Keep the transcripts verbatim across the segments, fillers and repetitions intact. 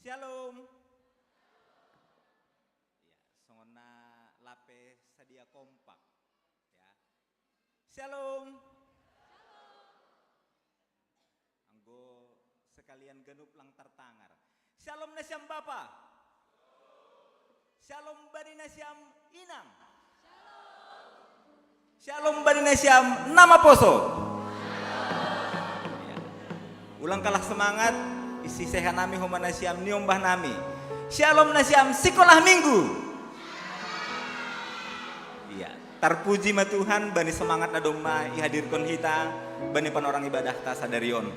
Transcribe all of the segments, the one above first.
Shalom. Ya, songon na lape sadia kompak. Ya. Shalom. Anggo sekalian ganup lang tartangar. Shalom nasiam bapa. Shalom bani nasiam inang. Shalom bani nasiam na maposo. Ya. Ulang kalah semangat, isi seha nami homa nasiam niombah nami. Shalom nasiam sikolah minggu. Iya, tarpuji ma Tuhan bani semangat na domma ihadirkon hita bani panorang ibadahta sadari on.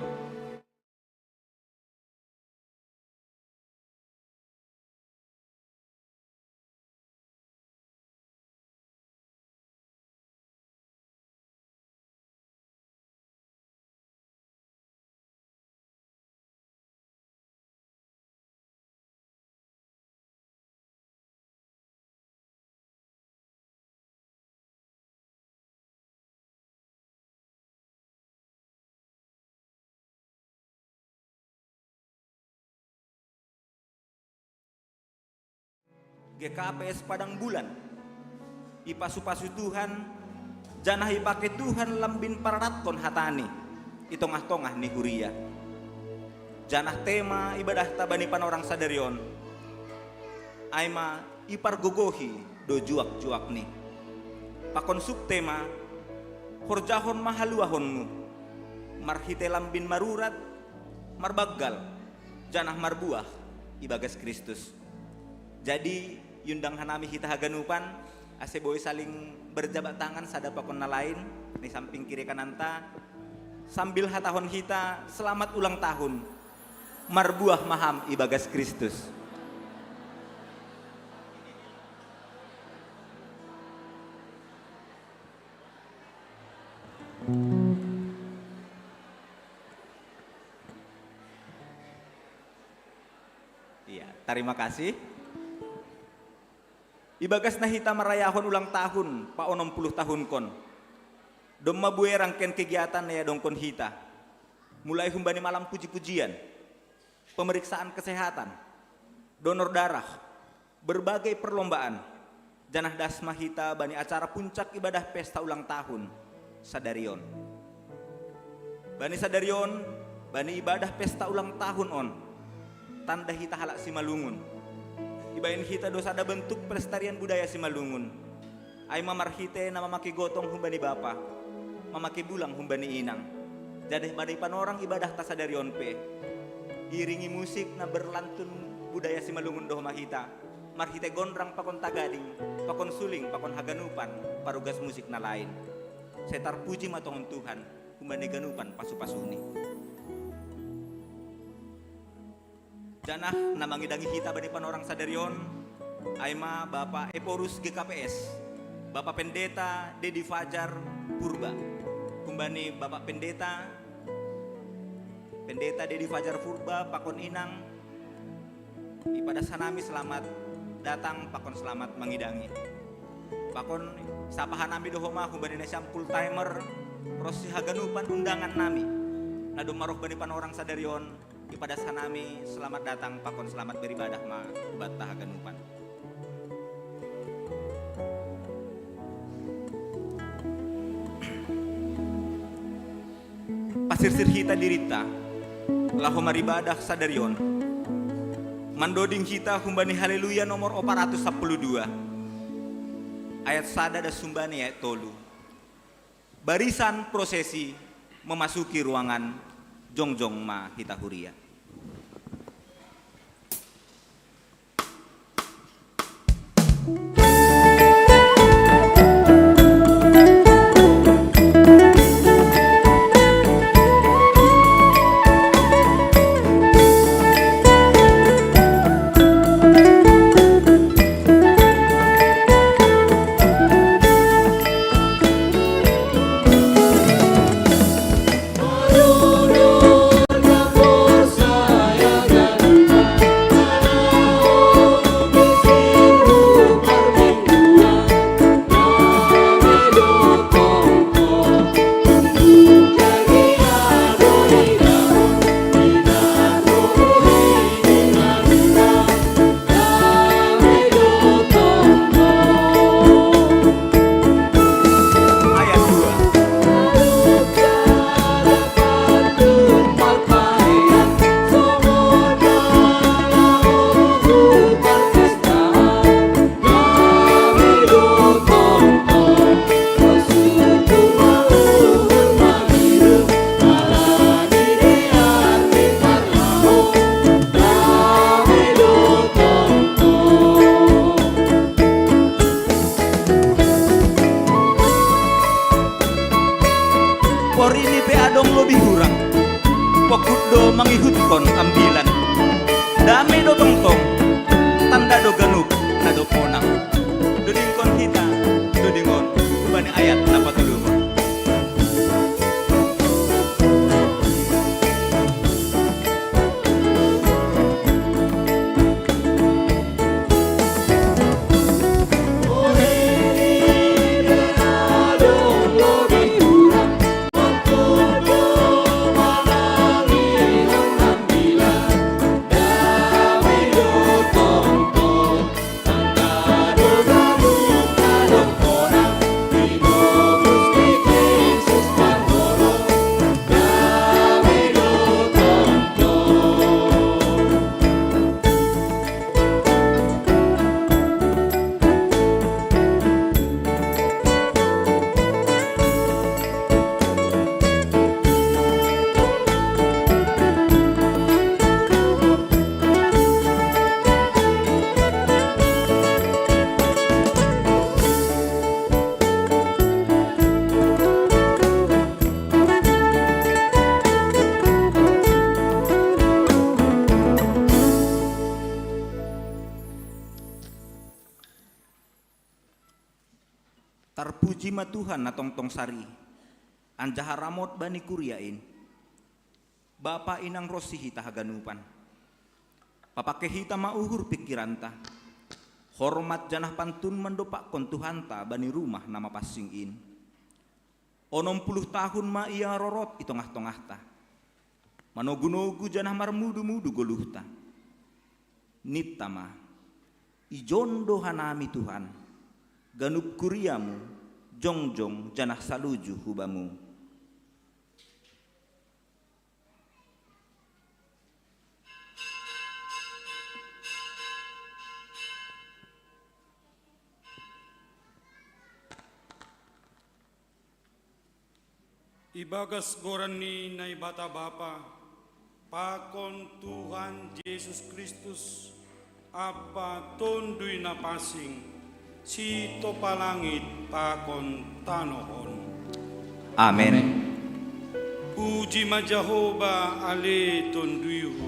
G K P S Padang Bulan. Ipasu-pasu Tuhan, janah ipake Tuhan lambin pararatkon hatani i tongah-tongah ni huria. Janah tema ibadahta bani panorang sadari on, ai ma ipargogohi do juak-juakni. Pakon subtema, horjahon ma haluahonmu, marhite lambin marurat, marbanggal, janah marbuah ibagas Kristus. Jadi, iundang hanami hita haganupan, ase boi saling berjabat tangan sada pakon na lain, ni samping kiri kananta, sambil hatahon hita, selamat ulang tahun. Marbuah ma ham ibagas Kristus. Iya, tarima kasih. Ibagas na hita marayahon ulang tahun pa onom puluh tahunkon, domma buei rangkaian kegiatan na iadongkon hita. Mulai humbani malam puji-pujian, pemeriksaan kesehatan, donor darah, berbagai perlombaan, janah das ma hita bani acara puncak ibadah pesta ulang tahun sadari on. Bani sadari on, bani ibadah pesta ulang tahun on, tanda hita halak Simalungun. Ibaen hita do sada bentuk pelestarian budaya Simalungun. Ai ma marhite na mamake gotong humbani bapa, mamake bulang humbani inang. Jadi bani panorang ibadahta sadari on pe, iringi musik na berlantun budaya Simalungun do homa hita, marhite gondrang pakon tagading, pakon suling, pakon haganupan, parugas musik na lain. Sai tarpuji ma tongon Tuhan, humbani ganupan pasu-pasuni. Janah na mangidangi hita bani panorang sadari on, ai ma Bapa Ephorus G K P S, Bapa Pendeta Dedi Fajar Purba. Humbani Bapa Pendeta, Pendeta Dedi Fajar Purba, pakon inang, ipadas hanami selamat datang, pakon selamat mangidangi. Pakon sapa hanami do homa humbani nasiam full timer, ronsi haganupan undangan nami, na domma roh bani panorang sadari on, ipadas hanami selamat datang pakon selamat beribadah ma hubanta haganupan. Pasirsir hita dirinta, laho maribadah sadari on. Mandoding hita humbani Haleluya nomor opat ratus sapuluh dua, ayat sada das humbani ayat tolu. Barisan prosesi memasuki ruangan, jongjong ma hita huria. Porini pe adong lobi hurang, pokut do mangihutkon ambilan. Dame do tongtong, tanda do ganup na dob monang. Dodingkon hita doding on bani ayat na patoluhon. Tarpuji ma Tuhan na tongtong sari, anjaha ramot bani kuria in. Bapa, Inang ronsi hita haganupan. Papangke hita ma uhur pingkiranta, hormat janah pantun mandompakkon Tuhanta bani rumah na mapansing in. Onom puluh tahun ma ia rorot i tongah-tongahta, manogu-nogu janah marmudu-mudu goluhta. Ninta ma: Ijon do hanami Tuhan, ganup kuriamu jongjong janah saluju hu Bamu. Ibagas goran ni Naibata Bapa, pakon Tuhan Jesus Kristus, ampa Tonduy Napansing, sitompa langit pakon tanoh on. Amen. Puji ma Jahowa ale tonduyhu,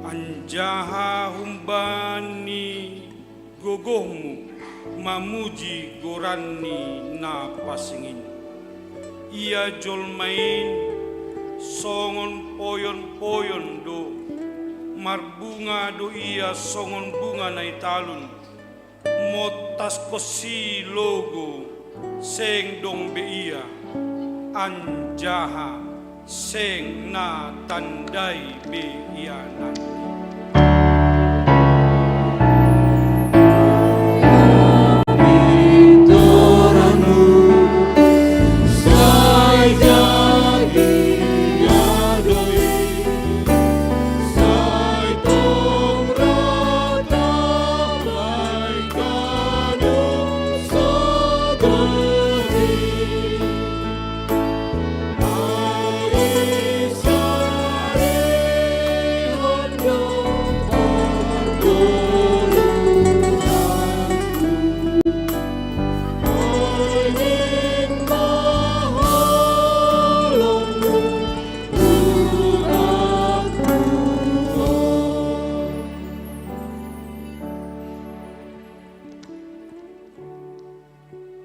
anjaha humbani gogohmu mamuji goranni na pansing in. Ia jolma in songon poyon-poyon do, marbunga do ia songon bunga na i talun, montas konsi logo seng dong be ia, anjaha seng na tandai be iananni.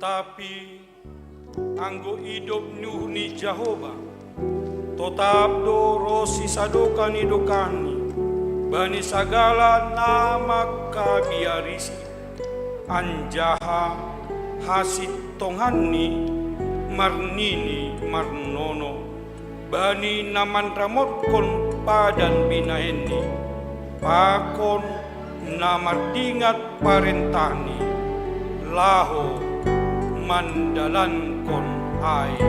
Tapi anggo idop ni uhur ni Jahowa, totap do ronsi sadokah ni dokahni bani sagala na mangkabiarisi, anjaha hasintonganni marnini marnono bani na manramotkon padan binahenni, pakon na mardingat parentahni, laho mandalankon ai.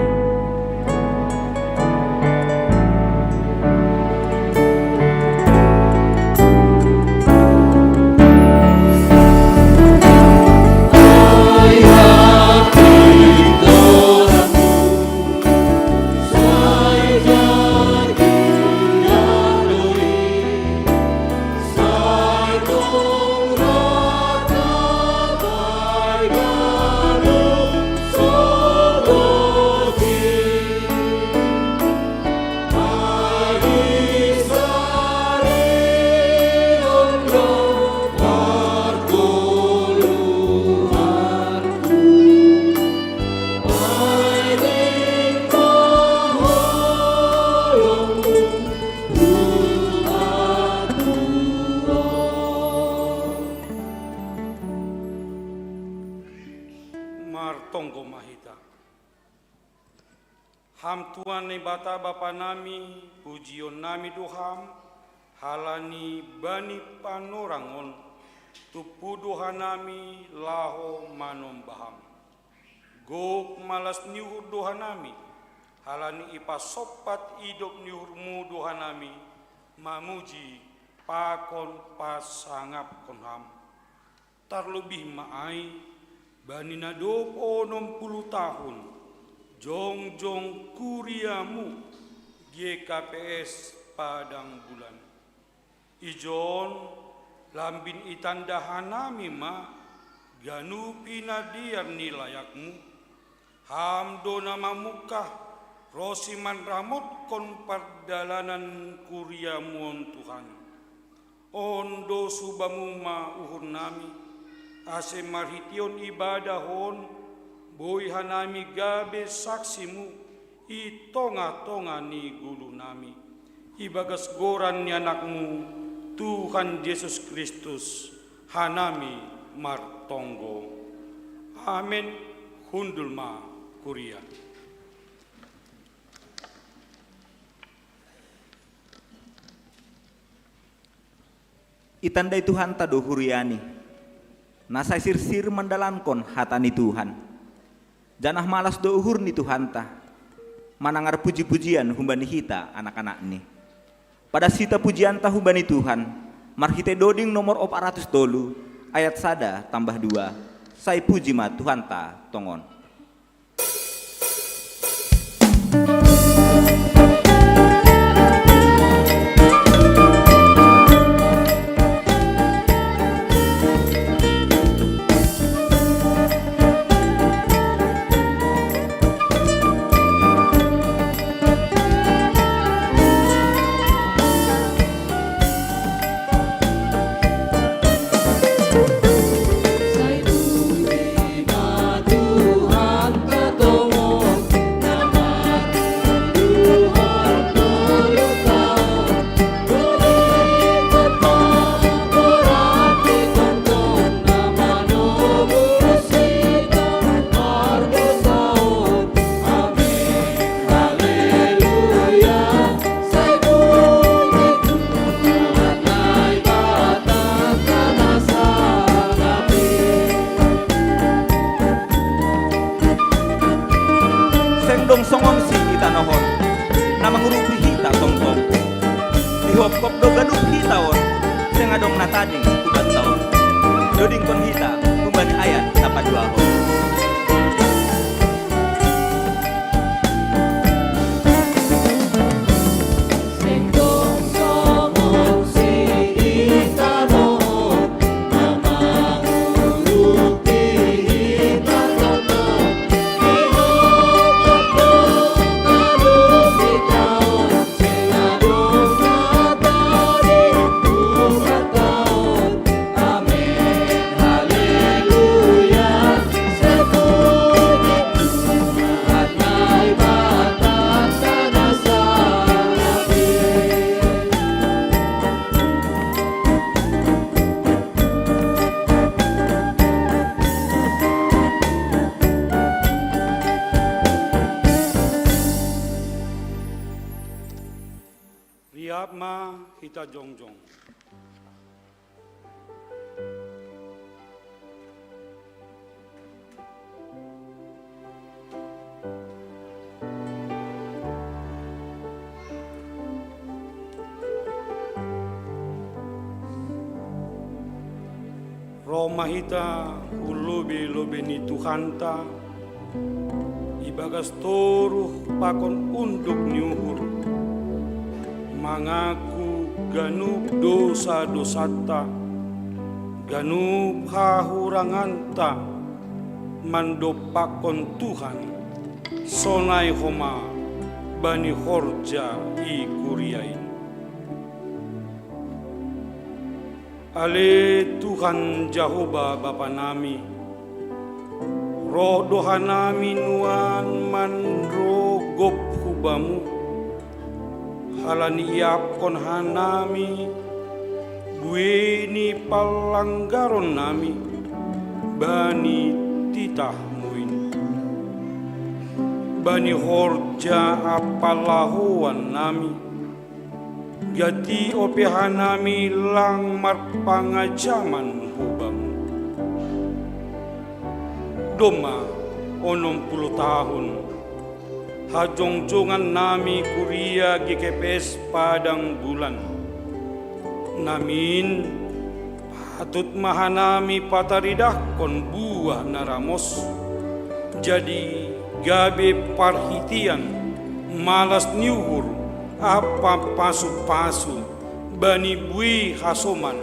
Tuhan Naibata Bapa nami, pujion nami do Ham, halani bani panorang on, tumpu do hanami laho manombah Ham. Gok malas ni uhur do hanami, halani ipasompat idop ni uhurMu do hanami, mamuji pakon pasangapkon Ham. Tarlobih ma ai, bani na dob onom puluh tahun, jongjong kuriaMu, G K P S Padang Bulan. Ijon, lambin itanda hanami ma, ganup i na dear ni layakMu. Ham do na mamungkah, ronsi manramotkon pardalanan kuriaMu on Tuhan. On do subaMu ma uhurnami, ase marhiteion ibadah on, boi hanami gabe saksiMu i tongah-tongah ni gulunami. Ibagas goran ni AnakMu, Tuhan Jesus Kristus, hanami martonggo. Amen. Hundul ma kuria. Itandai Tuhanta do huriaNi, na sai sirsir mandalankon hata ni Tuhan. Janah malas do uhur ni Tuhanta, manangar puji-pujian humbani hita anak-anakNi. Padas hita pujianta humbani Tuhan, marhitei doding nomor opat ratus tolu, ayat sada tambah dua, sai puji ma Tuhanta tongon. Seng dong songon si i tanoh on, na mangurupi hita tongtong. Dihopkop do ganup hita on, seng adong na tading hubanta on. Dodingkon hita humbani ayat na paduahon. Riap ma hita jongjong. Roh ma hita hu lobe-lobe ni Tuhanta, ibagas toruh pakon unduk ni uhur, mangaku ganup dosa-dosanta, ganup hahuranganta, mandompakkon Tuhan, sonai homa bani horja i kuria in. Ale Tuhan Jahowa Bapa nami, roh do hanami nuan manrogop hu Bamu, halani iapkon hanami buei ni panlanggaron nami bani titah-Mu in. bani horja ampa lahoan nami, gati ope hanami lang marpangajaman hu Bamu. Domma onom puluh tahun hajongjongan nami kuria G K P S Padang Bulan. Namin patut ma hanami pataridahkon buah na ramos, jadi gabe parhitean malas ni uhur ampa pasu-pasu bani buei hasoman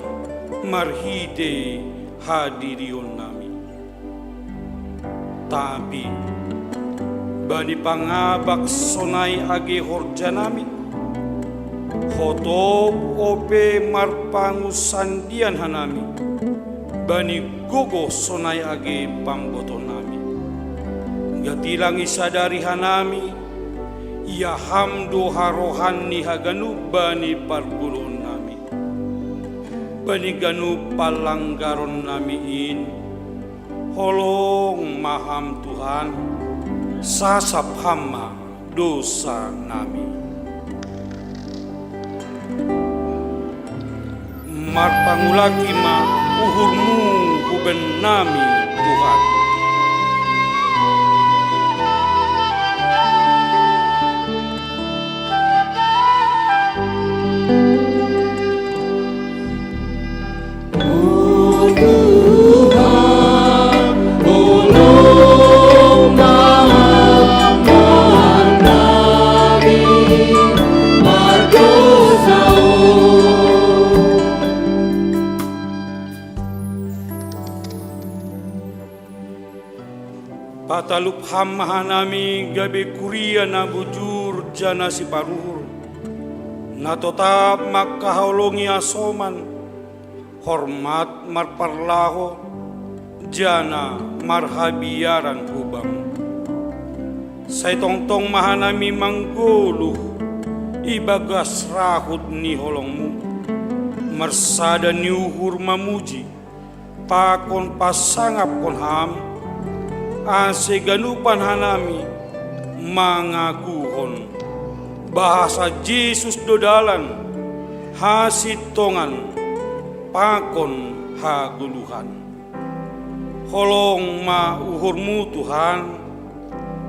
marhitei hadirionnami. Tapi bani pangabak sonai age horjanami, hotop ope marpangunsandian hanami bani gogoh sonai age pambotohnami. Gati lang isadari hanami, ia Ham do harohan ni haganup bani pargoluhonnami. Bani ganup pallanggaronnami in, holong ma Ham Tuhan, sasap Ham ma dousanami. Marpangulaki ma uhurMu hu bennami, Tuhan. Patalup Ham ma hanami gabe kuria na bujur janah siparuhur, na totap mangkaholongi asoman, hormat marparlahou, janah marhabiaran hu Bamu. Sai tongtong ma hanami manggoluh ibagas rahut ni holongMu, marsada ni uhur mamuji, pakon pasangapkon Ham, ase ganupan hanami mangakuhon bahasa Jesus do dalan, hasintongan, pakon hagoluhan. Holong ma uhurMu, Tuhan,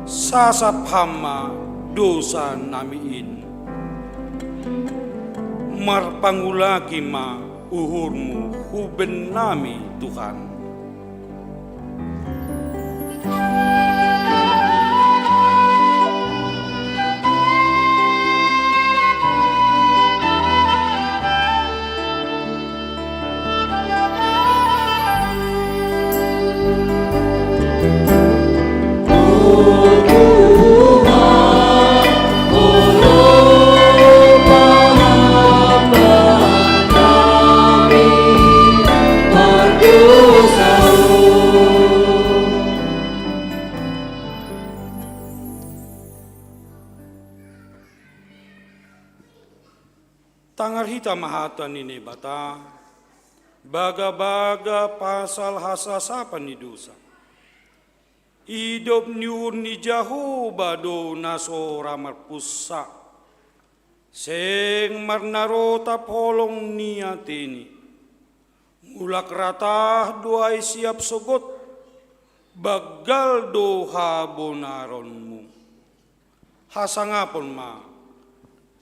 sasap Ham ma dousanami in. Marpangulaki ma uhurMu hu bennami, Tuhan. Tangar hita ma hata ni Naibata, bagabaga pasal hasasapan ni dousa. Idop ni uhur ni Jahowa do na so ra marpunsa. Seng marnarotap holong ni ateiNi. Mulak ratah do ai siap sogot, banggal do habonaronMu. Hasangapon ma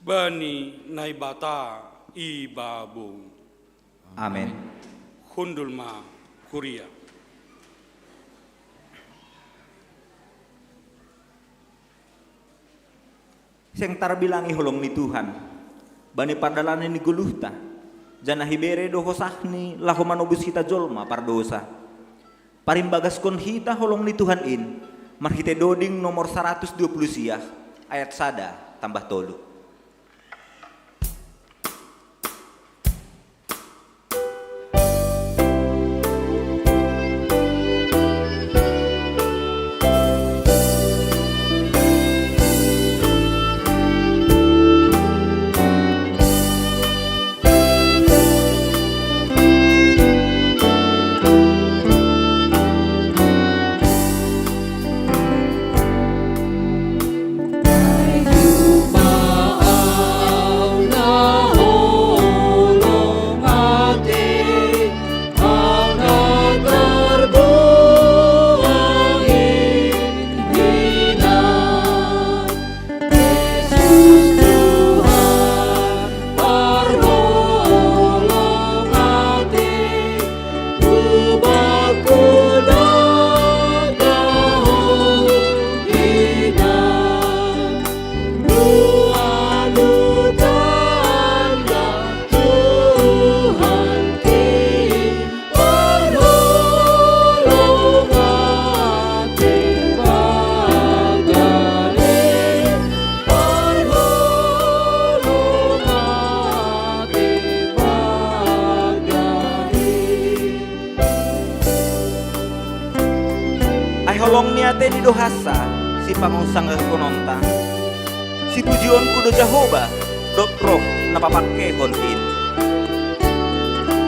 bani Naibata i babou. Amen. Hundul ma kuria. Seng tarbilangi holong ni Tuhan bani pardalanan ni goluhta, janah ibere do hosahNi laho manobus hita jolma pardousa. Parimbagaskon hita holong ni Tuhan in marhitei doding nomor saratus dua puluh siah, ayat sada tambah tolu. Ateni do hansa sipangusangkononta. Sipujionku do Jahowa dohot roh na papangkehon in.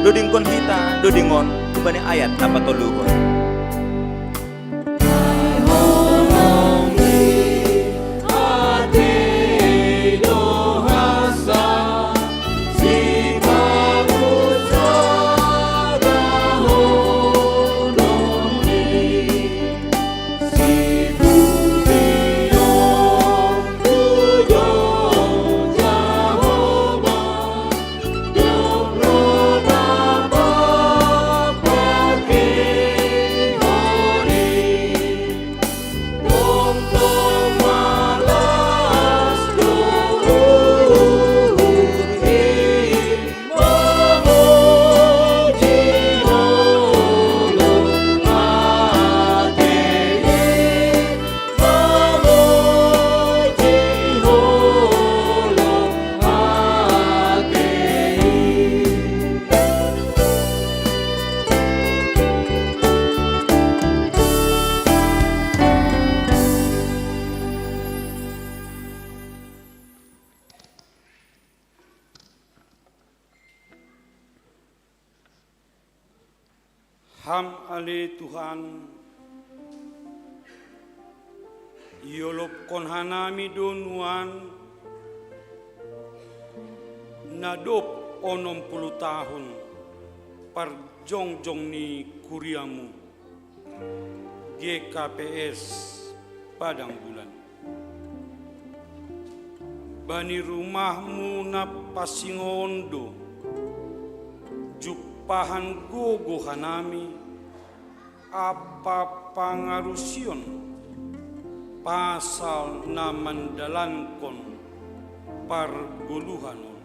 Dodingkon hita doding on humbani ayat na patoluhon. Ham ale Tuhan, iolopkon hanami do nuan na dob onom pulu tahun parjongjong ni kuriamu, G K P S Padang Bulan. Bani rumahmu na pasingoon do jumpahan gogo hanami ampa pangarusion pasal na mandalankon pargoluhan on.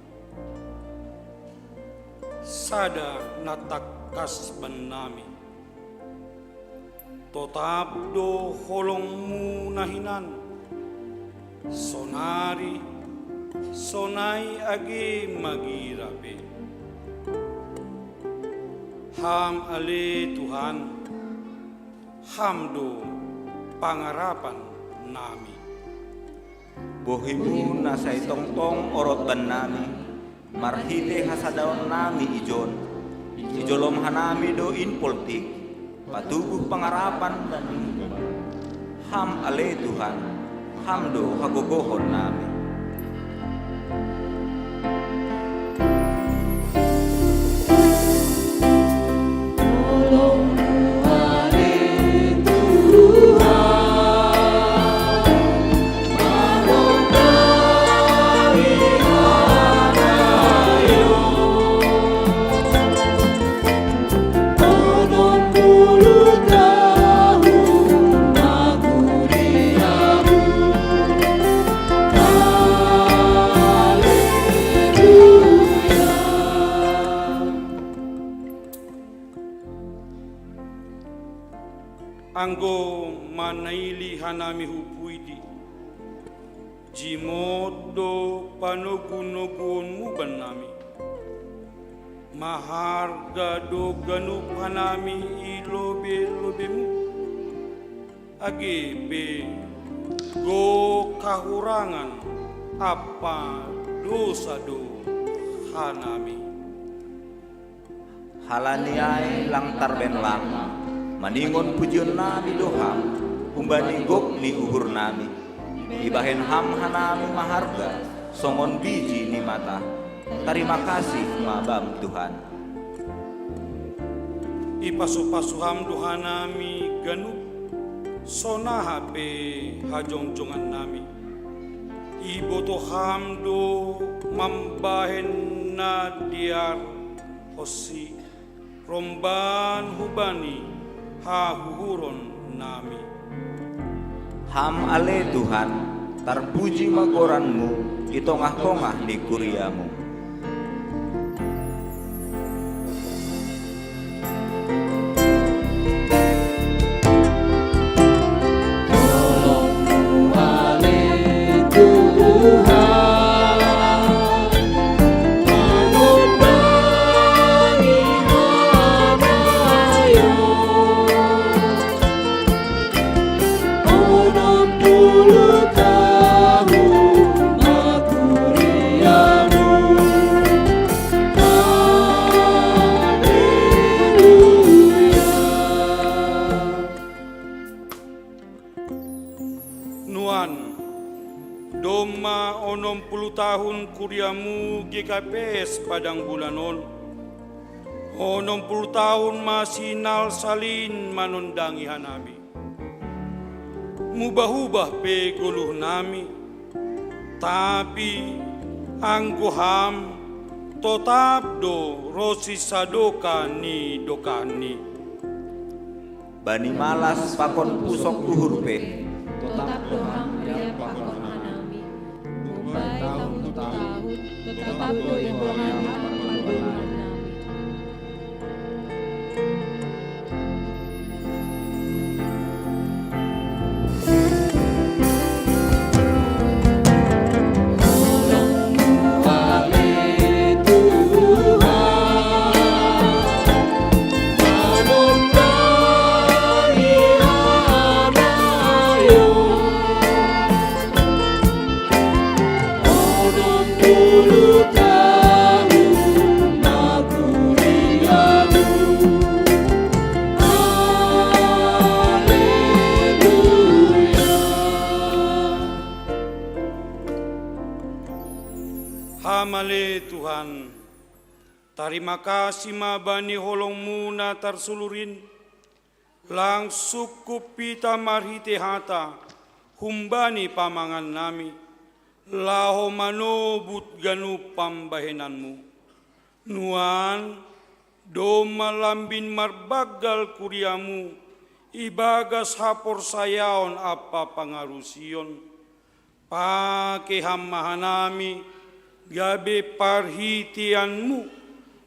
Sada na tangkas bannami. Totap do holongmu na hinan, sonari, sonai age magira pe. Ham ale Tuhan, Ham do pangarapan nami. Bohimu na sai tongtong orot bannami, marhite hasadaon nami ijon, ijolom hanami do in poltik, patubuh pangarapan bani Ham ale Tuhan, Ham do hagogohon nami. Anggo manaili hanami hu puidi, jimot do panogunoguonmu bannami. Maharga do ganup hanami i lobelobemu, age pe gok hahurangan ampa dosa do hanami. Halani ai lang tarbahen lama, maningon pujionnami do Ham, humbani gok ni uhurnami. Ibahen Ham hanami maharga, songon biji ni mata. Tarima kasih ma Bam Tuhan. Ipasupasu Ham do hanami ganup, sonaha pe hajongjongannami. Iboto Ham do mambahen na dear honsi romban hubani hahuhuronnami. Ham ale Tuhan, tarpuji ma goranmu i tongah-tongah ni kuriamu. Onom puluh tahun kuriamu G K P S Padang Bulan on. Onom puluh tahun ma sinalsal in manondangi hanami. Mubah-ubah pe goluhnami, tapi anggo ham totap do ro sisadokah ni dokahni. Bani malas pakon pusok uhur pe. Totap do ham riap pakon hanami. Umbai tahun-tahun, totap do iboan ham pandohan nami. Hamale Tuhan, tarima kasih ma bani holong-Mu na tarsulur in, lang sungkup hita marhite hata humbani pamangan nami, laho manobut ganup pambahenan-Mu. Nuan, domma lambin marbanggal kuria-Mu, ibagas haporsayaon ampa pangarusion. Pake ham ma hanami, gabe parhitean-Mu,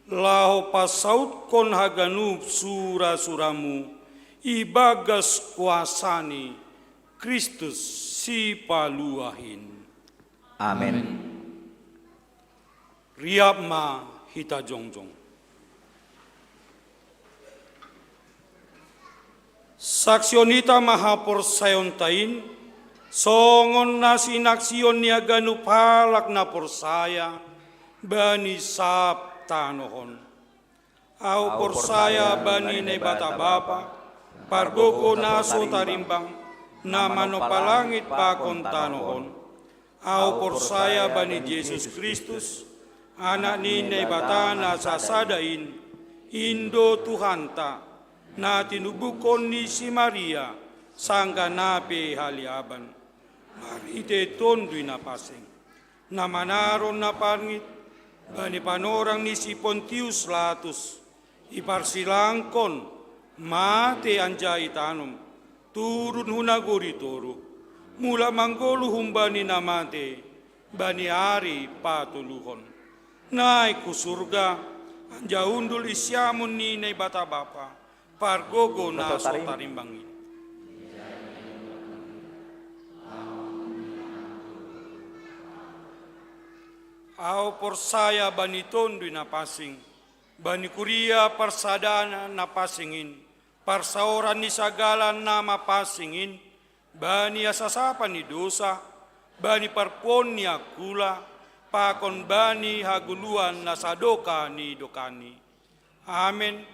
laho pasautkon haganup sura-sura-Mu, ibagas kuasa ni Kristus Sipaluah in. Amen. Riap ma hita jongjong. Saksihon hita ma haporsayaonta in, songon na sinaksion ni haganup halak na porsaya bani sab tanoh on. Ahu porsaya bani Naibata Bapa, pargogo na so tarimbang, na manompa langit pakon tanoh on. Ahu porsaya bani Jesus Kristus, Anak ni Naibata na sasada in, in do Tuhanta, na tinubuhon ni si Maria, sanggah na pe haliaban, marhite Tonduy Napansing, na manaron na parngit bani panorang ni si Pontius Latus, iparsilangkon, mate anjaha itanom, turun hu nagori toruh, mulak manggoluh humbani na mate bani ari patoluhon. Naik hu surga, anjaha hundul i siamun ni Naibata Bapa, pargogo na so tarimbang in. Ahu porsaya bani Tonduy Napansing, bani kuria parsadaan na pansing in, parsaoran ni sagala na mapansing in, bani hasasapan ni dosa, bani parpuhoon ni angkula, pakon bani hagoluhan na sadokah ni dokahni. Amen.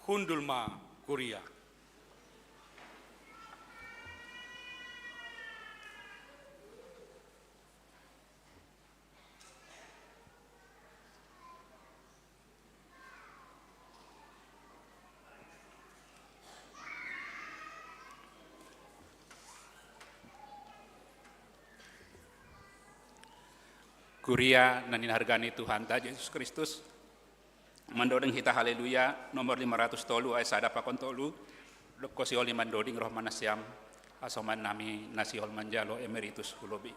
Hundul ma kuria. Kuria na hinaholongan ni Tuhanta Jesus Kristus, mandoding hita Haleluya nomor lima ratus tolu ayat sada pakon tolu, dob ho sihol ni mandoding roh ma nasiam, hasoman nami na sihol manjalo emeritus hu lobi.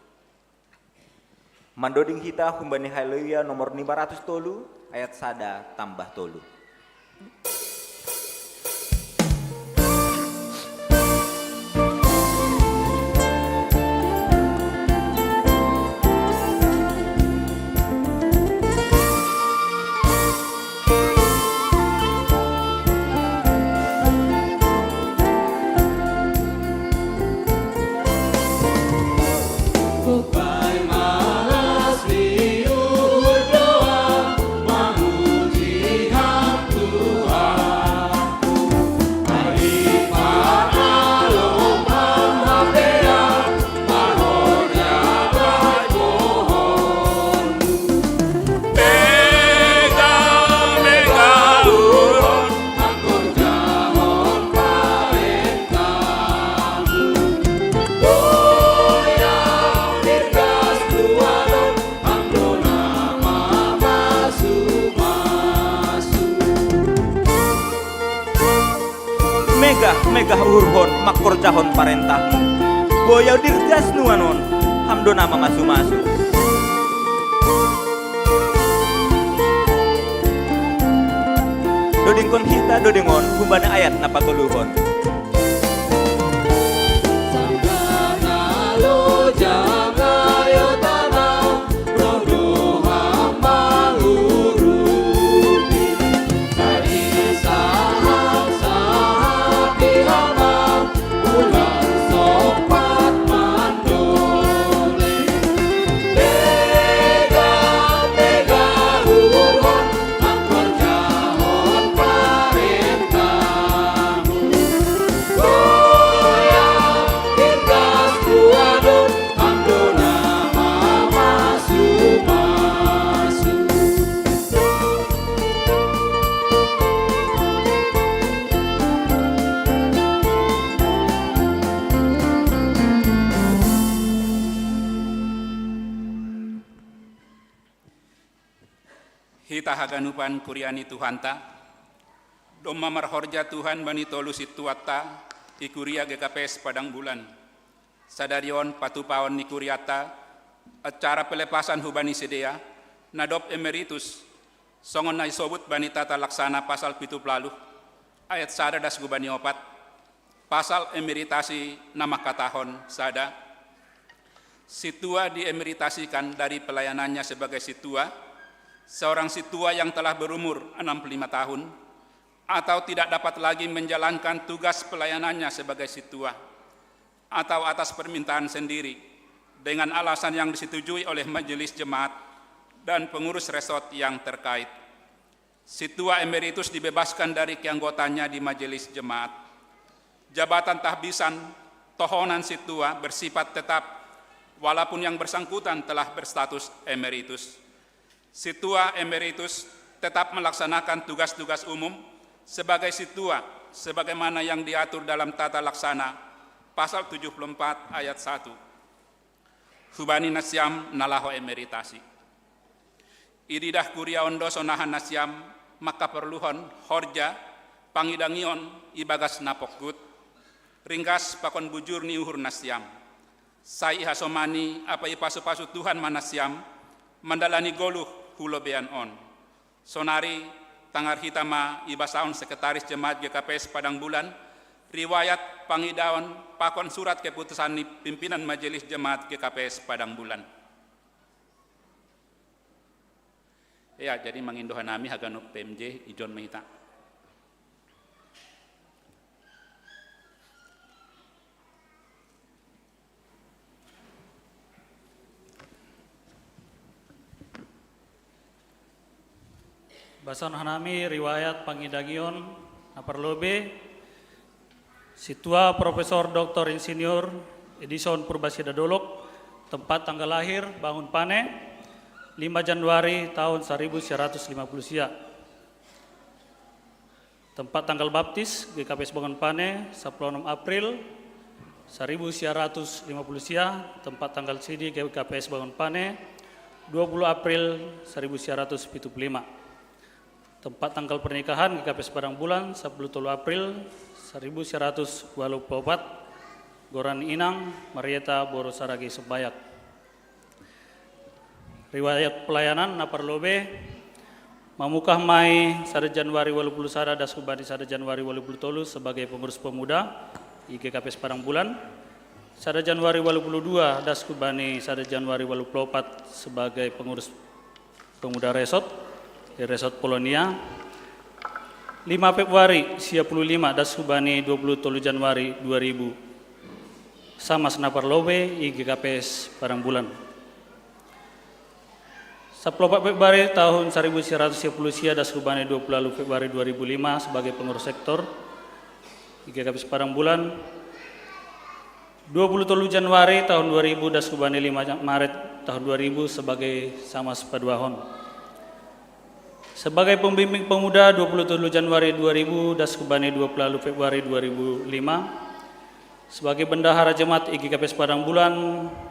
Mandoding hita humbani Haleluya nomor lima ratus tolu ayat sada tambah tolu. Gah uhurhon mangkorjahon parentahmu. Boya dirgas nuanon, ham do na mamasu-masu. Dodingkon hita dodingon humbani ayat na patoluhon. Hita haganupan kuria ni Tuhanta, domma marhorja Tuhan bani tolu sintuanta i kuria G K P S Padang Bulan. Sadari on patupaon ni kuriata acara pelepasan hubani sidea na dob emeritus, songon na isobut bani tata laksana pasal pitu puluh ayat sada das hubani opat. Pasal emeritasi na mangkatahon sada, sintua diemeritasikan dari pelayanannya sebagai sintua, seorang sintua yang telah berumur enam puluh lima tahun atau tidak dapat lagi menjalankan tugas pelayanannya sebagai sintua, atau atas permintaan sendiri, dengan alasan yang disetujui oleh majelis jemaat dan pengurus resort yang terkait. Sintua emeritus dibebaskan dari keanggotaannya di majelis jemaat. Jabatan tahbisan tohonan sintua bersifat tetap, walaupun yang bersangkutan telah berstatus emeritus. Sintua emeritus tetap melaksanakan tugas-tugas umum sebagai sintua sebagaimana yang diatur dalam tata laksana pasal tujuh puluh empat ayat satu. Hubani nasiam na laho emeritasi. Ididah kuria on do sonahan nasiam mangkaporluhon horja pangidangion ibagas na pongkut, ringgas pakon bujur ni uhur nasiam. Sai ihasomani ampa ipasu-pasu Tuhan ma nasiam mandalani goluh hu lobeian on. Sonari tangar hita ma ibasahon sekretaris jemaat G K P S Padang Bulan, riwayat pangidaon pakon surat keputusan ni pimpinan majelis jemaat G K P S Padang Bulan. Ya, jadi mangindo hanami haganup P M J, ijon ma hita. Basahon hanami riwayat pangidangion na parlobei, sintua Profesor Doktor Insinyur Edison Purbasida Dolok, tempat tanggal lahir Bangun Pane, lima Januari tahun seribu sembilan ratus lima puluh sia. Tempat tanggal baptis G K P S Bangun Pane, sepuluh enam April seribu sembilan ratus lima puluh sia, tempat tanggal sidi G K P S Bangun Pane, dua puluh April seribu sembilan ratus tujuh puluh lima. Tempat tanggal pernikahan G K P S Padang Bulan, sepuluh tolu April seribu sembilan ratus dua puluh empat, goran inang Marieta Borosaragi Sembayak. Riwayat pelayanan na parlobei, mamungkah ma i sada Januari walu puluh sada das hubani sada Januari walu puluh tolu sebagai pengurus pemuda I G K P S Padang Bulan, sada Januari walu puluh dua das hubani sada Januari walu puluh opat sebagai pengurus pemuda resort di Resort Polonia, lima Februari sia puluh lima das hubani dua puluh tolu Januari dua ribu, samas na parlobei I G K P S Padang Bulan. Sapuluh opat Februari tahun seribu sembilan ratus sia puluh sia das hubani dua puluh walu Februari dua ribu lima sebagai pengurus sektor I G K P S Padang Bulan. Dua puluh tolu Januari tahun dua ribu das hubani lima Maret tahun dua ribu sebagai samas paduahon. Sebagai pembimbing pemuda dua puluh tolu Januari dua ribu das hubani dua puluh walu Februari dua ribu lima. Sebagai bendahara jemaat I G K P S Padang Bulan,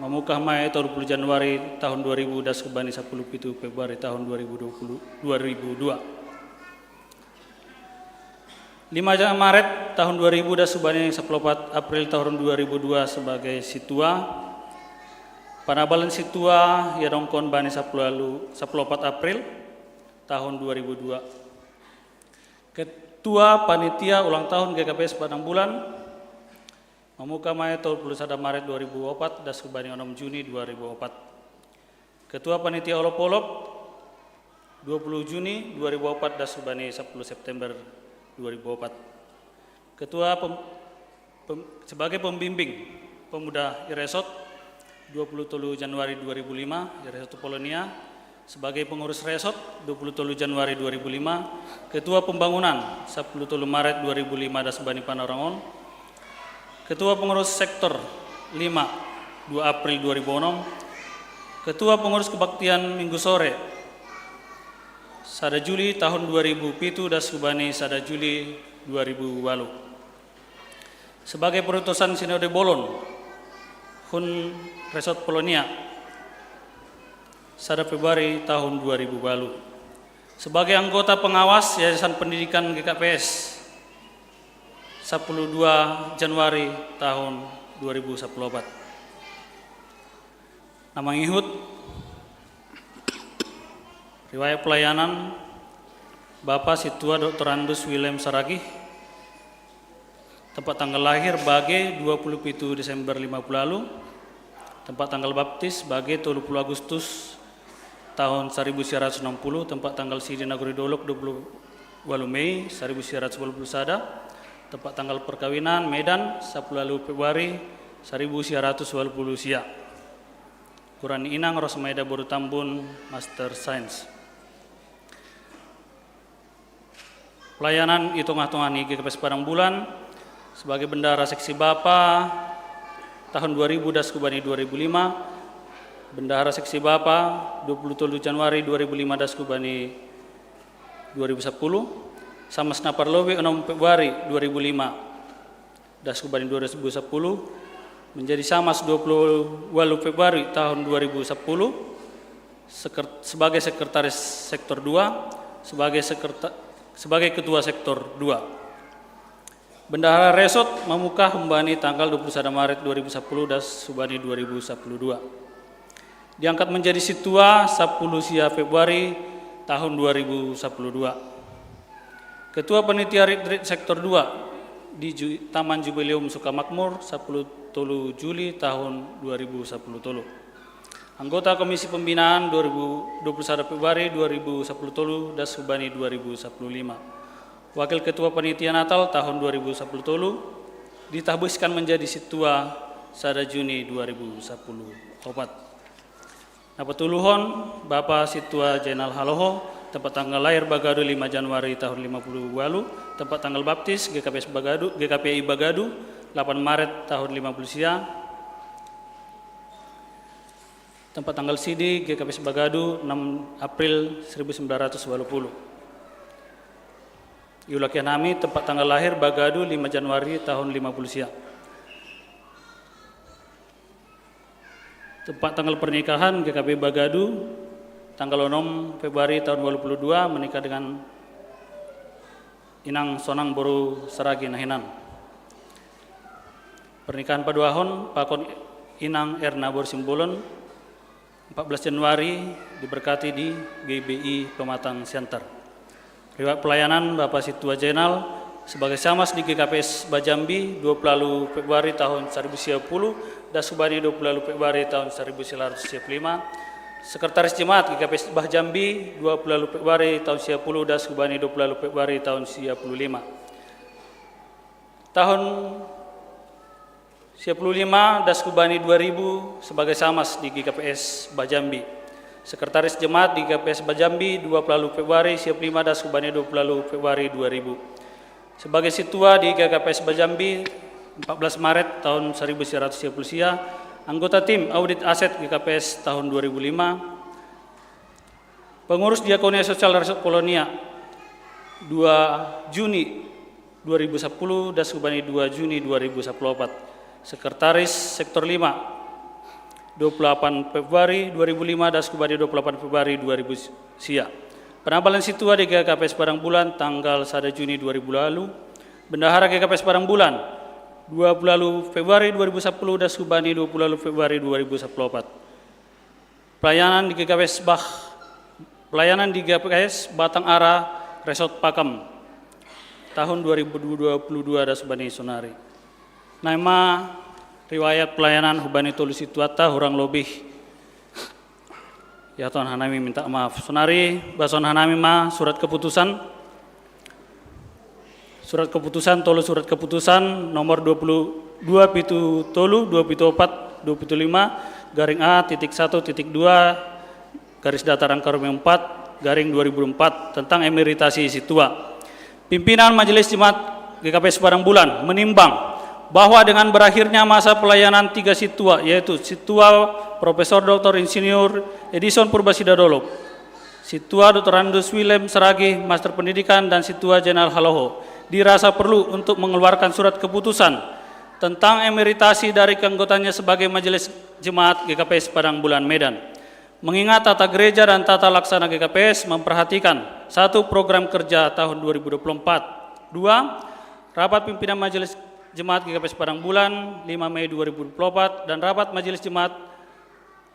mamungkah ma i tolu puluh Januari tahun dua ribu das hubani sapuluh pitu Februari tahun dua ribu dua puluh, dua ribu dua. Lima Maret tahun dua ribu das hubani sapuluh opat April tahun dua ribu dua sebagai situa. Panabalan situa ia dongkon bani sapuluh opat April tahun dua ribu dua. Ketua Panitia Ulang Tahun G K P S Padang Bulan, mamuka mai tolu puluh sada Maret dua ribu opat das hubani onom Juni dua ribu opat. Ketua Panitia Olop-olop, dua puluh Juni dua ribu opat das hubani sapuluh September dua ribu opat. Ketua pem, pem, sebagai pembimbing pemuda Iresot, dua puluh tolu Januari dua ribu lima, Iresot Polonia, sebagai pengurus Resot, dua puluh tolu Januari dua ribu lima, Ketua Pembangunan, sapuluh tolu Maret dua ribu lima das hubani panarangon, Ketua Pengurus Sektor lima, dua April dua ribu onom, Ketua Pengurus Kebaktian Minggu Sore, sada Juli tahun dua ribu pitu das hubani sada Juli dua ribu walu. Sebagai perutusan Sinode Bolon, hun Resot Polonia, sada Februari tahun dua ribu walu. Sebagai anggota pengawas Yayasan Pendidikan G K P S, sapuluh dua Januari tahun dua ribu sapuluh opat. Nama ngihut, riwayat pelayanan, Bapa Situa Doktorandus William Saragih, tempat tanggal lahir bage dua puluh pitu Desember lima puluh walu, tempat tanggal baptis bage tolu puluh Agustus tahun saribu sia ratus onom puluh, tempat tanggal sidi Nagori Dolok dua puluh walu Mei saribu sia ratus walu puluh sada, tempat tanggal perkawinan Medan sapuluh walu Februari saribu sia ratus walu puluh sia. Kuran inang Rosmaida Boru Tambun, Master Science. Pelayanan i tongah-tongah ni G K P S Padang Bulan sebagai bendahara seksi Bapa tahun dua ribu das hubani dua ribu lima, bendahara seksi Bapa dua puluh tolu Januari dua ribu lima das hubani dua ribu sapuluh, Samas Naparlobi onom Februari dua ribu lima das hubani dua ribu sapuluh, menjadi Samas dua puluh walu Februari tahun dua ribu sapuluh, seker, sebagai sekretaris sektor dua, sebagai sekreta, sebagai ketua sektor dua. Bendahara Resot mamuka humbani tanggal dua puluh sada Maret dua ribu sapuluh das hubani dua ribu sapuluh dua. Diangkat menjadi situa sapuluh sia Februari tahun dua ribu sapuluh dua. Ketua Panitia Retreat Sektor dua di Ju, Taman Jubileum Sukamakmur sapuluh tolu Juli tahun dua ribu sapuluh tolu. Anggota Komisi Pembinaan dua ribu dua puluh sada Februari dua ribu sapuluh tolu das hubani dua ribu sapuluh lima. Wakil Ketua Panitia Natal tahun dua ribu sapuluh tolu ditahbiskan menjadi situa sada Juni dua ribu sapuluh opat. Napatuluhon, Bapa Situa Jainal Haloho, tempat tanggal lahir Bagadu lima Januari tahun lima puluh walu, tempat tanggal baptis G K P S Bagadu, G K P I Bagadu, lapan Maret tahun lima puluh sia, tempat tanggal sidi G K P S Bagadu enam April seribu sembilan ratus walu puluh. Iulakian nami tempat tanggal lahir Bagadu lima Januari tahun lima puluh sia. Tempat tanggal pernikahan G K P Bagadu tanggal onom Februari tahun walu puluh dua, menikah dengan Inang Sonang Boru Saragi Nahinan. Pernikahan paduahon pakon Inang Erna Boru Simbolon, empat belas Januari, diberkati di G B I Pematang Siantar. Riwayat pelayanan Bapa Situa Jainal sebagai Samas di G K P S Bajambi dua puluh walu Februari tahun seribu sia puluh das hubani dua puluh walu Februari tahun seribu sia ratus sia puluh lima. Sekretaris Jemaat G K P S Bajambi dua puluh walu Februari tahun sia puluh das hubani dua puluh walu Februari tahun sia puluh lima. Tahun sia puluh lima das hubani dua ribu sebagai Samas di G K P S Bajambi. Sekretaris Jemaat di G K P S Bajambi dua puluh walu Februari sia puluh lima das hubani dua puluh walu Februari dua ribu. Sebagai Situa di G K P S Bajambi empat belas Maret tahun seribu sia ratus sia puluh sia, anggota tim audit aset G K P S tahun dua ribu lima, Pengurus Diakonia Sosial Resort Polonia, dua Juni dua ribu sapuluh das hubani dua Juni dua ribu sapuluh opat. Sekretaris Sektor lima, dua puluh delapan Februari dua ribu lima das hubani dua puluh delapan Februari dua ribu sia. Panabalan Situa di G K P S Padang Bulan tanggal sada Juni dua ribu walu, Bendahara G K P S Padang Bulan, dua puluh lalu Februari dua ribu sepuluh, das hubani dua puluh lalu Februari dua ribu sepuluh. Pelayanan di G K P S Bah, pelayanan di G K P S Batang Ara, Resort Pakem, tahun dua ribu dua puluh dua, das hubani sonari. Nama riwayat pelayanan hubani tolu situata kurang lebih. Ya Tuhan, hanami minta maaf. Sonari bason hanami ma surat keputusan. Surat keputusan, tolu surat keputusan nomor dua puluh dua pitu tolu, dua pitu opat, dua pitu lima, garing A titik satu titik dua, garis datar angka empat, garing dua ribu empat, tentang emeritasi situa. Pimpinan Majelis Jemaat G K P S Padang Bulan menimbang bahwa dengan berakhirnya masa pelayanan tiga situa, yaitu Situa Profesor Doktor Insinyur Edison Purbasida Dolok, Situa Doktorandus Willem Saragih, Master Pendidikan, dan Situa Jenal Haloho, dirasa perlu untuk mengeluarkan surat keputusan tentang emeritasi dari keanggotaannya sebagai Majelis Jemaat G K P S Padang Bulan Medan. Mengingat tata gereja dan tata laksana G K P S memperhatikan: satu, program kerja tahun dua ribu dua puluh empat. Dua, rapat pimpinan Majelis Jemaat G K P S Padang Bulan, lima Mei dua ribu dua puluh empat, dan rapat Majelis Jemaat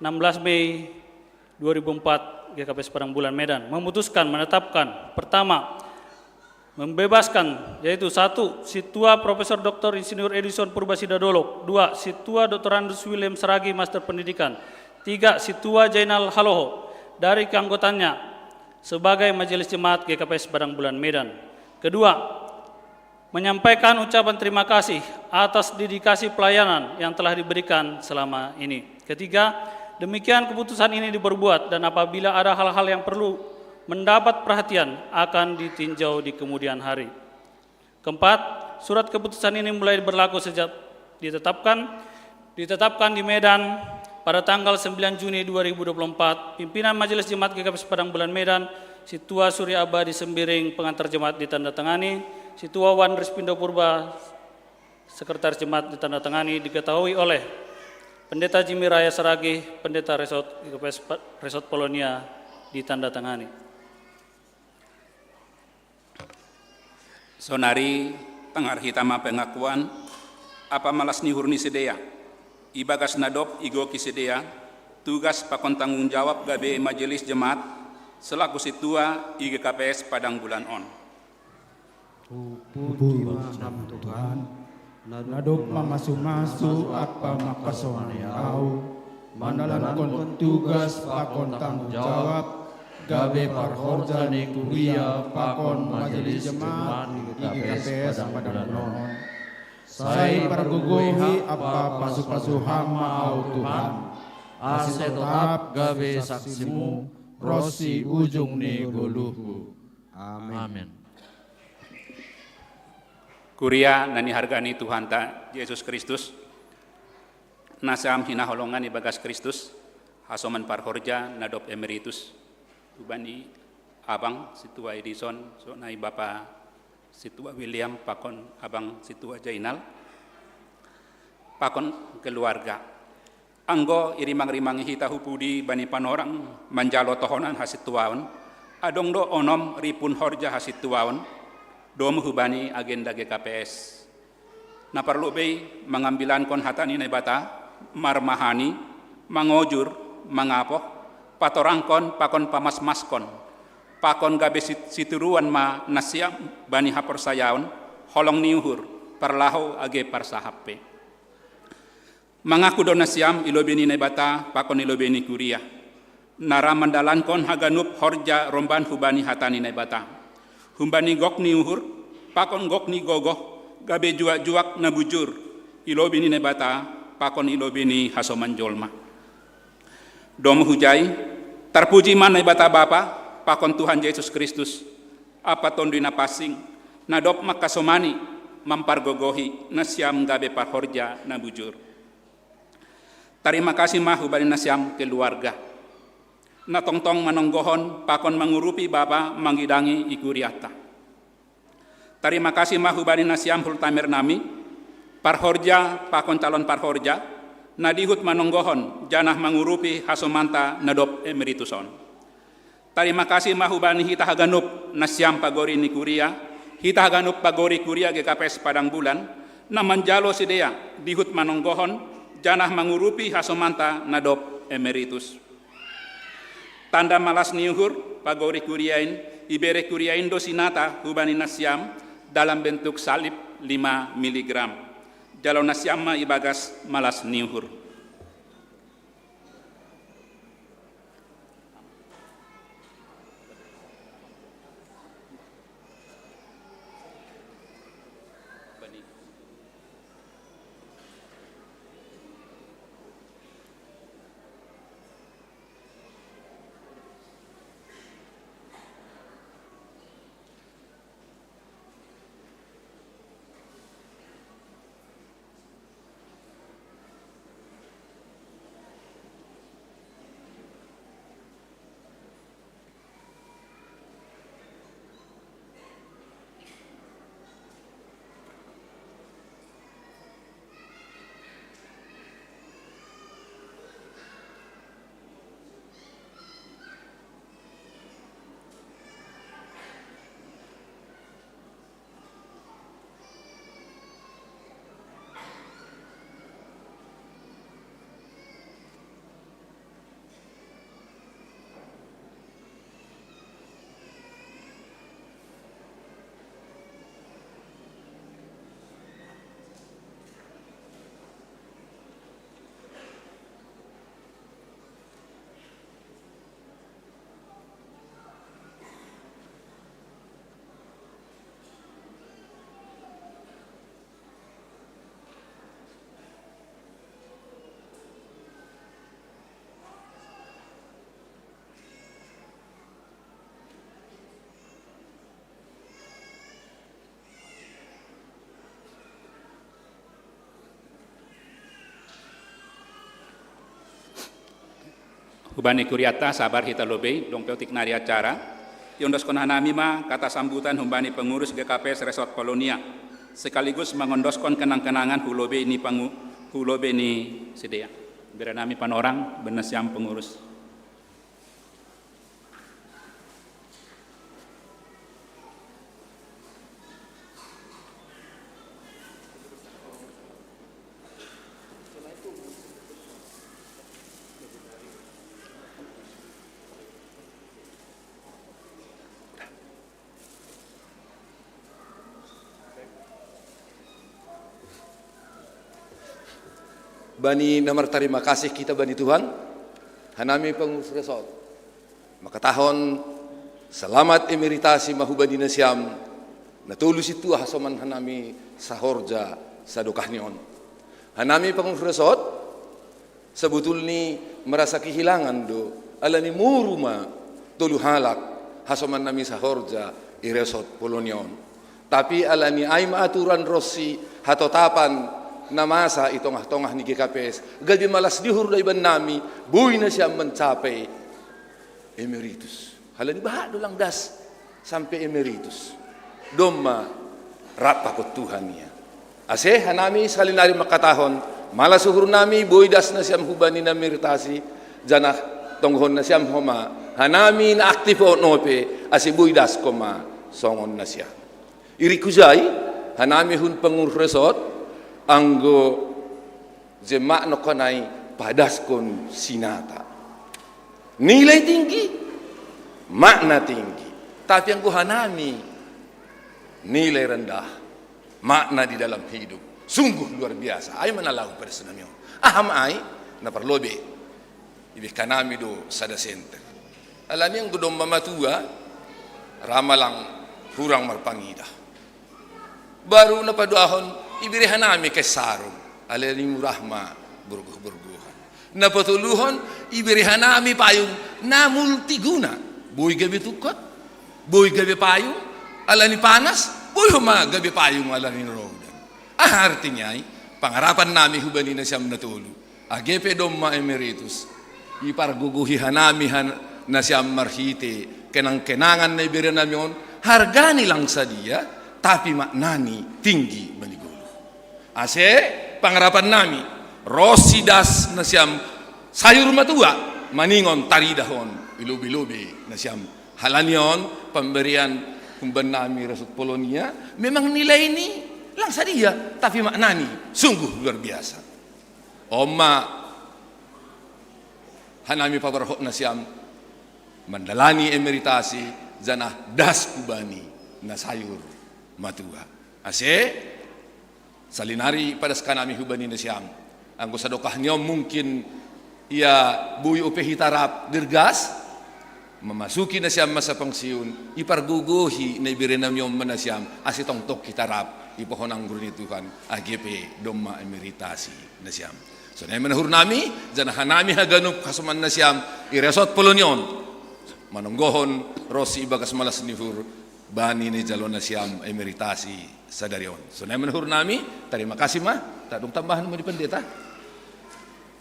enam belas Mei dua ribu empat, G K P S Padang Bulan Medan, memutuskan menetapkan: pertama, membebaskan, yaitu satu, Situa Profesor Doktor Insinyur Edison Purbasida Dolok, dua, Situa Doktorandus Willem Saragih, Master Pendidikan, tiga, Situa Jainal Haloho, dari keanggotaannya sebagai Majelis Jemaat G K P S Padang Bulan Medan. Kedua, menyampaikan ucapan terima kasih atas dedikasi pelayanan yang telah diberikan selama ini. Ketiga, demikian keputusan ini diperbuat, dan apabila ada hal-hal yang perlu mendapat perhatian, akan ditinjau di kemudian hari. Keempat, surat keputusan ini mulai berlaku sejak ditetapkan ditetapkan di Medan pada tanggal sembilan Juni dua ribu dua puluh empat. Pimpinan Majelis Jemaat G K P S Padang Bulan Medan, Situa Surya Abadi Sembiring, pengantar jemaat, ditandatangani, Situa Wan Rispindo Purba, sekretaris jemaat, ditandatangani, diketahui oleh Pendeta Jimmy Raya Saragih, Pendeta Resort G K P S Pa-, Resort Polonia, ditandatangani. Sonari tangar hita ma pengakuan apa malas ni uhur ni sidea, ibagas na dob igoki sidea tugas pakon tanggung jawab gabe Majelis Jemaat selaku Situa i G K P S Padang Bulan on. Hupuji ma Ham Tuhan, na dob mamasu-masu ampa mangkasomani ahu, mandalankon tugas pakon tanggung jawab gabe parhorja ni kuria pakon Majelis Jemaat i G K P S Padang Bulan on. Sai pargogohi ampa pasu-pasu Ham ma ahu Tuhan, ase totap gabe saksi-Mu ronsi ujung ni goluhku. Amin. Kuria na nihargani Tuhanta Jesus Kristus, nasa hinaholongan ibagas Kristus, hasoman parhorja na dob emeritus, hubani Abang Situa Edison, sonai Bapa Situa William pakon Abang Situa Jainal, pakon keluarga. Anggo irimang-rimangi hita hu pudi bani panorang manjalo tohonan hasituaon, adong do onom ripun horja hasituaon, domu hubani agenda G K P S. Na parlu bei mangambilankon hata ni Naibata, marmahani, mangojur, mangapoh, patorangkon pakon pamasmaskon, pakon gabe sit-, situruan ma nasiam bani haporsayaon, holong ni uhur, parlahou age parsahap pe. Mangaku do nasiam i lobei ni Naibata pakon i lobei ni kuria, na ra mandalankon haganup horja romban hubani hata ni Naibata, humbani gok ni uhur pakon gok ni gogoh, gabe juak-juak na bujur i lobei ni Naibata pakon i lobei ni hasoman jolma. Domu hujai, tarpuji ma Naibata Bapa pakon Tuhan Jesus Kristus, ampa Tonduy Napansing, na dob mangkasomani mampargogohi nasiam gabe parhorja na bujur. Tarima kasih ma hubani nasiam keluarga, na tongtong manonggohon pakon mangurupi Bapa mangidangi i kuriata. Tarima kasih ma hubani nasiam hultamer nami, parhorja pakon calon parhorja, na dihut manonggohon janah mangurupi hasomanta na dob emeritus on. Tarima kasih ma hubani hita haganup nasiam pagori ni kuria, Hita haganup pagori kuria G K P S Padang Bulan, na manjalo sidea dihut manonggohon, janah mangurupi hasomanta na dob emeritus. Tanda malas ni uhur, pagori kuria in, ibere kuria in do sinata hubani nasiam dalam bentuk salib lima miligram. Jalo nasiam ma ibagas malas ni uhur. Hubani kuriata, sabar hita lobei, dong pe otik nari acara. Iondoskon hanami ma kata sambutan humbani pengurus G K P S Resort Polonia, sekaligus mangondoskon kenang-kenangan hu lobei ni pangu-, hu lobei ni sidea. Bere nami panorang, bere nasiam pengurus. Bani na martarima kasih kita bani Tuhan, hanami pengurus resort makatahon selamat emeritasi ma hubani nasiam na tolu sintua hasoman hanami sahorja sadokah ni on. Hanami pengurus resort, sebetulni merasa kehilangan do, alani moru ma tolu halak hasoman nami sahorja i Resort Polonia on. Tapi alani ai ma aturan ronsi hatotapan na masa i tongah-tongah ni G K P S, gabe malas ni uhur do iban nami, boi nasiam mancapai emeritus. Halani bahat do lang das sampe emeritus. Domma rap pakon Tuhan ia. Ase hanami sahali nari mangkatahon, malas uhur nami boi das nasiam hubani na emeritasi, janah tonggohon nasiam homa hanami na aktif on ope, ase boi das homa songon nasiam. Irik hujai, hanami hun pengurus resort, anggo jemak nongkonai padaskon sinata. Nilai tinggi, makna tinggi. Tapi anggo hanami nilai rendah, makna di dalam hidup sungguh luar biasa. Ai ma na laho padaskon nami on. Aha ma ai na parlobei, ibahen hanami do sada senter. Alani anggo domma matua, ra ma lang hurang marpangidah. Baru na paduahon, ibere hanami kain sarung, alani murah ma borgoh-borgohan. Na patoluhon, ibere hanami payung na multiguna, boi gabe tungkot, boi gabe payung alani panas, boi homa gabe payung alani roda. Aha artina ai? Pangarapan nami hubani nasiam na tolu, age pe domma emeritus, ipargogohi hanami han-, nasiam marhite kenang-kenangan na ibere nami on, hargani lang sadia, tapi maknani tinggi bani goluh. Ase pangarapan nami, ronsi das nasiam sayur matua, maningon taridah on i lobei-lobei nasiam. Halani on pamberian Umban nami Resort Polonia, memang nilai ini lang sadia, tapi maknani sungguh luar biasa. Omma, hanami pabarhok nasiam mandalani emeritasi, janah das hubani na sayur matua. Ase, salinari padas hanami hubani nasiam. Anggo sadokah ni on mungkin ia boi ope hita rap dirgas, memasuki nasiam masa pensiun, ipargogohi na ibere nami on ma nasiam, ase tongtong hita rap ipohon anggur ni Tuhan, age pe domma emeritasi nasiam. Sonai ma na uhur nami, janah hanami haganup hasoman nasiam i Resort Polonia on, manonggohon ronsi ibagas malas ni uhur bani na ijalo nasiam emeritasi sadari on. Sonai ma na uhur nami, tarima kasih ma, tak dung tambahan ma di pendeta.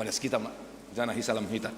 Padas hita ma, janah isalam hita.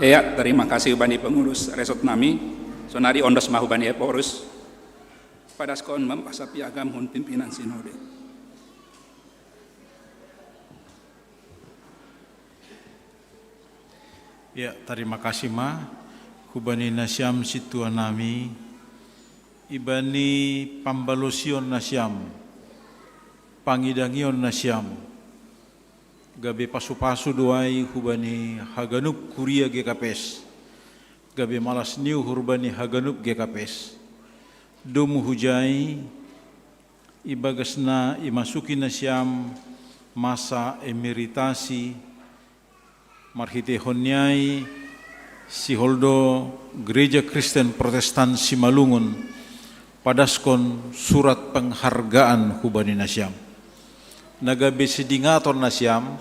Ia, tarima kasih hubani pengurus resort nami, sonari ondos ma hubani ephorus, padaskon ma basa piagamhon pimpinan sinode. Ia, tarima kasih ma hubani nasiam sintua nami, ibani pambalosion nasiam, pangidangion nasiam, gabe pasupasu do ai hubani haganup kuria G K P S, gabe malas ni uhur bani haganup G K P S. Domu hujai, ibagas na imasuki nasiam masa emeritasi, marhiteihon ni ai sihol do Gereja Kristen Protestan Simalungun padaskon surat penghargaan hubani nasiam, na gabe sidingaton nasiam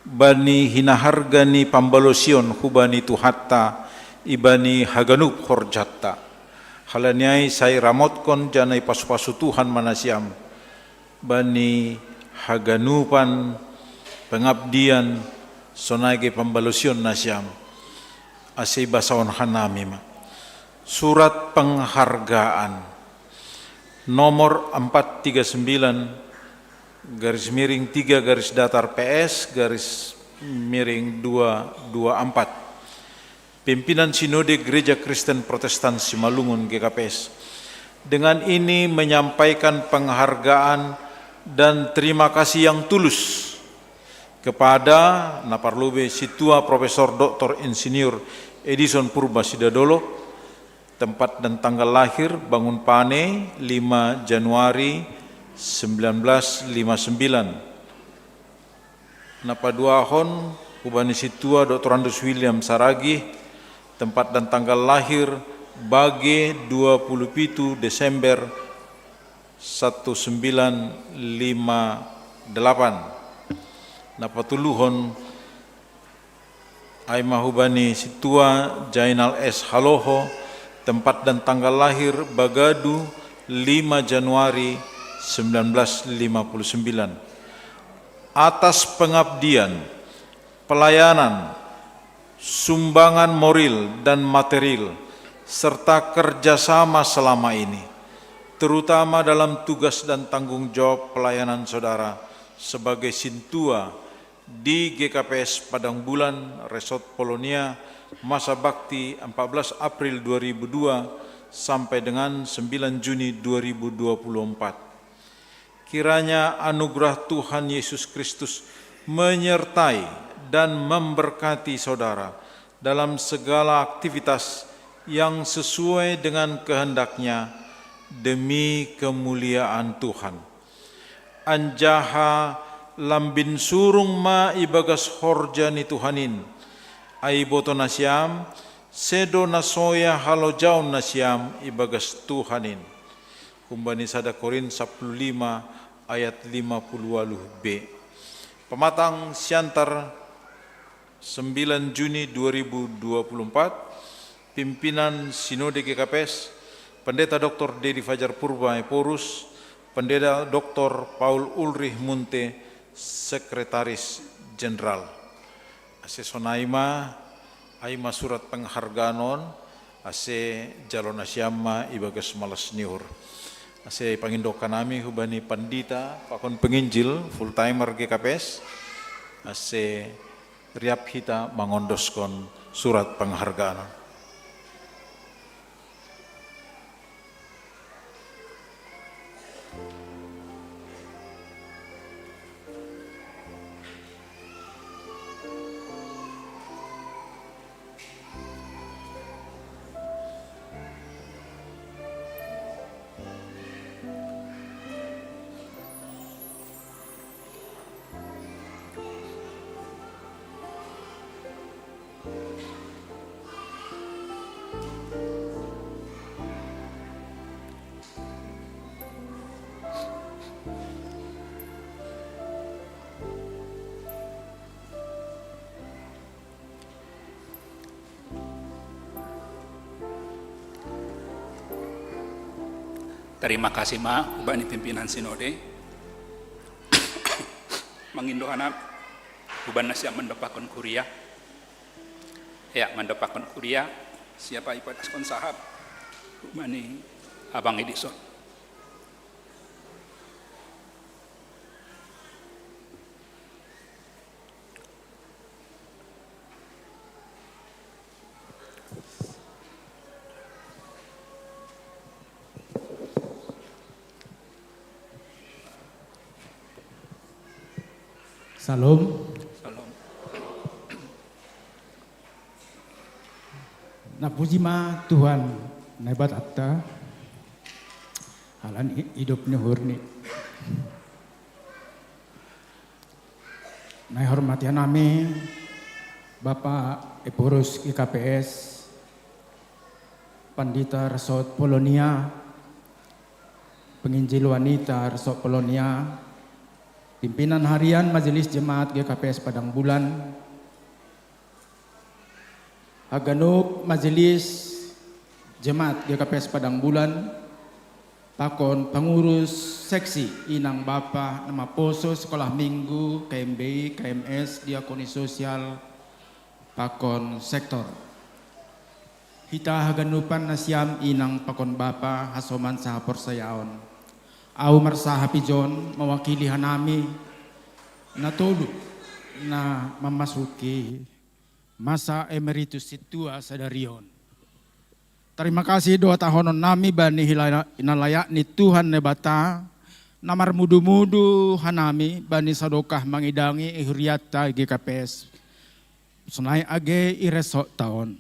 bani hinaharga ni pambalosion hubani Tuhanta ibani haganup horjanta. Halani ai sai ramotkon janah ipasupasu Tuhan ma nasiam bani haganupan pengabdian, sonai age pambalosion nasiam, ase ibasahon hanami ma. Surat penghargaan nomor empat tiga sembilan garis miring tiga garis datar P S garis miring dua dua empat. Pimpinan Sinode Gereja Kristen Protestan Simalungun G K P S, dengan ini menyampaikan penghargaan dan terima kasih yang tulus kepada na parlobei Sintua Profesor Doktor Insinyur Edison Purba Sidadolo, tempat dan tanggal lahir Bangun Pane, lima Januari sembilan belas lima sembilan. Na paduahon hubani Sintua Doktorandus William Saragih, tempat dan tanggal lahir Bage dua puluh pitu Desember satu sembilan lima delapan. Na patoluhon ai ma hubani Sintua Jainal S Haloho, tempat dan tanggal lahir Bagadu lima Januari sembilan belas lima puluh sembilan. Atas pengabdian, pelayanan, sumbangan moral dan material, serta kerjasama selama ini, terutama dalam tugas dan tanggung jawab pelayanan saudara sebagai sintua di G K P S Padang Bulan, Resort Polonia, masa bakti empat belas April dua ribu dua sampai dengan sembilan Juni dua ribu dua puluh empat. Kiranya anugerah Tuhan Yesus Kristus menyertai dan memberkati saudara dalam segala aktivitas yang sesuai dengan kehendak-Nya demi kemuliaan Tuhan. Anjaha lambin surung ma ibagas horja ni Tuhan in, Ai iboto nasiam, sedo na soya halojaon nasiam ibagas Tuhan in. Humbani sada Korin sapuluh lima ayat lima puluh waluh b. Pamatang siantar sembilan Juni dua ribu dua puluh empat, pimpinan Sinode G K P S, Pendeta Doktor Dedi Fajar Purba Ephorus, Pendeta Doktor Paul Ulrich Munte, Sekretaris Jenderal. Ase sonai ma, ai ma surat penghargaan on, ase jalo nasiam ma ibagas malas ni uhur. Ase pangindokan nami hubani pandita pakon penginjil full timer G K P S, ase riap hita mangondoskon surat penghargaan on. Tarima kasih ma hubani pimpinan Sinode. Mangindo hana hubani nasiam mandapakon kuria. Ya, mandapakon kuria, siapa ipadaskon sahap hubani abang i dison. Shalom. Shalom. Napuji ma Tuhan Naibatatta, halani idop ni uhurni. Naihormati hanami Bapak Ephorus G K P S, Pandita Resort Polonia, Penginjil Wanita Resort Polonia, Pimpinan Harian Majelis Jemaat G K P S Padang Bulan, haganup Majelis Jemaat G K P S Padang Bulan, pakon pangurus seksi, inang bapa na maposo sekolah minggu, K M B I, K M S, diakoni sosial, pakon sektor. Hita haganupan nasiam inang pakon bapa, hasoman sahaporsayaon. Ahu marsahap ijon mawakili hanami na tolu na mamasuki masa emeritus sintua sadari on. Tarima kasih do hatahonon nami bani hila-, hinalayak ni Tuhan Naibata, na marmudu-mudu hanami bani sadokah mangidangi ihuriatta G K P S. Sonai age i resortta on.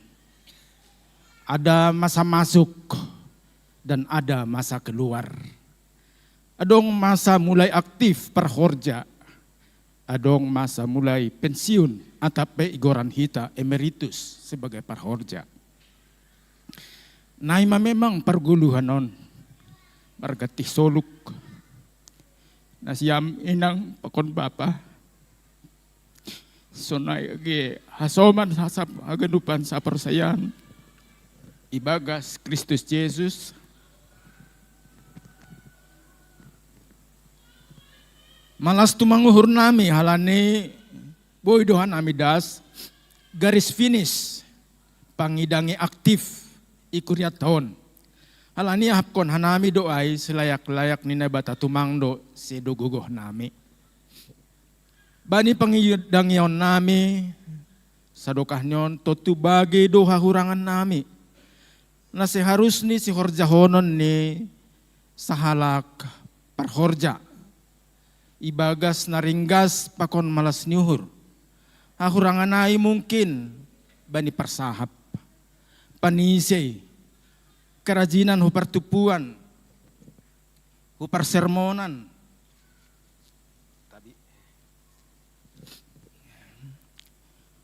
Ada masa masuk dan ada masa keluar. Adong masa mulai aktif parhorja, adong masa mulai pensiun, atap pe igoran hita emeritus sebagai parhorja. Nai ma memang pargoluhan on, marganti soluk. Nasiam inang pakon bapa, sonai age hasoman hasap haganupan saporsayaon ibagas Kristus Jesus. Malas tumang uhur nami halani boi do hanami das garis finish pangidangi aktif i kuriatta on. Halani ahapkon hanami do ai, silayak-layak ni Naibata tumang do sedo gogoh nami. Bani pangidangion nami, sadokah ni on tontu bage do hahurangan nami na seharus ni sihorjahonon ni sahalak parhorja ibagas na ringgas pakon malas ni uhur. Hahurangan nai mungkin bani parsahap, panise, kerajinan hu partumpuan, hu parsermonan,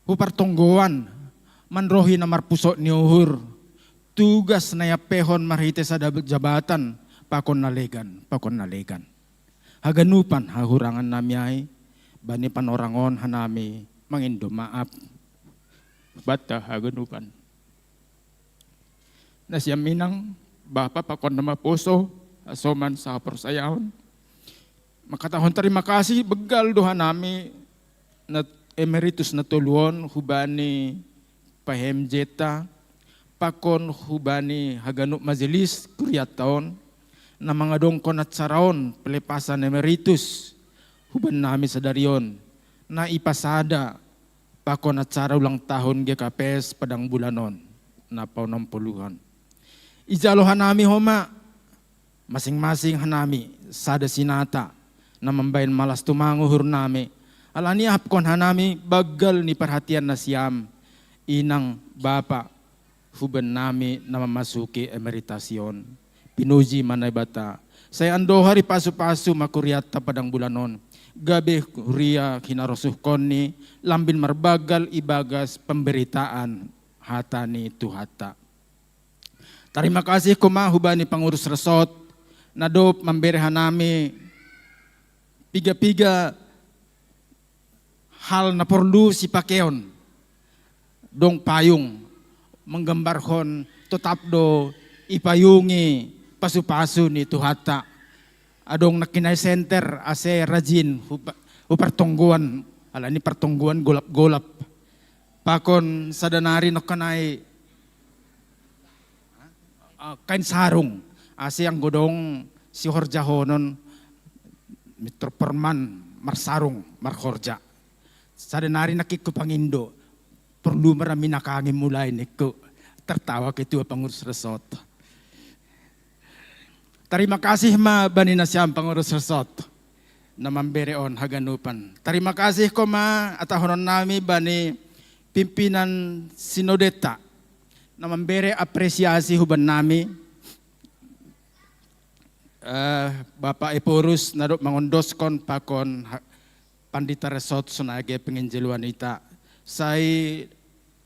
hu partonggoan, Manrohi na marpuso' ni uhur, tugas na iampehon marhite sada jabatan, pakon na legan, pakon na legan. Haganupan hahurangan nami ai, bani panorangon hanami mangindo maaf. Banta haganupan. Na siam inang, bapa pakon na maposo, asoman sahaporsayaon. Makatahon tarima kasih, begal do hanami na emeritus na toluon hubani P H M J ta, pakon hubani haganup majelis kuriatta on, na mangadongkon acara on pelepasan emeritus hubannami sadari on, na ipasada pakon acara ulang tahun G K P S Padang Bulan on, na paonom puluhan. Ijalo hanami homa, masing-masing hanami sada sinata, na mambahen malas tumang uhurnami, alani ahapkon hanami bagal ni parhatian nasiam, inang, bapa, hubannami na mamasuki emeritasi on. Pinuji ma Naibata. Sai andohar ipasu-pasu ma kuriatta Padang Bulan on, gabe huria hinarosuhkonni, lambin marbagal ibagas pemberitaan hata ni Tuhanta. Tarima kasih homa hubani pangurus resort, na dob mambere hanami piga-piga hal na porlu sipakeon. Dong payung, manggambarhon totap do ipayungi pasu-pasu ni Tuhanta. Adong nangkin ai senter ase rajin hu pa-, hu partonggoan, alani partonggoan golap-golap. Pakon sada nari nangkin ai, ah, kain sarung, ase anggo dong sihorjahonon, mitro perman marsarung, marhorja. Sada nari nangkin hu pangindo, porlu ma ra minakangin mulai ningku. Tertawa ketua pengurus resort. Tarima kasih ma bani nasiam pangurus resort, na mambere on haganupan. Tarima kasih homa atahononnami bani pimpinan sinodeta, na mambere apresiasi hubannami, eh, Bapa Ephorus na dob mangondoskon pakon ha-, pandita resort sonai gabe penginjil wanita. Sai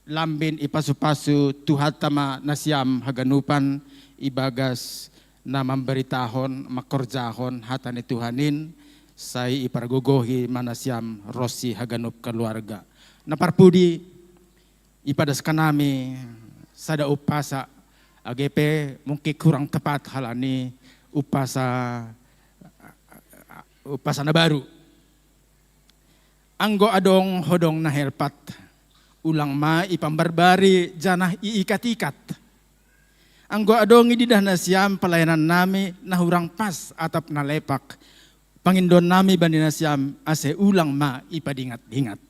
lambin ipasu-pasu Tuhanta ma nasiam haganupan ibagas na mamberitahon, mangkorjahon hata ni Tuhan in, sai ipargogohi ma nasiam ronsi haganup keluarga. Na parpudi, ipadaskan nami sada umpasa, age pe mungkin kurang tepat halani umpasa, umpasa na baru. Anggo adong hodong na helpat, ulang ma ipambarbari janah iikat-ikat. Anggo adong ididah nasiam pelayanannami na hurang pas atap na lepak, pangindoannami bani nasiam ase ulang ma ipadingat-dingat.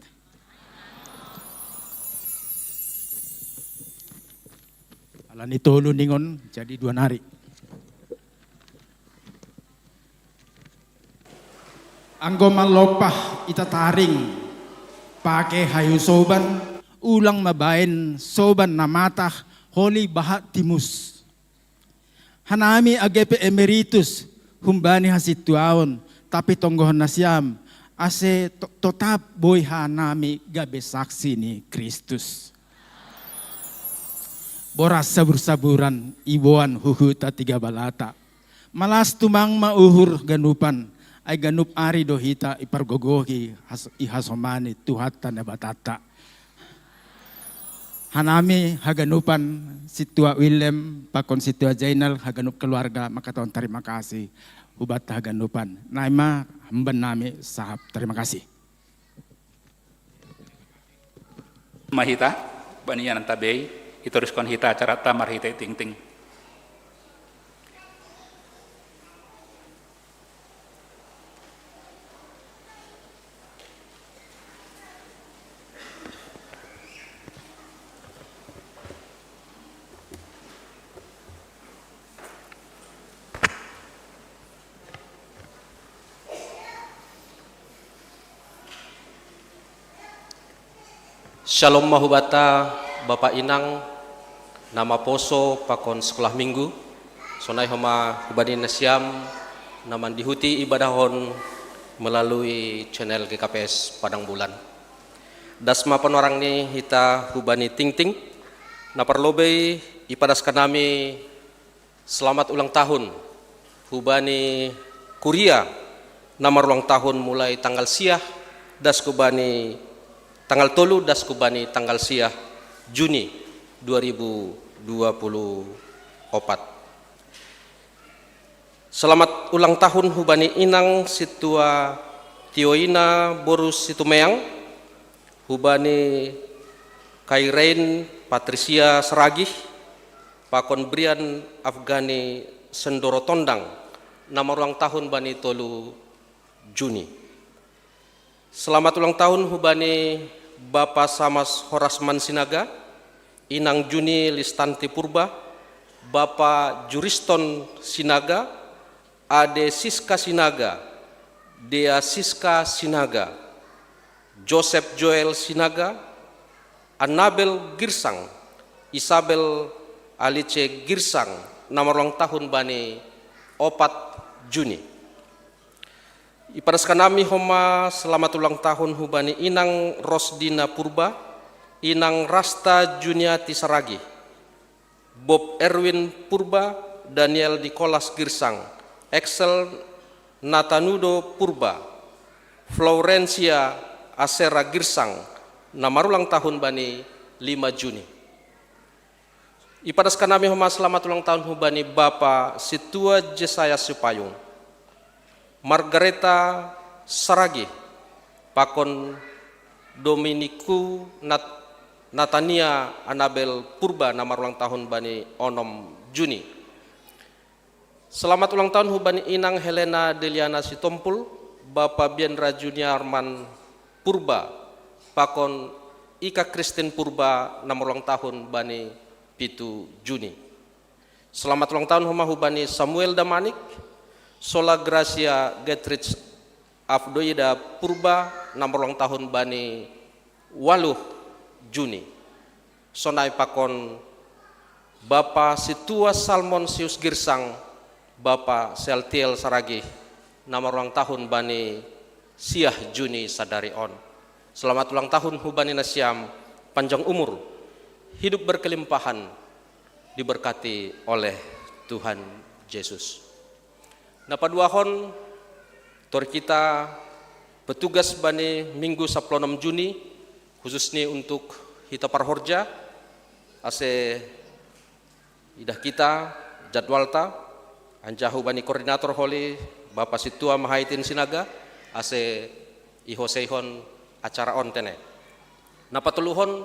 Alani tolu ningon, jadi dua nari. Anggo mallompa itataring pake hayu soban, ulang ma baen soban na matah, holi bahat timus. Hanami age pe emeritus humbani hasintuaon, tapi tonggohon nasiam, ase to-, totap boi hanami gabe saksi ni Kristus. Boras sabur-saburan iboan huhuta tiga balata. Malas tumang ma uhur ganupan, ai ganup ari do hita ipargogohi has-, ihasomani Tuhanta Nabatanta. Hanami haganupan, Sintua Willem pakon Sintua Jainal, haganup keluarga, mangkatahon tarima kasih hubanta haganupan. Nai ma humbannami sahap, tarima kasih. Ma hita, bani iananta bei, itoruskon hita acaranta marhite tingting. Shalom ma hubanta, Bapa Inang, na maposo pakon sekolah minggu, sonai homa hubani nasiam na mandihuti ibadah on melalui channel G K P S Padang Bulan. Das ma panorang ni hita hubani tingting. Na parlobei ipadas kanami selamat ulang tahun hubani kuria na marulang tahun mulai tanggal siah das kubani tanggal tolu das kubani tanggal siah Juni dua ribu dua puluh opat. Selamat ulang tahun hubani inang situa Tioina boru Situmeang, hubani Kairein Patricia Saragih, pakon Brian Afgani Sendoro Tondang, na marulang tahun bani tolu Juni. Selamat ulang tahun hubani Bapa Samas Horasman Sinaga, Inang Juni Listanti Purba, Bapa Juriston Sinaga, Ade Siska Sinaga, Dea Siska Sinaga, Joseph Joel Sinaga, Annabel Girsang, Isabel Alice Girsang, na marulang tahun bani opat Juni. Ipadas kanami homa selamat ulang tahun hubani Inang Rosdina Purba, Inang Rasta Juniati Saragih, Bob Erwin Purba, Daniel Nicholas Girsang, Excel Natanudo Purba, Florencia Asera Girsang, na marulang tahun bani lima Juni. Ipadas kanami homa selamat ulang tahun hubani Bapa Situa Jesaya Sipayung, Margareta Saragih, pakon Dominiku Nat-, Natania Anabel Purba na marulang tahun bani onom Juni. Selamat ulang tahun hubani Inang Helena Deliana Sitompul, Bapa Bian Rajuniarman Purba, pakon Ika Kristin Purba na marulang tahun bani pitu Juni. Selamat ulang tahun homa hubani Samuel Damanik, Sola Gracia Getridge Afdoida Purba na marulang tahun bani waluh Juni. Sonai pakon Bapa Situa Salmon Sius Girsang, Bapa Seltiel Saragih, na marulang tahun bani siah Juni sadari on. Selamat ulang tahun hubani nasiam, panjang umur, hidup berkelimpahan, diberkati oleh Tuhan Yesus. Na paduahon, tor kita petugas bani minggu saplonom Juni, khusus ni untuk hita parhorja, ase idah kita jadwalta, anjahu bani koordinator holi Bapa Situa Mahaitin Sinaga, ase ihoseihon acara on tene. Na patoluhon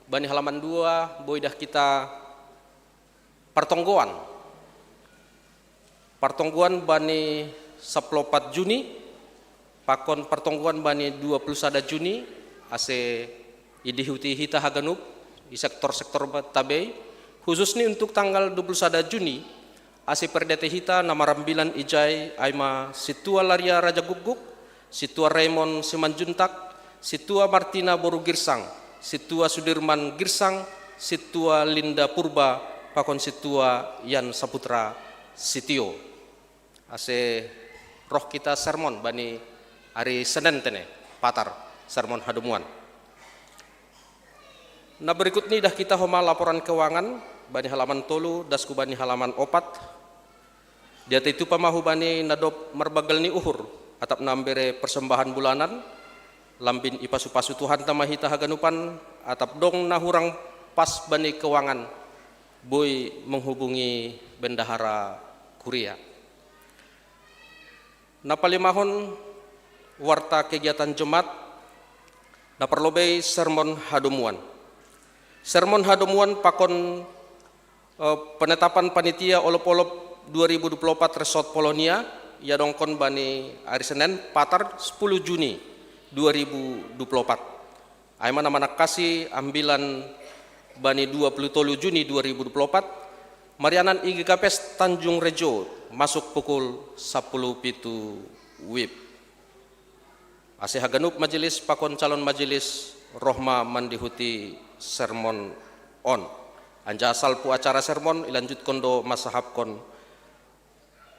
bani halaman dua, boi idah kita partonggoan. Partonggoan bani saplopat Juni, pakon partonggoan bani dua puluh sada Juni, ase idihuti hita haganup, i sektor-sektor tabei, khusus ni untuk tanggal dua puluh sada Juni, ase perdete hita na marambilan ijai ai ma Situa Laria Raja Gukguk, Situa Raymond Simanjuntak, Situa Martina Boru Girsang, Situa Sudirman Girsang, Situa Linda Purba, pakon Situa Yan Saputra Sitio. Ase roh kita sermon bani ari Senen tene, Patar, sermon hadomuan. Na berikut ni idah kita homa laporan keuangan, bani halaman tolu, das ku bani halaman opat. Diatei tupa ma hubani na dob marbagel ni uhur, atap na mambere persembahan bulanan, lambin ipasu-pasu Tuhanta ma hita haganupan, atap dong na hurang pas bani keuangan, boi menghubungi bendahara kuria. Na palimahon warta kegiatan Jemaat, na parlobei sermon hadomuan. Sermon hadomuan pakon eh, penetapan panitia olop-olop dua ribu dua puluh empat Resort Polonia, iadongkon bani ari Senen, Patar, sepuluh Juni dua ribu dua puluh empat. Ai ma na manangkasi ambilan bani dua puluh tolu Juni dua ribu dua puluh empat, marianan i G K P S Tanjung Rejo, masuk pukul sapuluh pitu wib. Ase haganup majelis pakon calon majelis roh ma mandihuti sermon on. Anjaha salpu acara sermon ilanjutkon do mansahapkon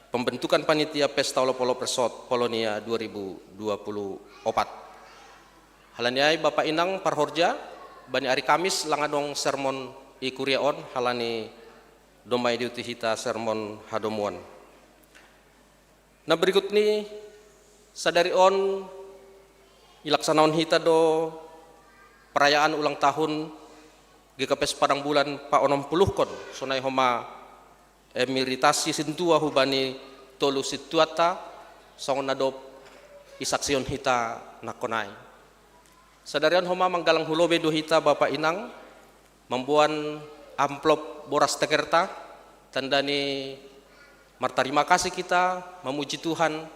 pembentukan panitia Pesta Olop-olop Resort Polonia dua ribu dua puluh opat. Halani ai Bapa inang parhorja, bani ari Kamis lang adong sermon i kuria on, halani domai diuti hita sermon hadomuan. Na berikut ni sadari on ilaksanaon hita do perayaan ulang tahun G K P S Padang Bulan pa onom puluhkon, sonai homa emeritasi sintua hubani tolu sintuanta, songon na dob isaksihon hita nangkonai. Sadari on homa manggalang hu lobei do hita Bapa inang, mamboan amplop boras tekerta, tanda ni martarima kasih kita, mamuji Tuhan,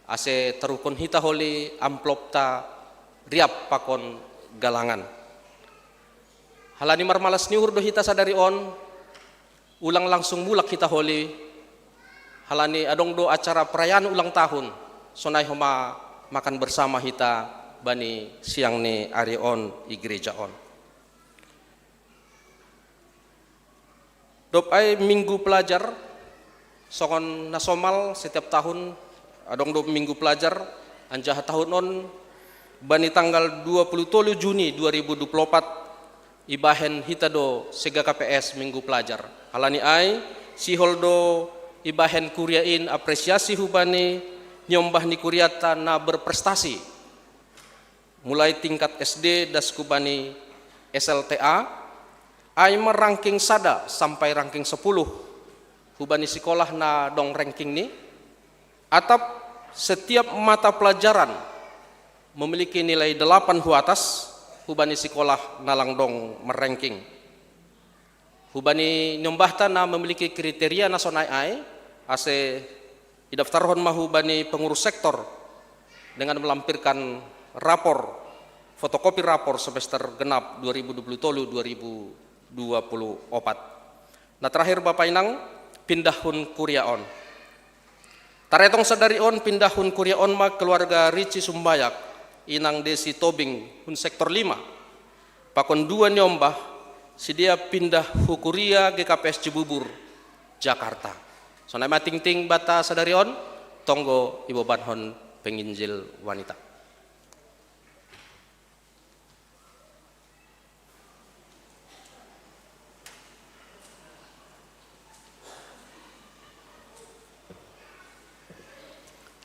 ase taruhkon hita holi amplopta riap pakon galangan. Halani marmalas ni uhur do hita sadari on, ulang langsung mulak hita holi, halani adong do acara perayaan ulang tahun, sonai homa makan bersama hita bani siang ni ari on i gereja on. Dob ai minggu pelajar, songon na somal setiap tahun adong do minggu pelajar, anjaha tahun on bani tanggal dua puluh tolu Juni dua ribu dua puluh opat ibahen hita do se G K P S minggu pelajar. Halani ai, sihol do ibahen kuria in apresiasi hubani niombah ni kurianta na berprestasi. Mulai tingkat S D das hubani S L T A, ai ma ranking sada sampai ranking sepuluh hubani sikolah na dong ranking ni, atap setiap mata pelajaran memiliki nilai delapan hu atas hubani sikolah na lang dong marranking. Hubani niombahta na memiliki kriteria na sonai ai, ase idaftarhon ma hubani pengurus sektor dengan melampirkan rapor, fotokopi rapor semester genap dua ribu dua puluh tolu dua ribu dua puluh opat. Na terakhir Bapa inang, pindahhon kuria on. Taretong sadari on pindahhon kuria on ma keluarga Rici Sumbayak, inang Desi Tobing, hun sektor lima. Pakon dua niombah, sidea pindah hu kuria G K P S Cibubur, Jakarta. Sonai ma tingting banta sadari on, tonggo ibobanhon penginjil wanita.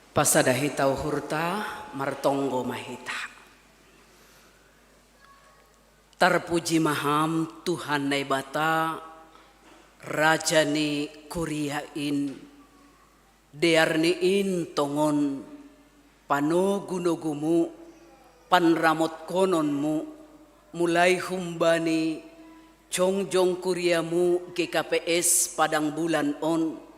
Pasada hita uhurta, martonggo ma hita. Tarpuji ma Ham Tuhan Naibata, Raja ni kuria in, dear ni in tongon, panogunogumu, panramotkononmu, mulai humbani jongjong kuriamu G K P S Padang Bulan on,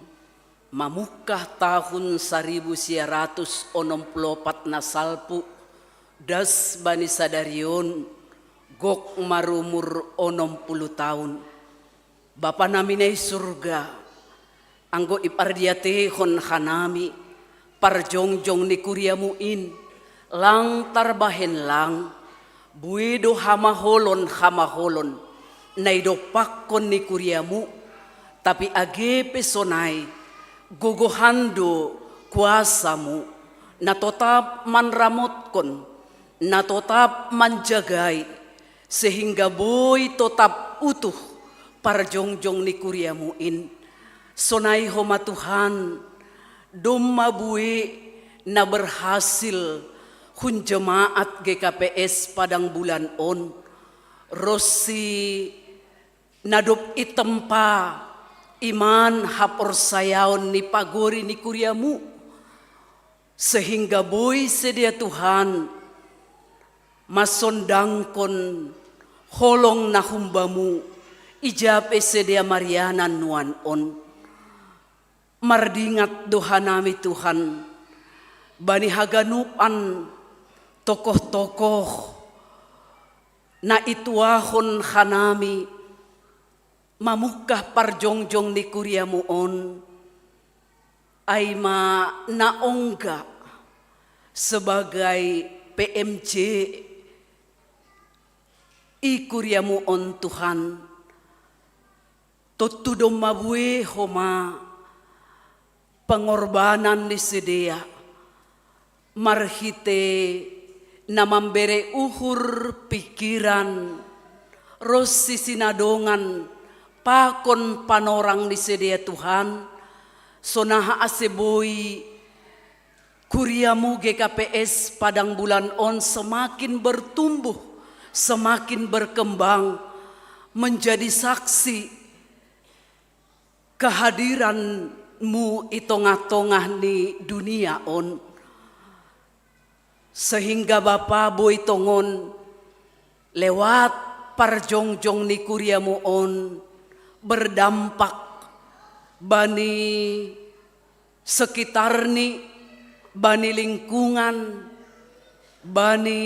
mamungkah tahun saribu sia ratus onom puluh opat na salpu, das bani sadari on, gok marumur onom puluh taon. Bapa nami na i surga, anggo ipardiatehon hanami parjongjong ni kuriamu in, lang tarbahen lang, bue do hamaholon-hamaholon na idompakkon ni kuriamu, tapi age pe sonai, gogohan do kuasamu, na totap manramotkon, na totap manjagai, sehingga boi totap utuh parjongjong ni kuriamu in. Sonai homa Tuhan, domma bue na berhasil hun jemaat G K P S Padang Bulan on, ronsi na dob itempa iman haporsayaon ni pagori ni kuriamu, sehingga boi sidea Tuhan masondangkon holong na humbamu, ija pe sidea marianan nuan on. Mardingat do hanami Tuhan, bani haganupan tokoh-tokoh na ituahon hanami mamungkah parjongjong ni kuriamu on, ai ma na ongga sebagai P M C i kuriamu on Tuhan, tontu domma bue homa pengorbanan ni sidea marhite na mambere uhur pikiran ro si sinadongan pakon panorang ni sidea Tuhan, sonaha ase boi kuriamu G K P S Padang Bulan on semakin bertumbuh, semakin berkembang, menjadi saksi kehadiranmu i tongah-tongah ni dunia on. Sehingga Bapa boi tongon lewat parjongjong ni kuriamu on berdampak bani sekitarni, bani lingkungan, bani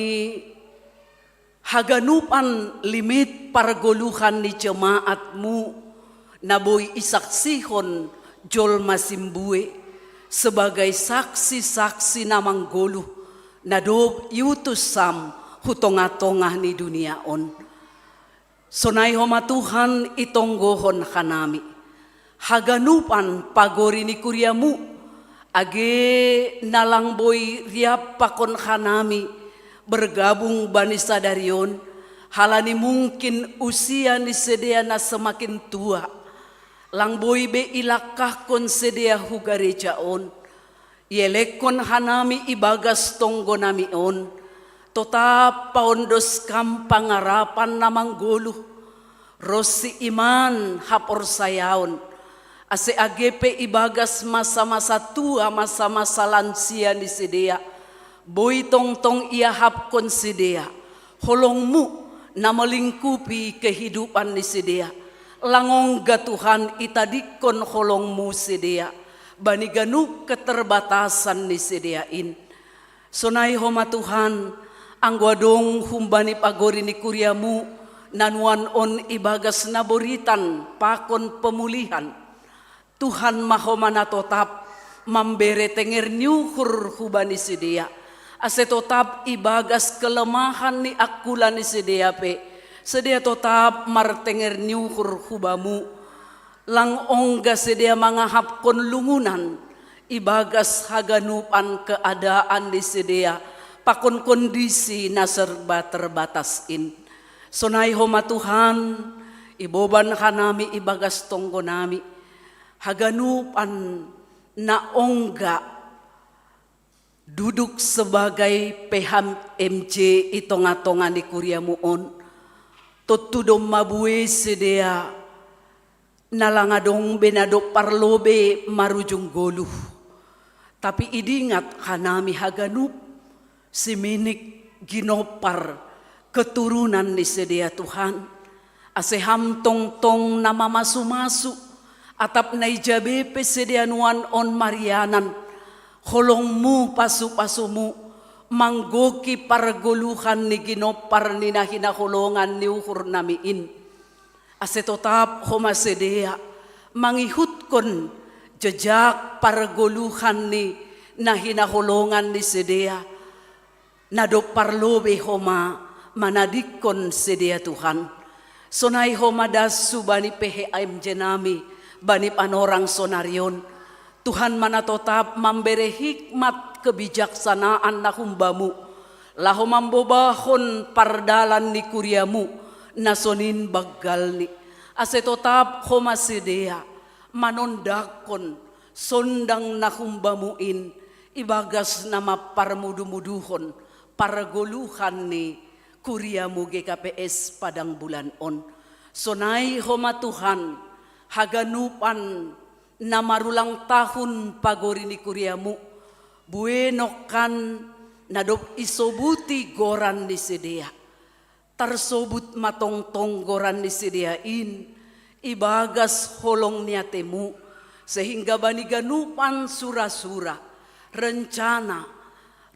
haganupan limit pargoluhan ni jemaatmu, na boi isaksihon jolma simbue sebagai saksi-saksi na manggoluh, na dob iutus Ham hu tongah-tongah ni dunia on. Sonai homa Tuhan itonggohon hanami haganupan pagori ni kuriamu, age na lang boi riap pakon hanami bergabung bani sadari on, halani mungkin usia ni sidea na semakin tua, lang boi be ilangkahkon sidea hu gareja on. Ielekkon hanami ibagas tonggonami on, totap paondos Ham pangarapan na manggoluh, ronsi iman haporsayaon, ase age pe ibagas masa-masa tua, masa-masa lansia ni sidea, boi tongtong iahapkon sidea holongmu na melingkupi kehidupan ni sidea. Lang ongga Tuhan itadikkon holongmu sidea bani ganup keterbatasan ni sidea in. Sonai homa Tuhan, anggo adong humbani pagori ni kuriamu na nuan on ibagas na boritan pakon pemulihan, Tuhan ma homa na totap mambere tenger ni uhur hubani sidea, ase totap ibagas kelemahan ni angkula ni sidea pe, sidea totap martenger ni uhur hubamu. Lang ongga sidea mangahapkon lungunan ibagas haganupan keadaan ni sidea pakon kondisi na serba terbatas in. Sonai homa Tuhan, iboban hanami ibagas tonggonami haganupan na ongga duduk sebagai P H M J i tongah-tongah ni kuriamu on. Tontu domma bue sidea na lang adong be na dob parlobei marujung goluh. Tapi idingat hanami haganup, siminik, ginompar, keturunan ni sidea Tuhan. Ase Ham tongtong na mamasu-masu, atap na ija be pe sidea nuan on marianan, holongmu, pasu-pasumu manggoki pargoluhan ni ginompar ni na hinaholongan ni uhurnami in. Ase totap homa sidea mangihutkon jejak pargoluhan ni na hinaholongan ni sidea, na dob parlobei homa manadikkon sidea Tuhan. Sonai homa das hubani P H M J nami bani panorang sonari on. Tuhan ma na totap mambere hikmat kebijaksanaan na humbamu, laho mambobahon pardalan ni kuriamu na sonin banggalni, ase totap homa sidea manondakkon sondang na humbamu in ibagas na mamparmudu-muduhon pargoluhan ni kuriamu G K P S Padang Bulan on. Sonai homa Tuhan, haganupan na marulang tahun pagori ni kuriamu, bue nongkan na dob isobuti goran ni sidea. Tarsobut ma tongtong goran ni sidea in ibagas holong ni atemu, sehingga bani ganupan sura-sura, rencana,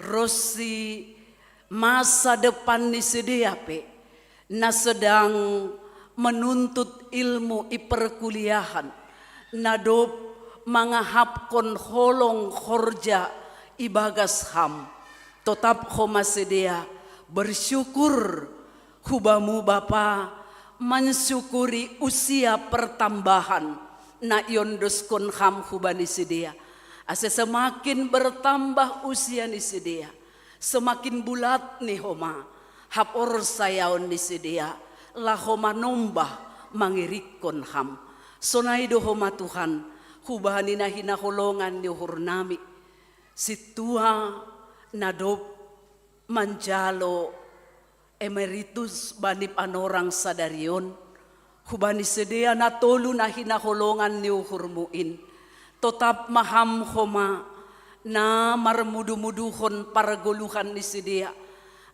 ronsi masa depan ni sidea pe, na sedang menuntut ilmu i perkuliahan, na dob mangahapkon holong horja ibagas Ham, totap homa sidea bersyukur hubamu Bapa, mansyukuri usia pertambahan na iondoskon Ham hubani sidea, ase semakin bertambah usia ni sidea, Semakin bulat ni homa haporsayaon ni sidea, la homa nombah mangirikkon ham. Sonai do homa Tuhan, hubani na hinaholongan ni uhurnami, sintua na dob manjalo emeritus bani panorang sadari on, hubani sidea na tolu na hinaholongan ni uhurmu in, totap ma ham homa na marmudumuduhon pargoluhan ni sidea,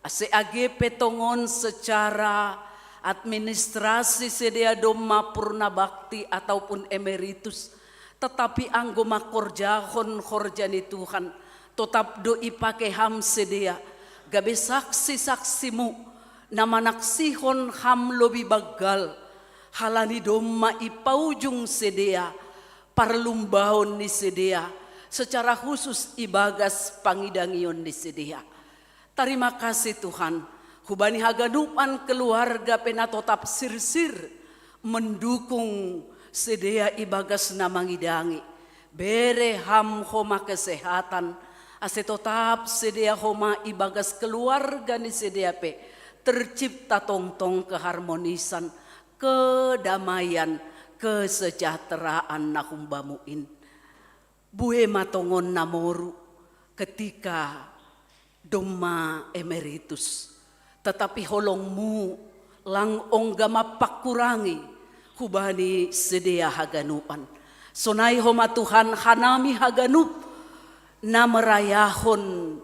ase age pe tongon secara administrasi sidea domma purna bakti ataupun emeritus, tetapi anggo mangkorjahon horja ni Tuhan, totap do ipake ham sidea gabe saksi-saksimu, na manaksihon ham lobi banggal, halani domma ipaujung sidea parlumbaon ni sidea, secara khusus ibagas pangidangion ni sidea. Tarima kasih Tuhan, hubani haganupan keluarga pe na totap sirsir mendukung sidea ibagas na mangidangi. Bere ham homa kesehatan, ase totap sidea homa ibagas keluarga ni sidea pe tercipta tongtong keharmonisan, kedamaian, kesejahteraan na humbamu in. Bue ma tongon na moru ketika domma emeritus, tetapi holongmu lang ongga mampangkurangi hubani sidea haganupan. Sonai homa Tuhan, hanami haganup na merayahon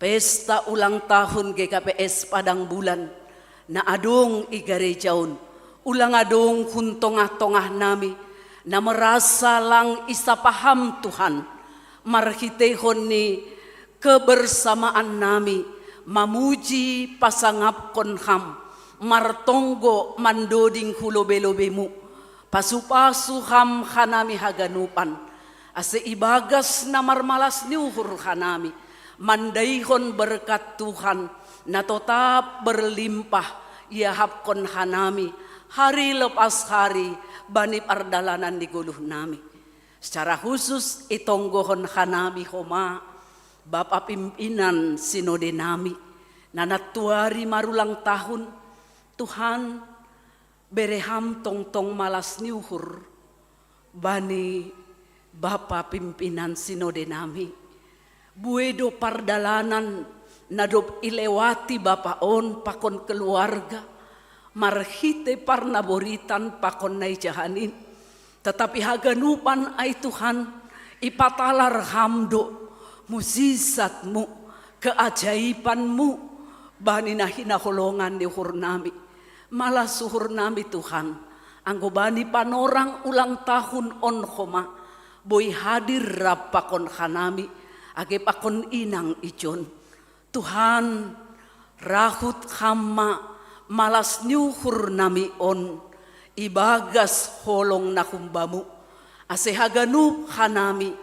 pesta ulang tahun G K P S Padang Bulan na adong i gareja on, ulang adong hun tongah-tongahnami na merasa lang isapa ham Tuhan, marhiteihon ni kebersamaannami mamuji pasangapkon ham, martonggo mandoding hu lobe-lobemu. Pasu-pasu ham hanami haganupan, ase ibagas na marmalas ni uhur hanami mandaihon berkat Tuhan na totap berlimpah iahapkon hanami hari lepas hari bani pardalanan ni goluhnami. Secara khusus itonggohon hanami homa Bapa Pimpinan Sinode nami, na nantuari marulang tahun. Tuhan, bere ham tongtong malas ni uhur bani Bapa Pimpinan Sinode nami. Bue do pardalanan na dob ilewati Bapa on pakon keluarga, marhite parnaboritan pakon na ijahan in. Tetapi haganupan ai Tuhan, ipatalar ham do mujizatmu, keajaibanmu bani na hinaholongan ni uhurnami. Malas uhurnami Tuhan, anggo bani panorang ulang tahun on homa boi hadir rap pakon hanami, age pakon inang ijon. Tuhan, rahut ham ma malas ni uhurnami on ibagas holong na humbamu, ase haganup hanami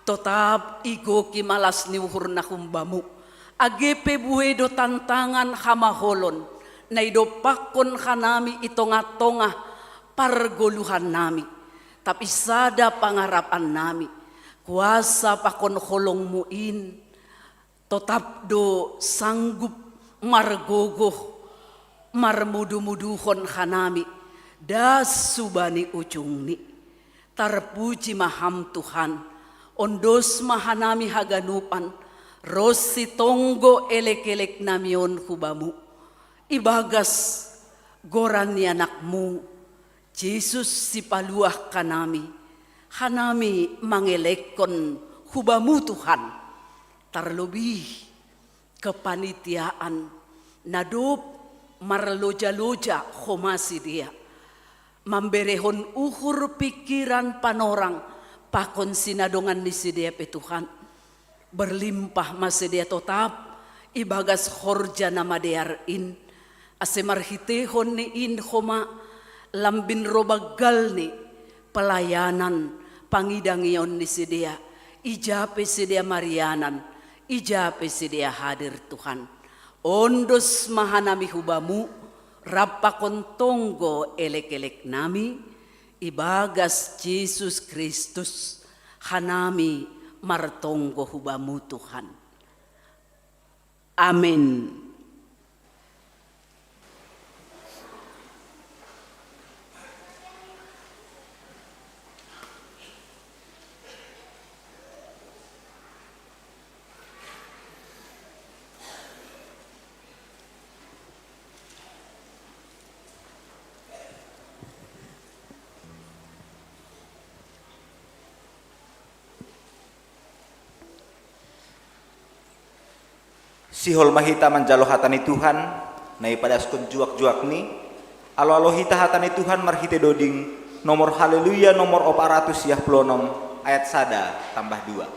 totap igoki malas ni uhur na humbamu. Age pe bue do tantangan hamaholon na idompakkon hanami i tongah-tongah pargoluhannami, tapi sada pangarapannami, kuasa pakon holongmu in totap do sanggup margogoh marmudu-muduhon hanami das subani ujungni. Tarpuji ma ham Tuhan, ondos ma hanami haganupan ronsi tonggo elek-eleknami on hu Bamu. Ibagas goran ni Anakmu, Jesus, Sipaluah hanami, hanami mangelekkon hu Bamu Tuhan, tarlobih kepanitiaan na dob marloja-loja homa sidea, mamberehon uhur, pingkiran, panorang pakon sinadongan ni sidea pe Tuhan. Berlimpah ma sidea totap ibagas horja na madear in, ase marhiteihon ni in homa lambin ro banggalni pelayanan pangidangion ni sidea, ija pe sidea marianan, ija pe sidea hadir Tuhan. Ondos ma hanami hu Bamu rap pakon tonggo elek-eleknami, ibagas Jesus Kristus hanami martonggo hu Bamu Tuhan. Amen. Sihol ma hita manjalo hata ni Tuhan, na ipadaskon juak-juakni, alo-alo hita hata ni Tuhan marhite doding, nomor Haleluya, nomor opat ratus siah puluh onom, ayat sada tambah dua.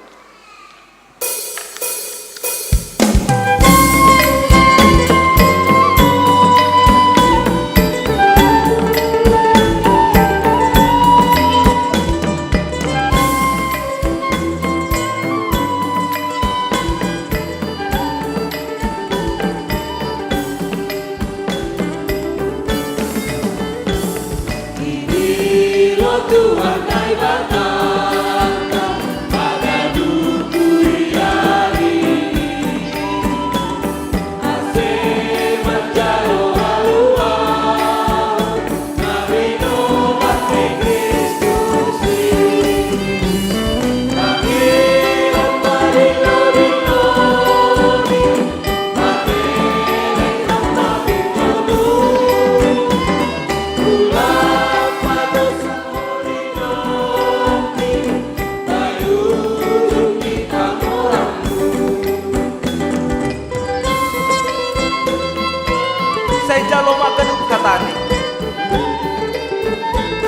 Sai jalo ma ganup hatani.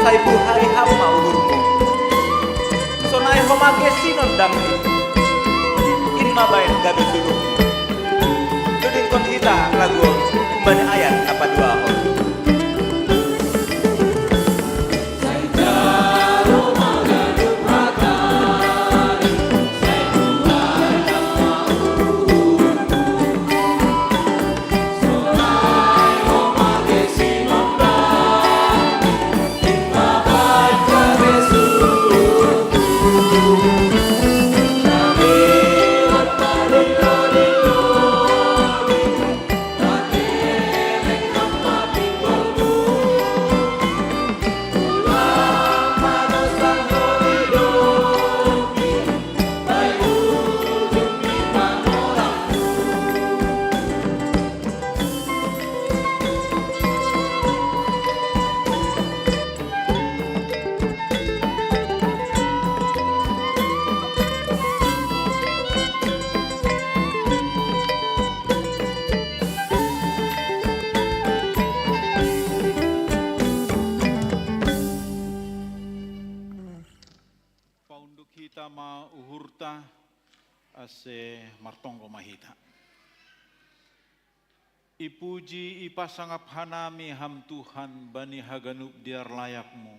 Sai buhai ham ma uhurmu. Sonai homa ge sinondangni. In ma baen gabe sulukmu. Dodingkon hita lagu on humbani ayat na paduahon. Paunduk hita ma uhurta, ase martonggo ma hita. Ipuji, ipasangap hanami Ham Tuhan bani haganup dear layakMu,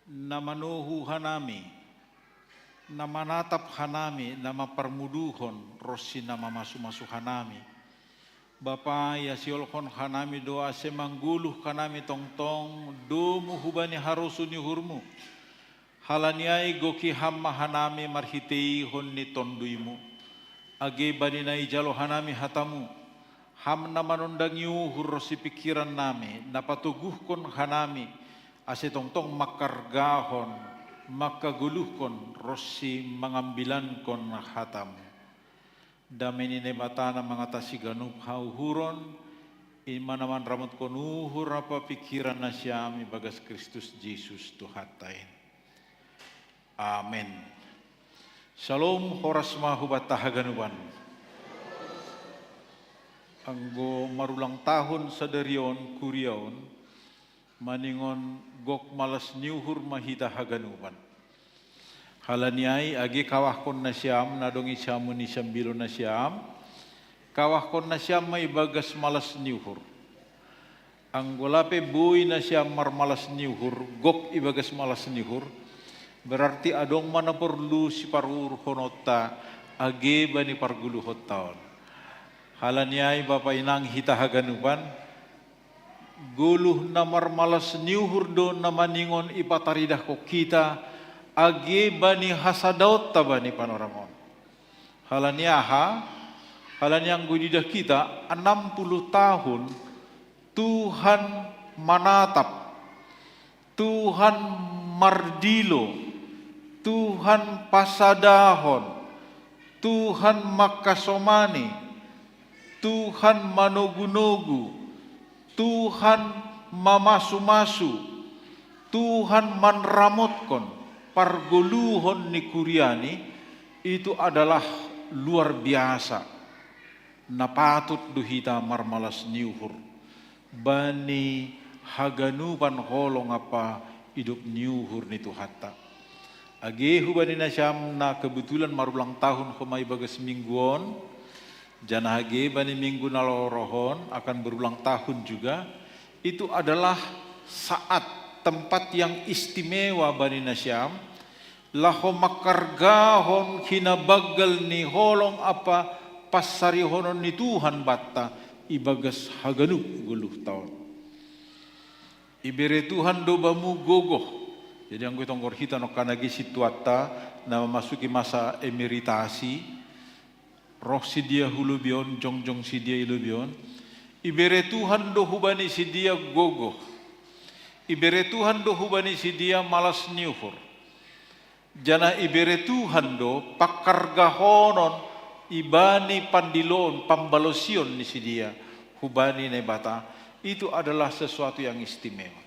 na manuhu hanami, na manatap hanami, na maparmuduhon ronsi na mamasu-masu hanami. Bapa, iasiolhon hanami do ase manggoluh hanami tongtong domu hubani harosuh ni uhurMu. Halani ai goki Ham ma hanami marhiteihon ni TonduyMu. Age bani na ijalo hanami hataMu, Ham na manondangi uhur ronsi pingkirannami, na patoguhkon hanami, ase tongtong mangkargahon, mangkagoluhkon ronsi mangambilankon hataMu. Dame ni Naibata na mangatasi ganup hauhuron, in ma na manramotkon uhur ampa pingkiran nasiam ibagas Kristus Jesus Tuhanta in. Amen. Syalom, horas ma hubanta haganupan. Anggo marulang tahun sadari on, kuria on, maningon gok malas ni uhur ma hita haganupan. Halani ai, age kawahkon nasiam, na adong i siamun i sambilon nasiam, kawahkon nasiam ma ibagas malas ni uhur. Anggo lape boi nasiam marmalas ni uhur, gok ibagas malas ni uhur, berarti adong ma na porlu siparuhurhononta age bani pargoluhonta on. Halani ai, Bapa, Inang, hita haganupan, goluh na marmalas ni uhur do na maningon ipataridahkon hita age bani hasadaonta bani panorang on. Halani aha? Halani anggo ididah hita, enam puluh tahun Tuhan manatap, Tuhan mardilo, Tuhan pasadahon, Tuhan mangkasomani, Tuhan manogunogu, Tuhan mamasumasu, Tuhan manramotkon pargoluhon ni kuriaNi, itu adalah luar biasa. Na patut do hita marmalas ni uhur bani haganupan holong ampa idop ni uhur ni Tuhanta. Age hubani nasiam na kebetulan marulang tahun homa ibagas minggu on, janah age bani minggu na laho roh on akan berulang tahun juga, itu adalah saat, tempat yang istimewa bani nasiam, laho mangkargahon hinabanggal ni holong ampa pansarihonon ni Tuhan banta ibagas haganup goluhta on. Ibere Tuhan do bamu gogoh. Jadi anggo itonggor hita nongkan age sintuanta na mamasuki masa emeritasi, roh sidea hu lobi on, jongjong sidea i lobi on, ibere Tuhan do hubani sidea gogoh. Ibere Tuhan do hubani sidea malas ni uhur. Janah ibere Tuhan do pangkargahonon ibani pandiloon, pambalosion ni sidea hubani Naibata. Itu adalah sesuatu yang istimewa.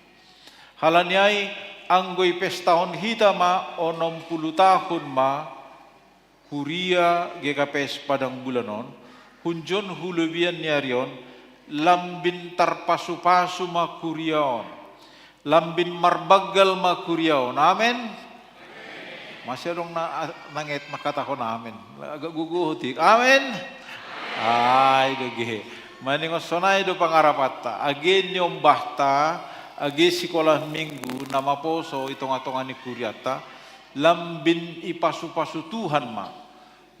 Halani ai, anggo ipestahon hita ma onom puluh tahun ma huria G K P S Padang Bulan on, hunjon hu lobian ni ari on, lambin tarpasupasu ma huria on. Lambin marbanggal ma huria on. Amen. Masih adong na, nanget mangkatahon amen. Agak gogoh otik. Amen. Ai do gehe. Maningon sonai do pangarapanta. Age niombahta, age sikolah minggu na maposo i tonga-tonga ni hurianta, lambin ipasupasu Tuhan ma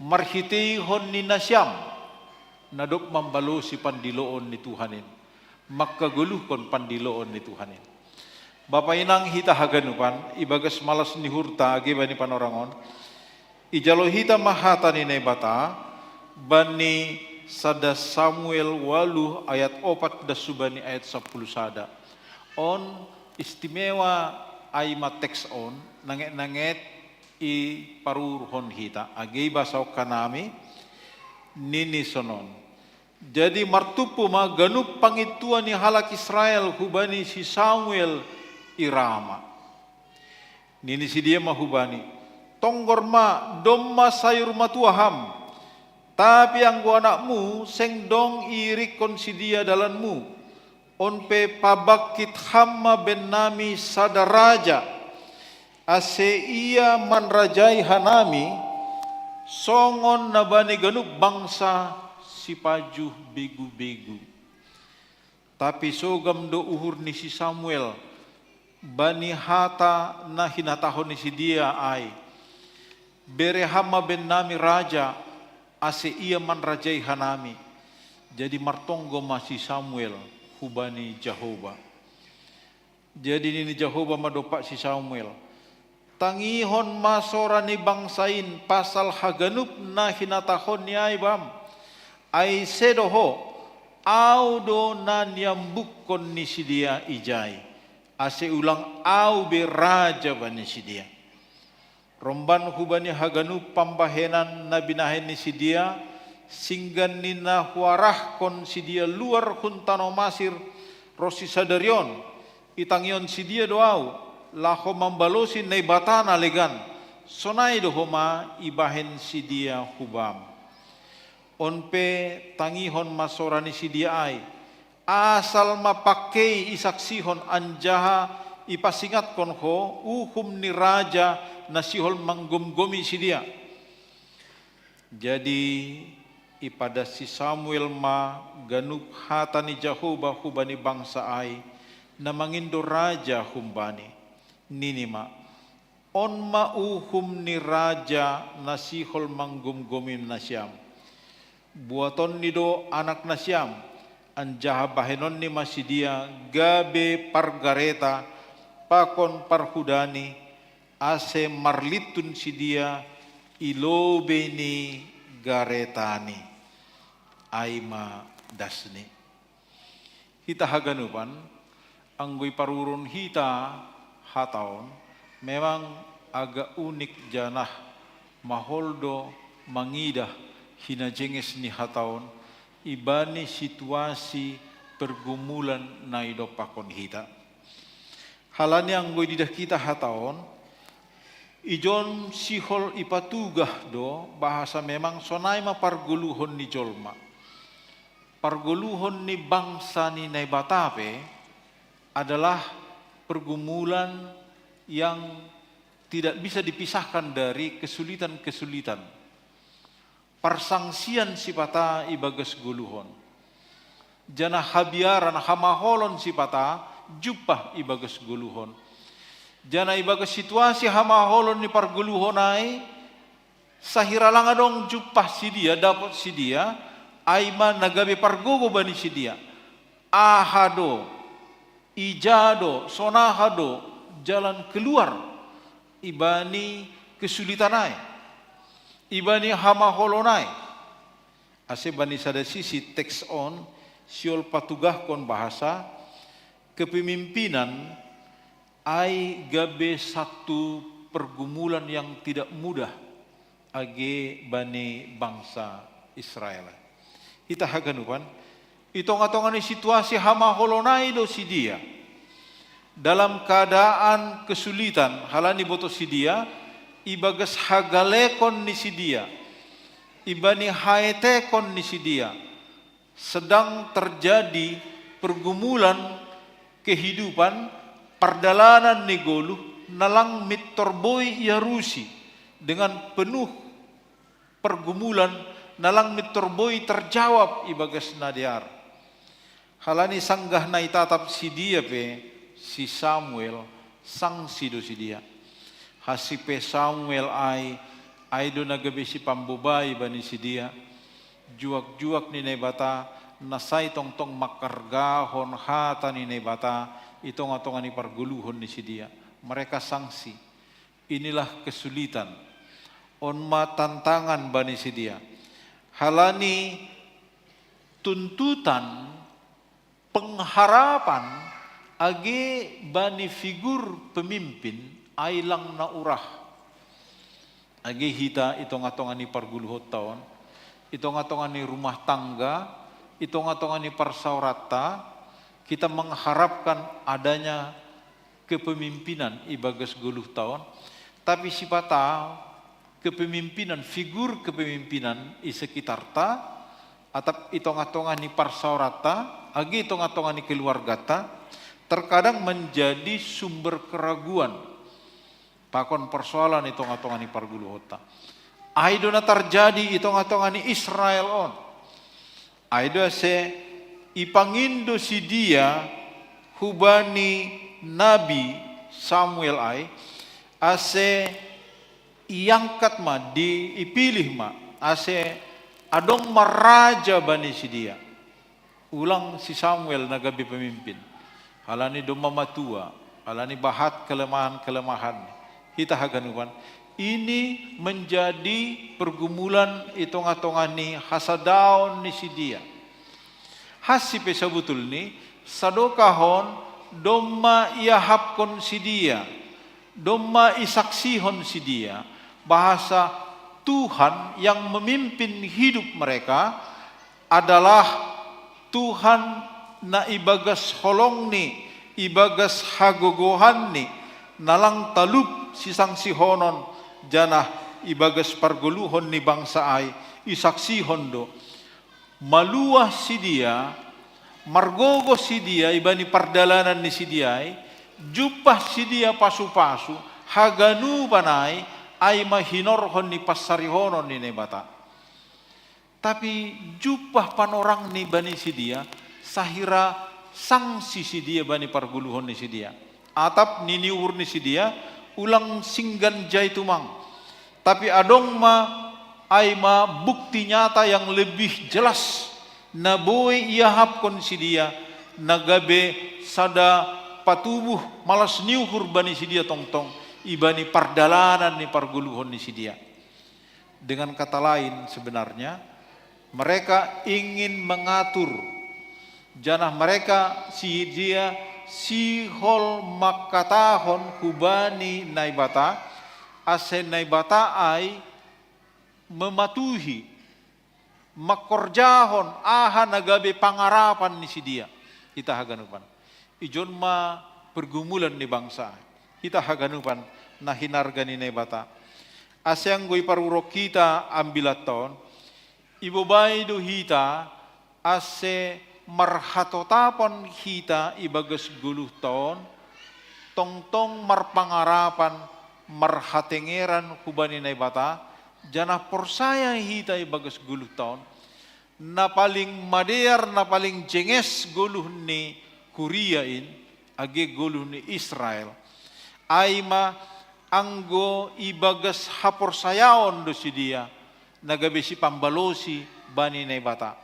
marhiteihon ni nasiam na dob mambalosi pandiloon ni Tuhan in, mangkagoluhkon pandiloon ni Tuhan in. Bapa inang hita haganupan, ibagas malas ni uhurta age bani panorang on, ijalo hita ma hata ni Naibata bani sada Samuel ualuh ayat opat das hubani ayat sampulu sada. On istimewa ai ma teks on, nanget-nanget iparuhon hita, age ibasahon hanami, nini sonon. Jadi martumpu ma ganup pangintuan ni halak Israel hubani si Samuel i Rama. Nini sidea ma hubani, tonggor ma, domma sayur matua ham, tapi anggo anakmu seng dong iirikkon sidea dalanmu. On pe pabangkit ham ma bennami sada raja, ase ia manrajai hanami, songon na bani ganup bangsa sipajuh begu-begu. Tapi sogam do uhur ni si Samuel bani hata na hinatahon ni sidea ai, bere ham ma bennami raja, ase ia manrajai hanami. Jadi martonggo ma si Samuel hubani Jahowa. Jadi nini Jahowa ma dompak si Samuel, tangihon ma sora ni bangsa in pasal haganup na hinatahonni ai bam. Ai sedo ho, au do na niambukkon ni sidea ijai, ase ulang au be raja bani sidea. Romban hubani haganup pambahenan na binahen ni sidea, singgan ni na huarahkon sidea luar hun tano Masir ronsi sadari on, itangihon sidea do au, laho mambalosi Naibata na legan, sonai do homa ibahen sidea hubam. On pe tangihon ma sora ni sidea ai, asal ma pangkei isaksihon anjaha ipasingatkon ho uhum ni raja na sihol manggomgomi sidea. Jadi ipadas si Samuel ma ganup hata ni Jahowa hubani bangsa ai, na mangindo raja humbani. Nini ma, on ma uhum ni raja na sihol manggomgomi nasiam. Buatonni do anak nasiam, anjaha bahenonni ma sidea gabe pargareta pakon parhudani, ase marlintun sidea i lobei ni garetani. ai ma dasni. Hita haganupan, anggo iparurun hita hata on, memang agak unik janah mahol do mangidah hinajenges ni hata on ibani situasi pergumulan na idompakkon hita. Halani anggo ididah hita hata on, ijon sihol ipatugah do bahasa memang sonai ma pargoluhon ni jolma. Pargoluhon ni bangsa ni Naibata pe adalah pergumulan yang tidak bisa dipisahkan dari kesulitan-kesulitan. Parsangsian sipata ibagas goluhon. Janah habiaran hamaholon sipata jumpah ibagas goluhon. Janah ibagas situasi hamaholon ni pargoluhon ai, sahira lang adong jumpah sidia, dapot sidia, ai ma na gabe pargogo bani sidia. Aha do, ija do, sonaha do jalan keluar ibani kesulitan ai, ibani hamaholon ai. Ase bani sada sisi teks on sihol patugahkon bahasa kepemimpinan ai gabe satu pergumulan yang tidak mudah age bani bangsa Israel. Hita haganupan, i tonga-tonga ni situasi hamaholon ai do sidia dalam keadaan kesulitan, halani boto sidia ibagas hagalekon ni sidia, ibani haetekon ni sidia, sedang terjadi pergumulan kehidupan, pardalanan ni goluh na lang mintor boi iarusi dengan penuh pergumulan na lang mintor boi terjawab ibagas na dear. Halani sanggah na itatap sidia pe si Samuel, sangsi do sidia. Hansi pe Samuel ai, ai do na gabe sipambobai bani sidia. Juak-juak ni Naibata na sai tongtong mangkargahon hata ni Naibata i tonga-tonga ni pargoluhon ni sidia. Mereka sangsi. Inilah kesulitan. On ma tantangan bani sidia. Halani tuntutan, pengharapan age bani figur pemimpin ai lang na urah. Age hita i tonga-tonga ni pargoluhonta on, i tonga-tonga ni rumah tangga, i tonga-tonga ni parsaoranta, kita mengharapkan adanya kepemimpinan ibagas goluhta on, tapi sipata kepemimpinan, figur kepemimpinan i sekitarta, atap i tonga-tonga ni parsaoranta, age i tonga-tonga ni keluargata, terkadang menjadi sumber keraguan. Pakon persoalan i tonga-tonga ni pargoluhonta. Ai do na tarjadi i tonga-tonga ni Israel on. Ai do ase ipangindo sidia hubani Nabi Samuel ai, ase iangkat ma, di, ipilih ma, ase adong ma raja bani sidia. Ulang si Samuel na gabe pemimpin. Halani domma matua, halani bahat kelemahan-kelemahan. Hita haganupan, ini menjadi pergumulan i tonga-tonga ni hasadaon ni sidia. Hansi pe sabutulni, sadokah on domma iahapkon sidia, domma isaksihon sidia, bahasa Tuhan yang memimpin hidup mereka adalah Tuhan na ibagas holongni, ibagas hagogohanni, na lang talup sisangsihonon, janah ibagas pargoluhon ni bangsa ai isaksihon do. Maluah sidia, margogo sidia ibani pardalanan ni sidia ai, jumpah sidia pasu-pasu, haganupan ai, ai ma hinorhon ni pansarihonon ni Naibata. Tapi jumpah panorangni bani sidia, sahira sangsi sidia bani pargoluhon ni sidia. Atap nini uhur ni sidia, ulang singgan jai tumang. Tapi adong ma, ai ma bukti nyata yang lebih jelas, na boi iahapkon sidia, na gabe sada patubuh malas ni uhur bani sidia tongtong, ibani pardalanan ni pargoluhon ni sidia. Dengan kata lain, sebenarnya, Mereka ingin mengatur, janah mereka, si dia, sihol mangkatahon hubani Naibata, ase Naibata ai mematuhi, mangkorjahon aha na gabe pangarapan ni si dia. Hita haganupan, ijon ma pergumulan ni bangsa, hita haganupan na hinarga ni Naibata. Ase anggo iparurok hita ambilan on, ibobai do hita ase marhatotapon hita ibagas goluhta on, tongtong marpangarapan, marhatengeran hubani Naibata, janah porsaya hita ibagas goluhta on, na paling madear, na paling jenges goluh ni kuria in, age goluh ni Israel, ai ma anggo ibagas haporsayaon do si dia, na gabe sipambalosi bani Naibata.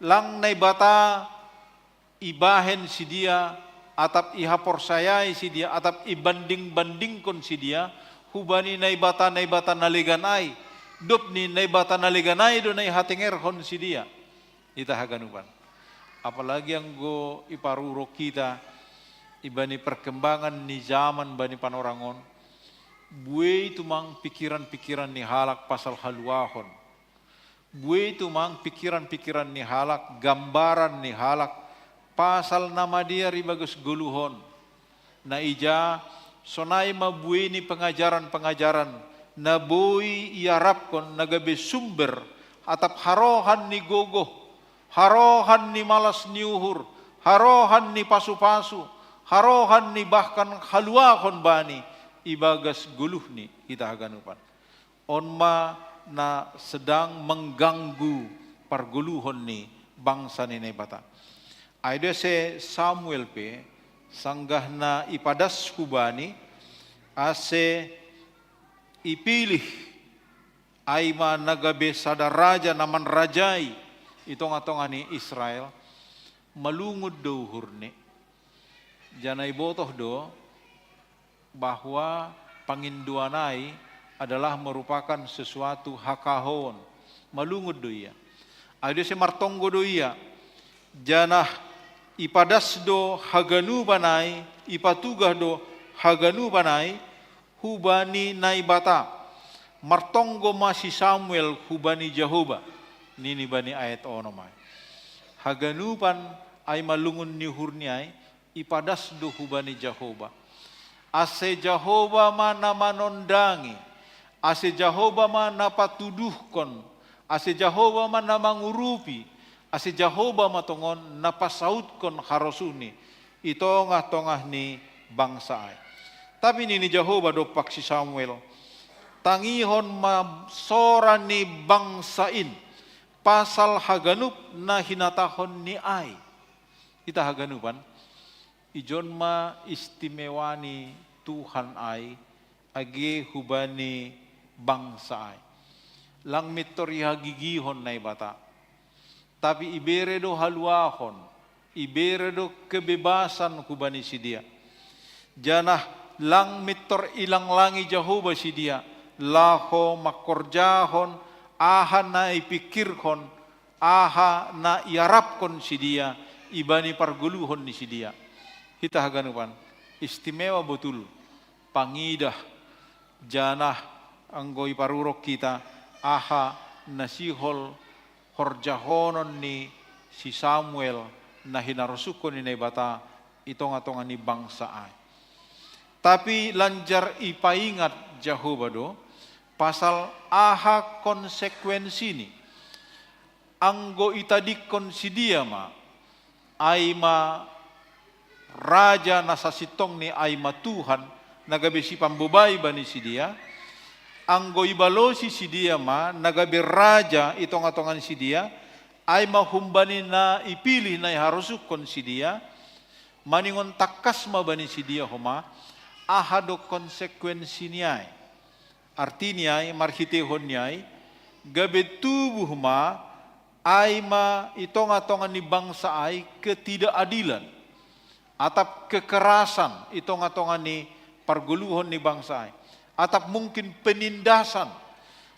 Lang Naibata ibahen si dia, atap ihaporsayai si dia, atap ibanding-bandingkon si dia hubani naibata-naibata na legan ai, dob ni naibata na legan ai do na ihatengerhon si dia. Hita haganupan, apalagi anggo iparurok hita ibani perkembangan ni zaman bani panorang on, buei tumang pikiran-pikiran ni halak pasal haluahon. Buei tumang pikiran-pikiran ni halak, gambaran ni halak pasal na madear ibagas goluh on. Na ija, sonai ma buei ni pengajaran-pengajaran na boi iarapkon na gabe sumber atap harohan ni gogoh, harohan ni malas ni uhur, harohan ni pasu-pasu, harohan ni bahkan haluahon bani ibagas goluhni, hita haganupan. On ma na sedang mengganggu pargoluhon ni bangsa ni Naibata. Ai do ase Samuel pe, sanggah na ipadas hubani ase ipilih, ai ma na gabe sada raja na manrajai i tongah-tongah ni Israel, malungun do uhurni. Janah ibotoh do bahwa pangindoan ai adalah merupakan sesuatu hakahoon. Malungun do ia. Ai do ase martonggo do ia, janah ipadas do haganupan ai, ipatugah do haganupan ai hubani Naibata. Martonggo ma si Samuel hubani Jahowa, nini bani ayat onom ai. Haganupan ai ma lungun ni uhurni ai, ipadas do hubani Jahowa. Ase Jahowa ma na manondangi, ase Jahowa ma na patuduhkon, ase Jahowa ma na mangurupi, ase Jahowa ma tongon na pasautkon harosuhni i tongah-tongah ni bangsa ai. Tapi nini Jahowa dompak si Samuel, tangihon ma sora ni bangsa in pasal haganup na hinatahonni ai. Hita haganupan, ijon ma istimewa ni Tuhan ai age hubani bangsa ai. Lang mintor ihagigihon Naibata, tapi ibere do haluahon, ibere do kebebasan hubani sidea. Janah lang mintor ilanglangi Jahowa sidea, laho mangkorjahon aha na ipingkirhon, aha na iarapkon sidea ibani pargoluhon ni sidea. Hita haganupan, istimewa botul pangidah, janah anggo iparurok hita aha na sihol horjahonon ni si Samuel na hinarosuhkon ni Naibata i tongah-tongah ni bangsa ai. Tapi lanjar ipaingat Jahowa do pasal aha konsekuensini. Anggo itadingkon sidea ma, ai ma raja na sasintongni, ai ma Tuhan na gabe sipambobai bani sidea, anggo ibalosi sidea ma na gabe raja i tongah-tongah ni sidea, ai ma humbani na ipilih na iharosuhkon sidea, maningon tangkas ma bani sidea homa aha do konsekuensini ai. Artini ai, marhiteihonni ai, gabe tubuh ma ai ma i tongah-tongah ni bangsa ai ketidakadilan, atap kekerasan i tongah-tongah ni pargoluhon ni bangsa ai, atap mungkin penindasan,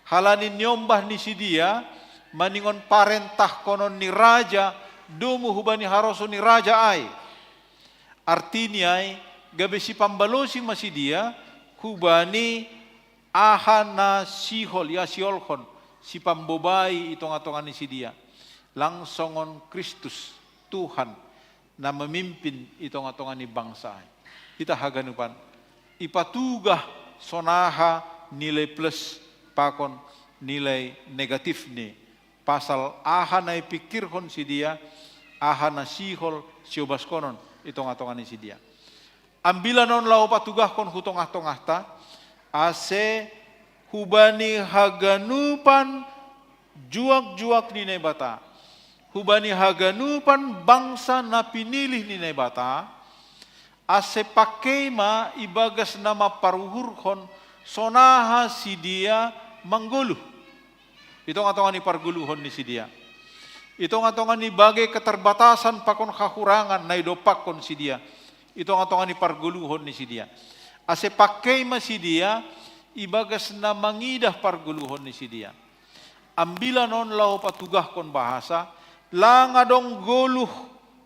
halani niombah ni sidea Maningon parentahkonon ni raja, domu hubani haroso ni raja ai. Artini ai, gabe sipambalosi ma sidea, hubani aha na sihol, ia siolhon, sipambobai i tonga-tonga ni sidea. Lang songon Kristus, Tuhan, na mamimpin i tonga-tonga ni bangsa ai. Hita haganupan, ipatugah sonaha nilai plus pakon nilai negatif ni pasal aha na ipikirhon sidea, aha na sihol siobashonon i tonga-tonga ni sidea. Ambilan on laho patugahkon hu tongah-tongahta, ase hubani haganupan juak-juak ni Naibata, hubani haganupan bangsa na pinilih ni Naibata, ase pangkei ma ibagas na mamparuhurhon sonaha sidea manggoluh. I tonga-tonga ni pargoluhon ni sidea. I tonga-tonga ni bagai keterbatasan pakon hahurangan na idompakkon sidea. I tonga-tonga ni pargoluhon ni sidea. Ase pangkei ma sidea ibagas na mangidah pargoluhon ni sidea. Ambilan on laho patugahkon bahasa, lang adong goluh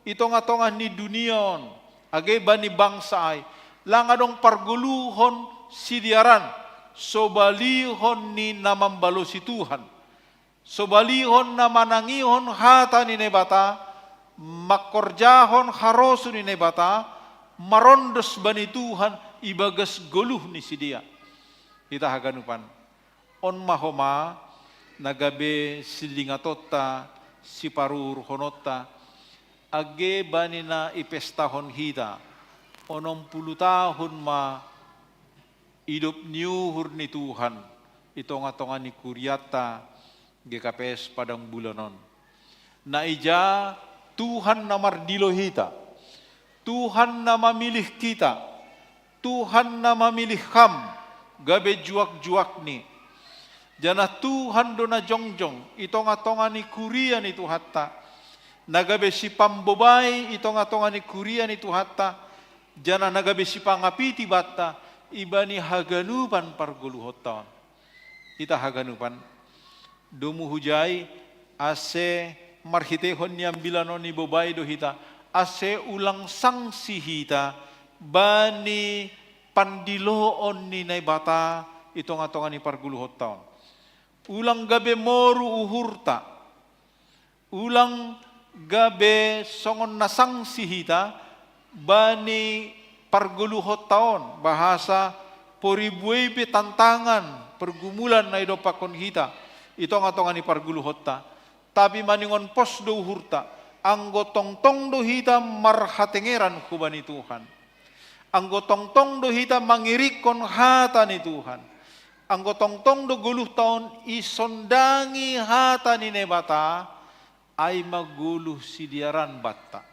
i tonga-tonga ni dunia on, age bani bangsa ai, lang adong pargoluhon sidearan, sobalihon ni na mambalosi Tuhan. Sobalihon na manangihon hata ni Naibata, mangkorjahon haroso ni Naibata, marondos bani Tuhan ibagas goluh ni sidea. Hita haganupan. On ma homa, na gabe sidingatonta, siparuhurhononta, age bani na ipestahon hita, onom pulu tahun ma idop ni uhur ni Tuhan, i tonga-tonga ni kurianta, G K P S Padang Bulan on. Na ija Tuhan na mardilo hita, Tuhan na mamilih kita, Tuhan na mamilih ham, gabe juak-juakni. Janah Tuhan do na jongjong i tonga-tonga ni kuria ni Tuhanta, na gabe sipambobai i tonga-tonga ni kuria ni Tuhanta, janah na gabe sipangapiti banta, ibani haganupan pargoluhonta on. Hita haganupan, domu hujai, ase marhiteihon ni ambilan on ibobai do hita, ase ulang sangsi hita, bani pandiloon ni Naibata, i tonga-tonga ni pargoluhonta on. Ulang gabe moru uhurta, ulang gabe songon na sangsi hita, bani pargoluhonta on, bahasa poribuei pe tantangan, pergumulan na idompakkon hita, i tonga-tonga ni pargoluhonta. Tapi maningon pos do uhurta, anggo tongtong do hita marhatengeran hubani Tuhan. Anggo tongtong do hita mangirikkon hata ni Tuhan. Anggo tongtong do goluhta on isondangi hata ni Naibata, ai ma goluh sidearan banta.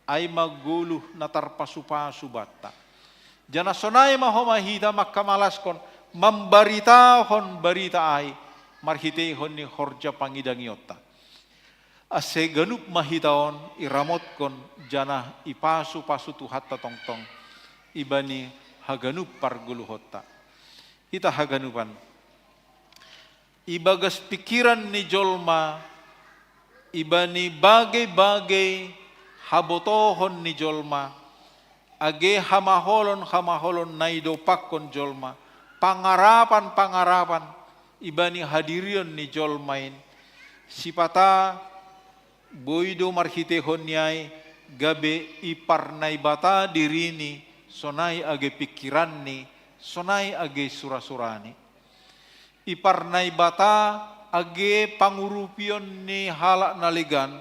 Ai ma goluh na tarpasu-pasu banta. Janah sonai ma homa hita mangkamalaskon, mambaritahon barita ai, marhiteihon ni horja pangidangionta. Ase ganup ma hita on iramotkon janah ipasu-pasu Tuhanta tongtong, ibani haganup pargoluhonta. Hita haganupan. Ibagas pikiran ni jolma, ibani bagai-bagai habotohon ni jolma, age hamaholon-hamaholon na idompakkon jolma, pangarapan-pangarapan, ibani hadirion ni jolma in, sipata boi do marhiteihon ni ai, gabe iparnaibata dirini, sonai age pikiranni, sonai age sura-surani. Iparnaibata age pangurupion ni halak na legan,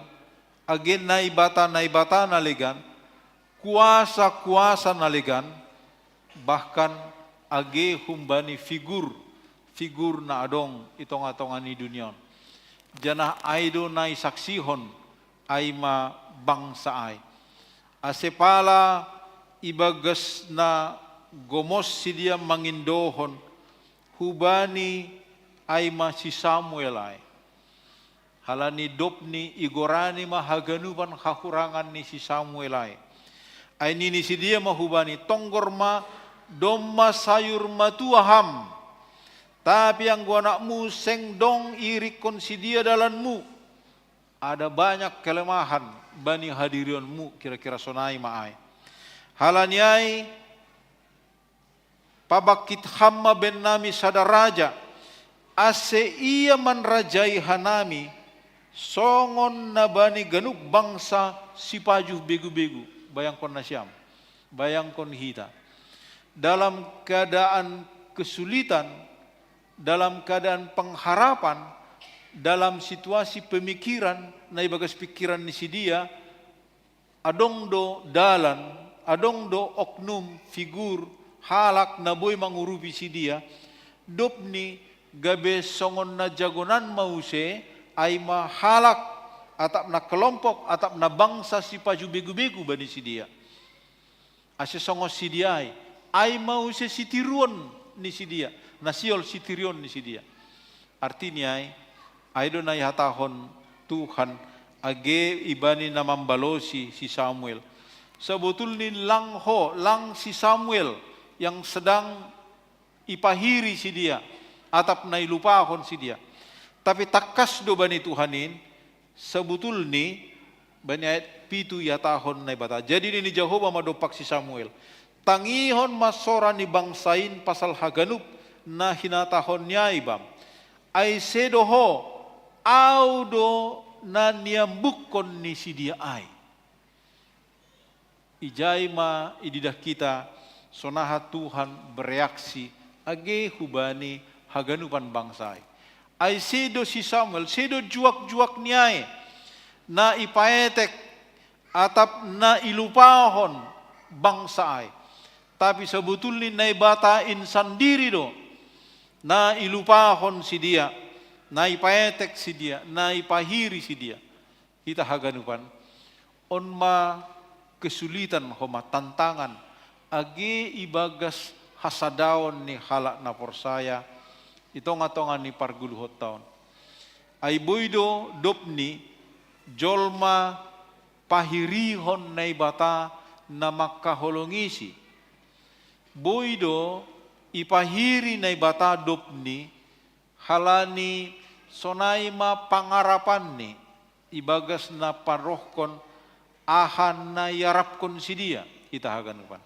age naibata-naibata na legan, kuasa-kuasa na legan, bahkan age humbani figur, figur na adong i tonga-tonga ni dunia on. Janah ai do na isaksihon, ai ma bangsa ai. Ase pala ibagas na gomos sidea mangindohon, hubani ai ma si Samuel ai. Halani dobni igorani ma haganupan hahurangan ni si Samuel ai. Ai nini sidea ma hubani, tonggor ma, domma sayur matua ham. Tapi anggo anakmu seng dong irikkon sidia dalanmu. Ada banyak kelemahan bani hadirionmu, kira-kira sonai ma ai. Halani ai, pabangkit ham ma bennami sada raja, ase ia manrajai hanami, songon na bani ganup bangsa sipajuh begu-begu. Bayangkon nasiam, bayangkon hita. Dalam keadaan kesulitan, dalam keadaan pengharapan, dalam situasi pemikiran, na ibagas pikiran ni sidia, adong do dalan, adong do oknum, figur, halak na boi mangurupi sidia, dopni gabe songon na jagonan ma use, ai ma halak, atap na kelompok, atap na bangsa sipajuh begu-begu bani sidia. Ase songon sidia ai, ai ma use sitiruon ni sidia, na sihol sitiruon ni sidia. Artini ai, ai do na ihatahon Tuhan, age ibani na mambalosi si Samuel. Sebetulni lang ho, lang si Samuel yang sedang ipahiri sidia, atap na ilupahon sidia. Tapi tangkas do bani Tuhan in, sebetulni, bani ayat pitu ihatahon Naibata. Jadi nini Jahowa ma dompak si Samuel, tangihon ma sora ni bangsa in pasal haganup na hinatahon ni ai bam. Ai sedo ho, au do na niambukkon ni sidia ai. Ijai ma ididah kita, sonaha Tuhan bereaksi age hubani haganupan bangsa ai. Ai sedo si Samuel, sedo juak-juak ni ai, na ipaetek atap na ilupahon bangsa ai. Tapi sebetulni Naibata in sandiri do, na ilupahon sidia, na ipaetek sidia, na ipahiri sidia. Hita haganupan, on ma kesulitan homa tantangan, age ibagas hasadaon ni halak na porsaya, i tonga-tonga ni parguluhonta on. Ai boi do dopni, jolma pahirihon Naibata na mangkaholongisi. Boi do ipahiri Naibata dopni, halani sonai ma pangarapanni, ibagas na parohkon aha na iarapkon sidia, hita haganupan.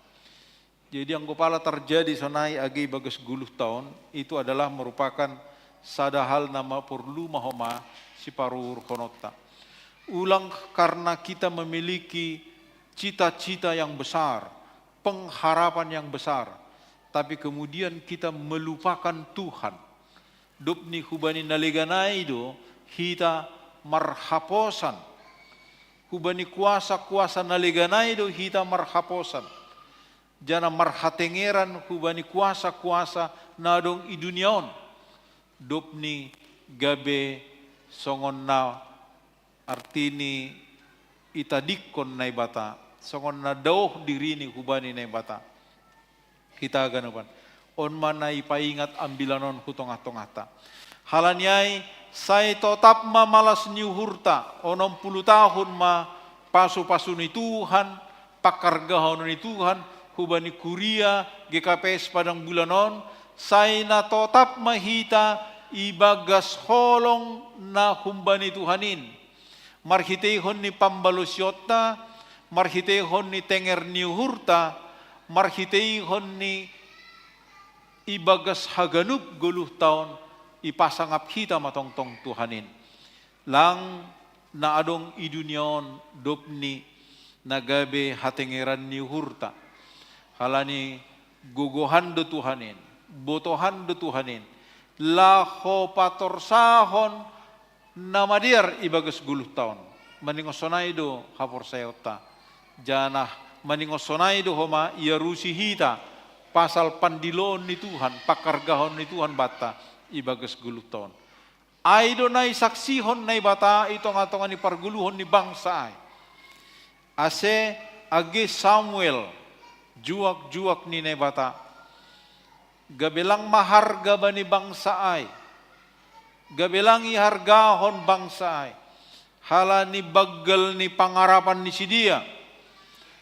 Jadi anggo pala terjadi sonai age ibagas guluhta on, itu adalah merupakan sada hal na ma porlu ma homa siparuhurhononta. Ulang karena kita memiliki cita-cita yang besar, pengharapan yang besar, tapi kemudian kita melupakan Tuhan. Dopni hubani na legan ai do hita marhaposan. Hubani kuasa-kuasa na legan ai do hita marhaposan. Jana marhatengeran hubani kuasa-kuasa na adong i dunia on. Dopni gabe songon na artini itadikkon Naibata, songon na daoh dirini hubani Naibata. Hita haganupan, on ma na ipaingat ambilan on hu tongah-tongahta. Halani ai, sai totap ma malas ni uhurta, onom pulu tahun ma pasu-pasu ni Tuhan, pangkargahon ni Tuhan, hubani kuria G K P S Padang Bulan on, sai na totap ma hita ibagas holong na humbani Tuhan in. Marhiteihon ni pambalosionta, marhiteihon ni tenger ni uhurta, marhiteihon ni ibagas haganup goluhta on, ipasangap hita ma tongtong Tuhan in. Lang na adong i dunia on dopni na gabe hatengeran ni uhurta. Halani gogohan do Tuhan in, botohan do Tuhan in, laho patorsahon na madear ibagas goluhta on. Maningon sonai do haporsayaonta. Janah maningon sonai do homa iarusi hita pasal pandiloon ni Tuhan, pangkargahon ni Tuhan banta ibagas goluhta on. Ai do na isaksihon Naibata i tonga-tonga ni pargoluhon ni bangsa ai. Ase age Samuel, juak-juak ni Naibata, gabe lang maharga bani bangsa ai, gabe lang ihargahon bangsa ai, halani banggal ni pangarapan ni sidia,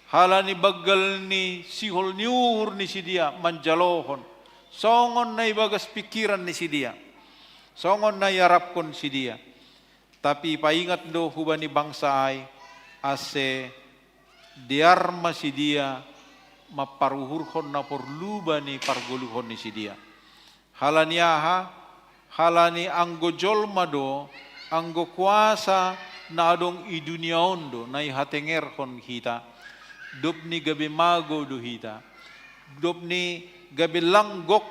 halani banggal ni sihol ni uhur ni sidia manjalohon, Songon na ibagas pikiran ni sidea, songon na iarapkon sidea. Tapi paingat do hubani bangsa ai, ase dear ma sidea mamparuhurhon na porlu bani pargoluhon ni sidea. Halani aha? Halani anggo jolma do, anggo kuasa na adong i dunia on do na ihatengerhon hita. Dob ni gabe mago do hita, dob ni gabe lang gok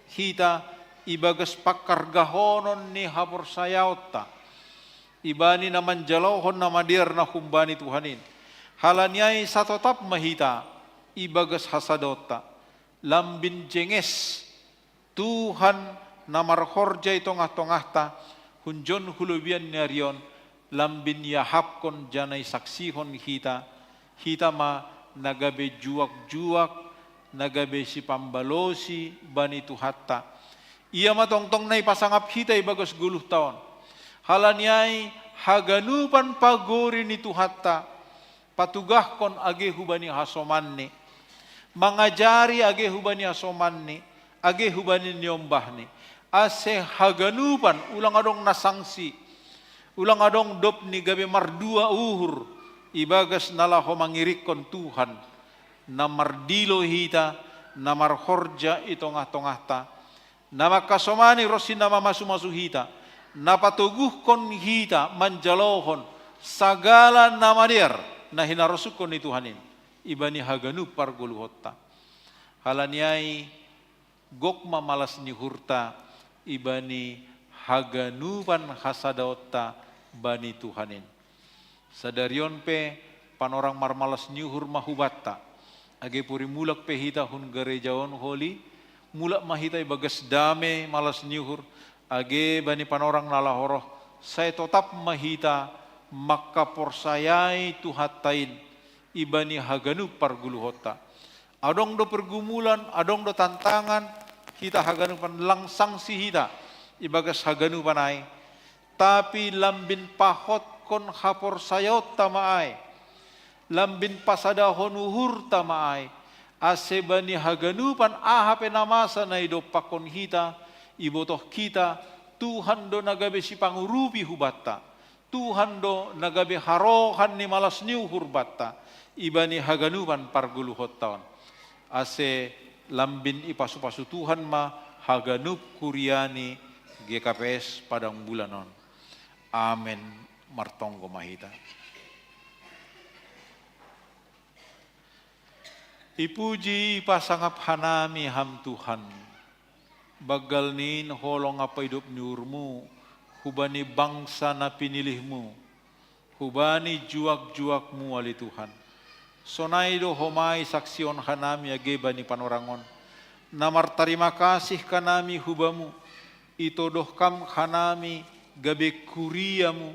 hita ibagas pangkargahonon ni haporsayaonta, ibani na manjalohon na madear na humbani Tuhan in. Halani ai satotap ma hita ibagas hasadaonta, lambin jenges Tuhan na marhorja i tongah-tongahta, hunjon hulobian ni ari on, lambin iahapkon janah isaksihon hita, hita ma na gabe juak-juak, na gabe sipambalosi bani Tuhanta. Ia ma tongtong na ipasangap hita ibagas goluhta on. Halani ai haganupan pagori ni Tuhanta patugahkon age hubani hasomanni, mangajari age hubani hasomanni, age hubani niombahni, ase haganupan ulang adong na sangsi, ulang adong dob ni gabe mardua uhur ibagas na laho mangirikkon Tuhan, na mardilo hita, na marhorja i tongah-tongahta, na mangkasomani ronsi na mamasu-masu hita, na patoguhkon hita manjalohon sagala na madear na hinarosungkon ni Tuhan in, ibani haganup pargoluhonta. Halani ai gok ma malas ni uhurta ibani haganupan hasadaonta bani Tuhan in. Sadari on pe panorang marmalas ni uhur ma hubanta. Age puri mulak pe hita hun gareja on holi, mulak ma hita ibagas dame malas ni uhur, age bani panorang na laho roh, sai totap ma hita mangkaporsayai Tuhanta in, ibani haganup pargoluhonta. Adong do pergumulan, adong do tantangan, hita haganupan lang sangsi hita ibagas haganupan ai, tapi lambin pahotkon haporsayaonta ma ai, lambin pasadahon uhurta ma ai, ase bani haganupan aha pe na masa na idompakkon hita, ibotoh hita, Tuhan do na gabe sipangurupi hubanta. Tuhan do na gabe harohan ni malas ni uhur banta, ibani haganupan pargoluhonta on. Ase lambin ipasu-pasu Tuhan ma haganup kuria ni G K P S Padang Bulan on. Amen. Martonggo ma hita. Ipuji ipasangap hanami Ham Tuhan, banggal ni in holong ampa idop ni uhurMu, hubani bangsa na pinilihMu, hubani juak-juakMu ale Tuhan. Sonai do homa isaksihon hanami age bani panorang on, na martarima kasih hanami hu Bamu, itodoh Kam hanami gabe kuriaMu,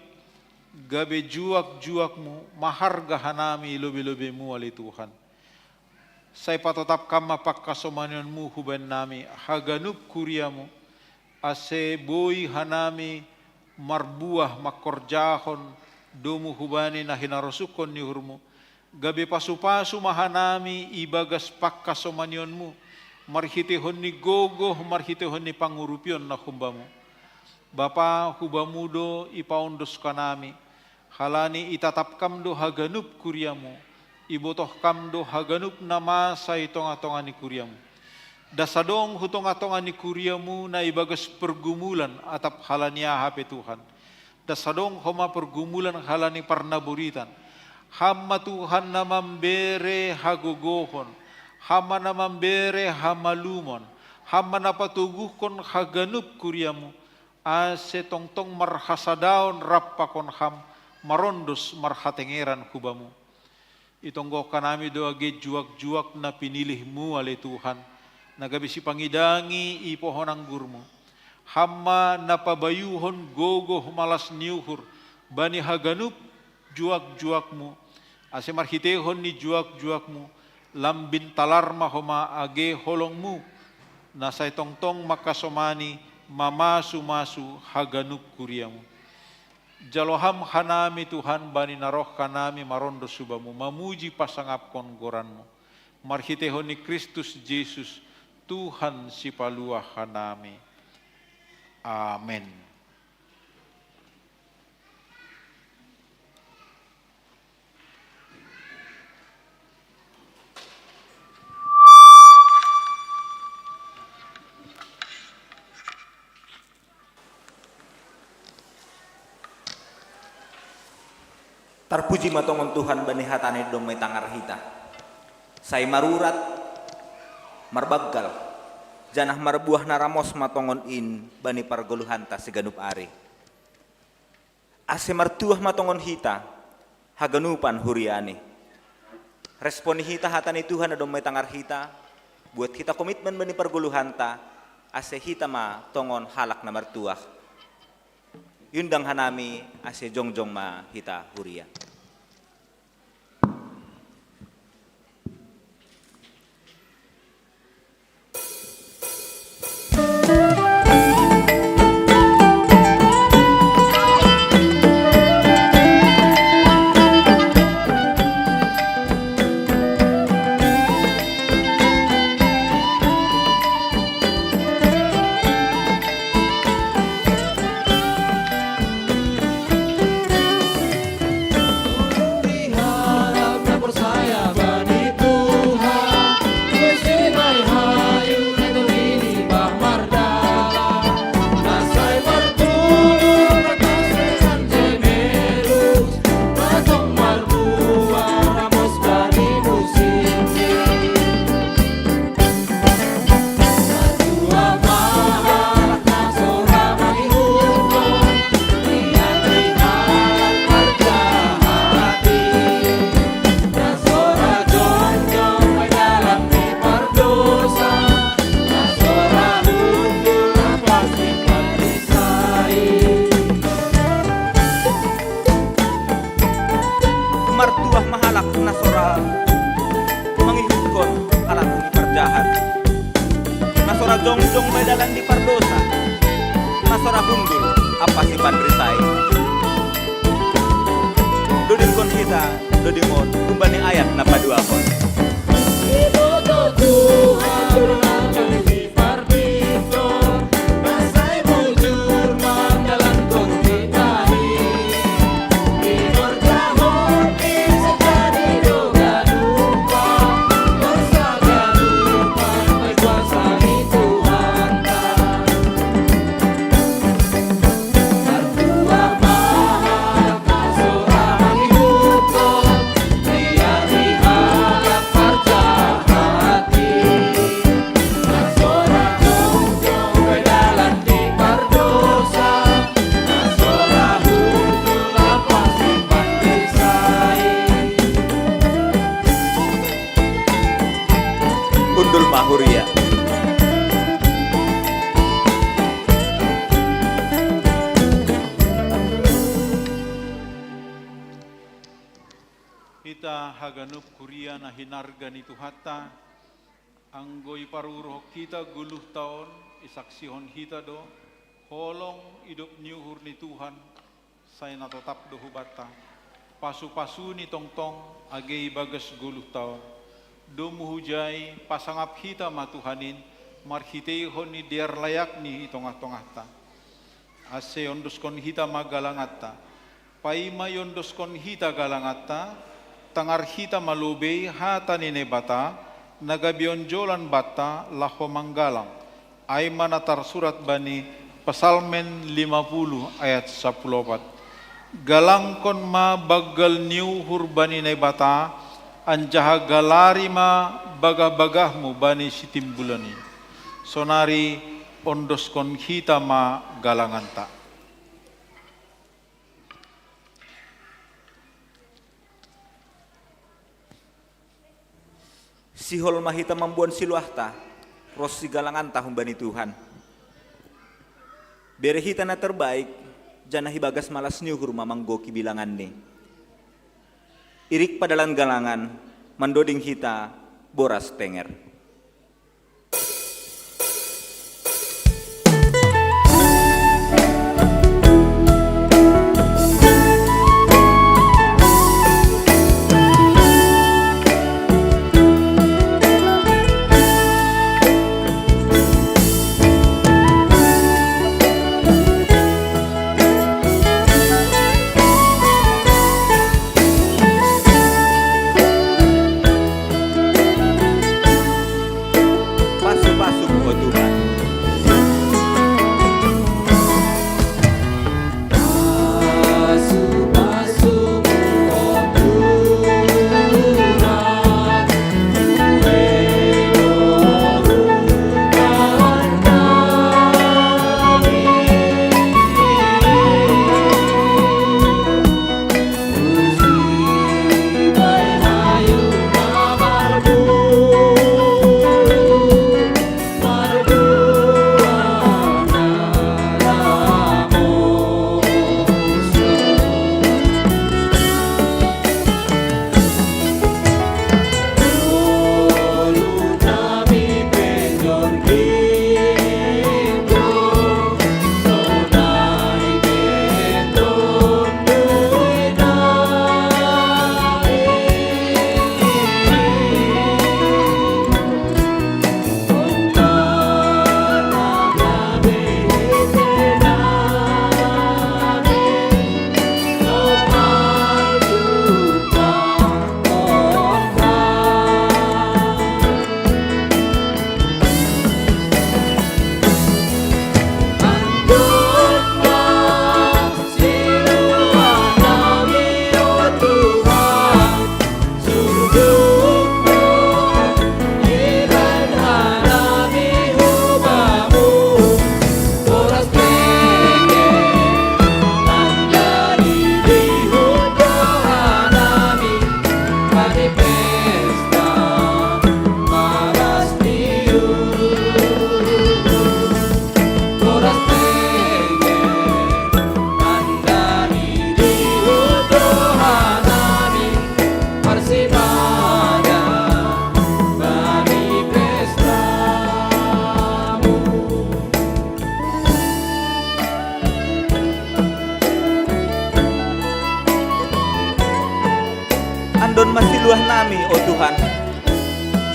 gabe juak-juakMu, maharga hanami lobe-lobeMu ale Tuhan. Sai patotap Kam ma pangkasomanionMu hubaen nami, haganup kuriaMu, ase boi hanami marbuah mangkorjahon domu hubani na hinarosungkon ni uhurMu, gabe pasu-pasu ma hanami ibagas pangkasomanionMu, marhiteihon ni gogoh, marhiteihon ni pangurupion na hum Bamu. Bapa, hu Bamu do ipaondos hanami, halani itatap Kam do haganup kuriaMu, ibotoh Kam do haganup na masa i tongah-tongah ni kuriaMu. Das adong hu tongah-tongah ni kuriaMu na ibagas pergumulan atap halani aha pe Tuhan. Das adong homa pergumulan halani parnaboritan. Ham ma Tuhan na mambere hagogohon, Ham ma na mambere hamalumon, Ham ma na patoguhkon haganup kuriaMu, ase tongtong marhasadaon rap pakon Ham, marondos marhatengeran hu Bamu. Itonggohon hanami do age juak-juak na pinilihMu ale Tuhan, na gabe sipangidangi i pohon anggurMu. Ham ma na pabayuhon gogoh malas ni uhur bani haganup juak-juakMu, ase marhiteihon ni juak-juakMu, lambin talar ma homa age holongMu, na sai tongtong mangkasomani mamasu-masu haganup kuriaMu. Jalo Ham hanami Tuhan bani na roh hanami marondos hu Bamu, mamuji pasangapkon goranMu. Marhiteihon ni Kristus Jesus, Tuhan sipaluah hanami. Amen. Tarpuji ma tongon Tuhan bani hataNa i do mai tangar hita. Sai marurat, marbanggal, janah marbuah na ramos ma tongon in bani pargoluhanta siganup ari. Ase martuah ma tongon hita, haganupan huriaNi. Responi hita hata ni Tuhan na do mai tangar hita, buat hita komitmen bani pargoluhanta, ase hita ma tongon halak na martuah. Iundang hanami ase jongjong ma hita huria. Martuah ma halak na so ra mangihutkon halak ni parjahat, na so ra jongjong bai dalan ni pardosa, na so ra hundul ampa sipanrisai. Dodingkon hita doding on humbani ayat na paduahon. Hundul ma huria. Hita haganup huria na hinarga ni Tuhanta, anggo iparuruhon hita goluhta on, isaksihon hita do, holong idop ni uhur ni Tuhan, sai na totap do hubanta. Pasu-pasuNi tongtong age ibagas goluhta on. Domu hujai pasangap hita ma Tuhan in, marhiteihon ni dear layakNi i tongah-tongahta. Ase ondoskon hita ma galanganta. Paima iondoskon hita galanganta, tangar hita ma lobei hata ni Naibata, na gabe onjolan banta laho manggalang. Ai ma na tarsurat bani Psalmen lima puluh ayat sapuluh opat. Galangkon ma banggal ni uhur bani Naibata, anjaha galari ma bagah-bagahmu bani sitimbulan i. Sonari ondoskon hita ma galanganta. Sihol ma hita mamboan siluahta, ronsi galanganta humbani Tuhan. Bere hita na terbaik, janah ibagas malas ni uhur ma manggohi bilanganni. Irik padalan galangan, mandoding hita boras tenger.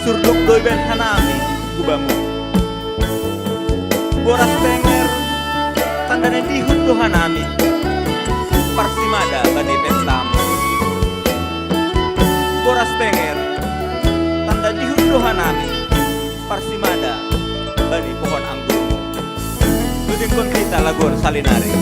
Turduk do ibaen hanami tu Bamu. Boras tenger, tanda ni dihut do hanami, parsimada bani pestamu. Boras tenger, tanda dihut do hanami, parsimada bani pohon anggurmu. Dodingkon hita laguon salinari.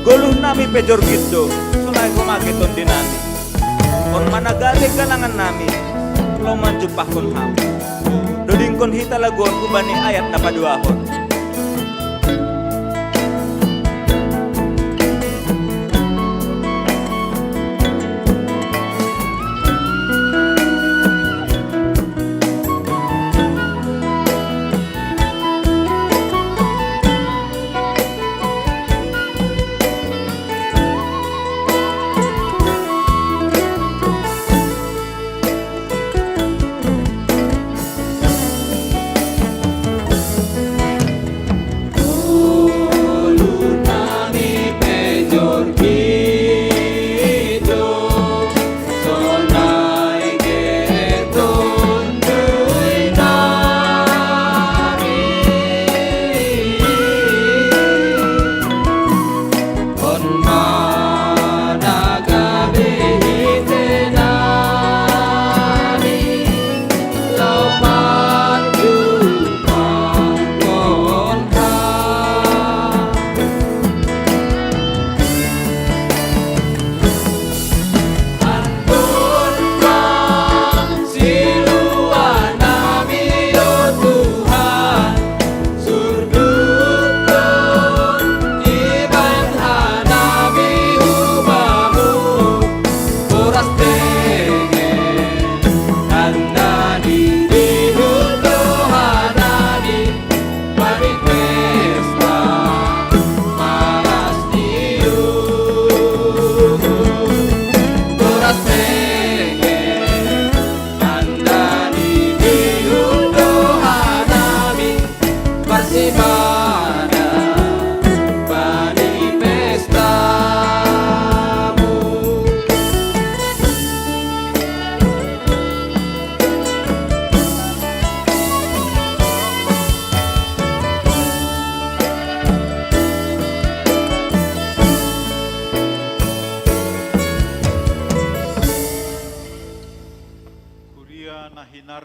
Goluh nami pe jorgit do, sonai ho ma ge tondi nami. On ma na gabe galangan nami, laho manjumpahkon Ham. Dodingkon hita laguon hubani ayat na paduahon.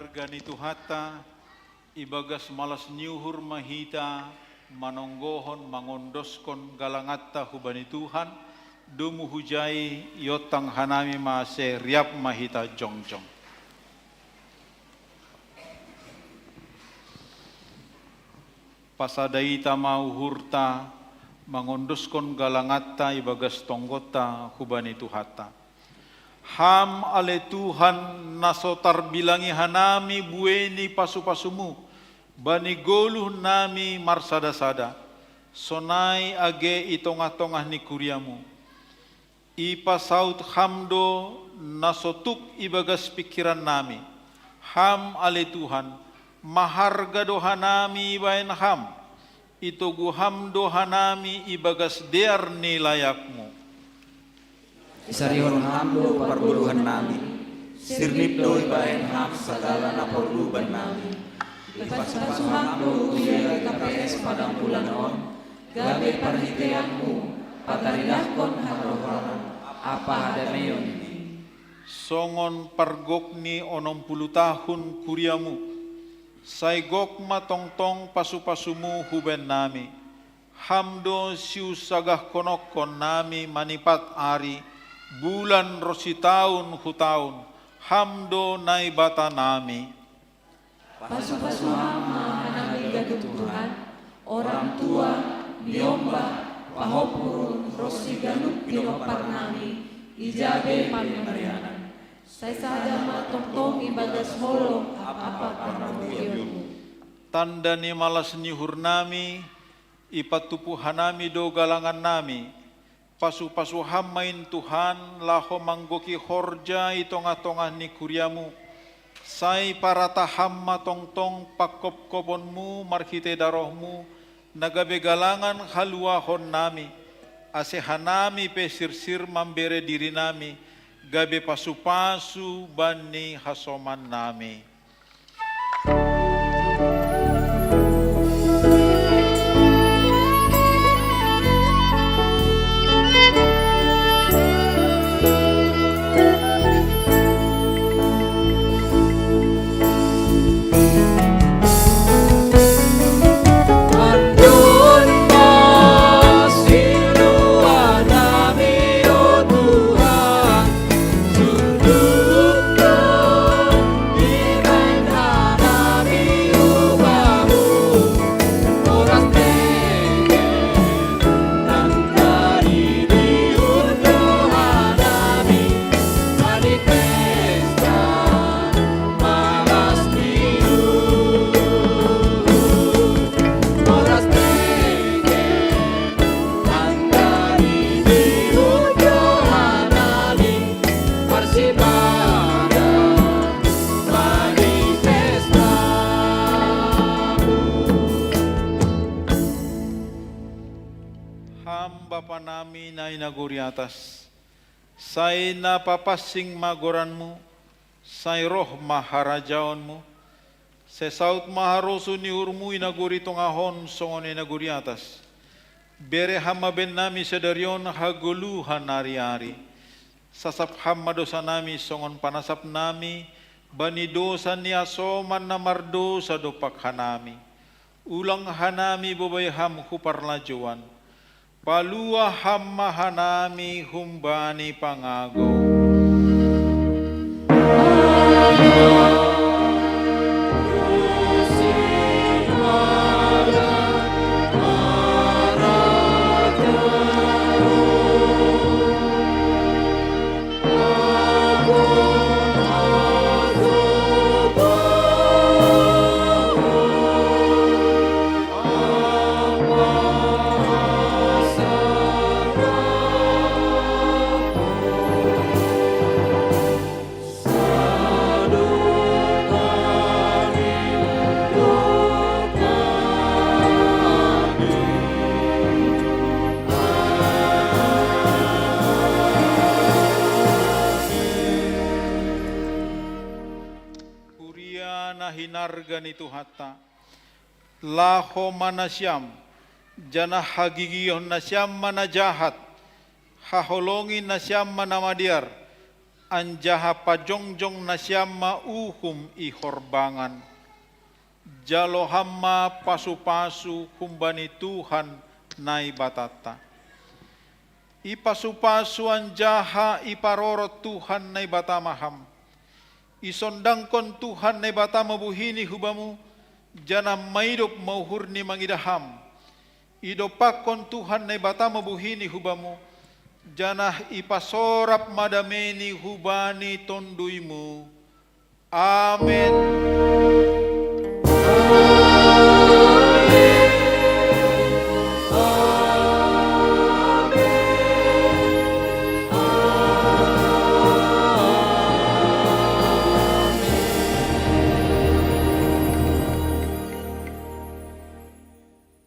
Harga ni Tuhanta, ibagas malas ni uhur ma hita manonggohon mangondoskon galangatta hubani Tuhan, domu hujai iontang hanami ma ase, riap ma hita jongjong. Pasada ita ma uhurta mangondoskon galangatta ibagas tonggonta hubani Tuhanta. Ham ale Tuhan, na so tarbilangi hanami buei ni pasu-pasumu bani goluh nami marsada-sada, sonai age i tongah-tongah ni kuriamu. Ipasaut Ham do na so tuk ibagas pingkiran nami. Ham ale Tuhan, maharga do hanami ibaen Ham. Itogu Ham do hanami ibagas dear ni layakmu. Isarihon Ham do pargoluhan nami. Sirnip do ibaen Ham sagala na porlu bannami. Ipasu-pasu Ham do huria i K P S Padang Bulan on, gabe parhiteianmu pataridahkon haroroan ampa hadameion i. Songon pargok ni onom puluh tahun kuriamu, sai gok ma tongtong pasu-pasumu hubannami. Ham do siunsagahkononkon nami manipat ari, bulan ronsi taon hu taon. Ham do Naibata nami. Pasu-pasu Ham ma hanami ganup, Tuhan, orang tua, miombah, pahompu ronsi ganup pinompar nami, ija pe pamarianan. Sai sada ma tongtong ibagas holong ampa parmudionmu. Tanda ni malas ni uhur nami, ipatupa hanami do galangan nami. Pasu-pasu Ham ma in, Tuhan, laho manggoki horja i tongah-tongah ni kuriamu. Sai parata Ham ma tongtong pangkopkoponmu marhitei darohmu, na gabe galangan haluahon nami, ase hanami pe sirsir mambere diri nami, gabe pasu-pasu bani hasoman nami. Ham Bapa nami na i nagori atas, sai na papansing ma goranmu, sai roh ma harajaonmu, sai saut ma harosuh ni uhurmu i nagori tongah on songon i nagori atas. Bere Ham ma bennami sadari on hagoluhan ari-ari. Sasap Ham ma dosanami songon panasapnami bani dosa ni hasoman na mardousa dompak hanami. Ulang hanami bobai Ham hu parlajouan. Palua Ham ma hanami humbani pangago. Huria na hinarga ni Tuhanta, laho ma nasiam, janah hagigihon nasiam ma na jahat, haholongi nasiam ma na madear, anjaha pajongjong nasiam ma uhum i horbangan. Jalo ham ma pasu-pasu humbani Tuhan Naibatanta. Ipasu-pasu anjaha iparorot Tuhan Naibata ma ham. Isondangkon Tuhan Naibata ma buhini hu bamu, janah maidop ma uhurni mangidah ham. Idompakkon Tuhan Naibata ma buhini hu bamu, janah ipasorap ma dameini hubani tonduymu. Amen.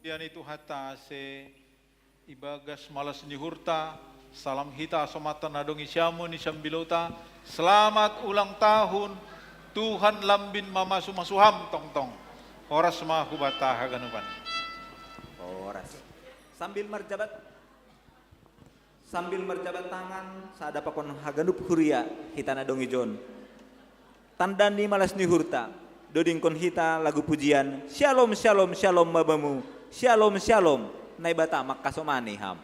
Diani Tuhanta ase ibagas malas ni uhurta, salam hita asomanta na dong i siamun i sambilota. Selamat ulang tahun, Tuhan lambin mamasu-masu ham tongtong. Horas ma hubanta haganupan. Horas. Sambil marjabat, sambil marjabat tangan, sada pakon haganup huria hita na dong ijon. Tanda ni malas ni uhurta, dodingkon hita lagu pujian, Syalom, syalom, syalom ma bamu, syalom, syalom, Naibata mangkasomani ham.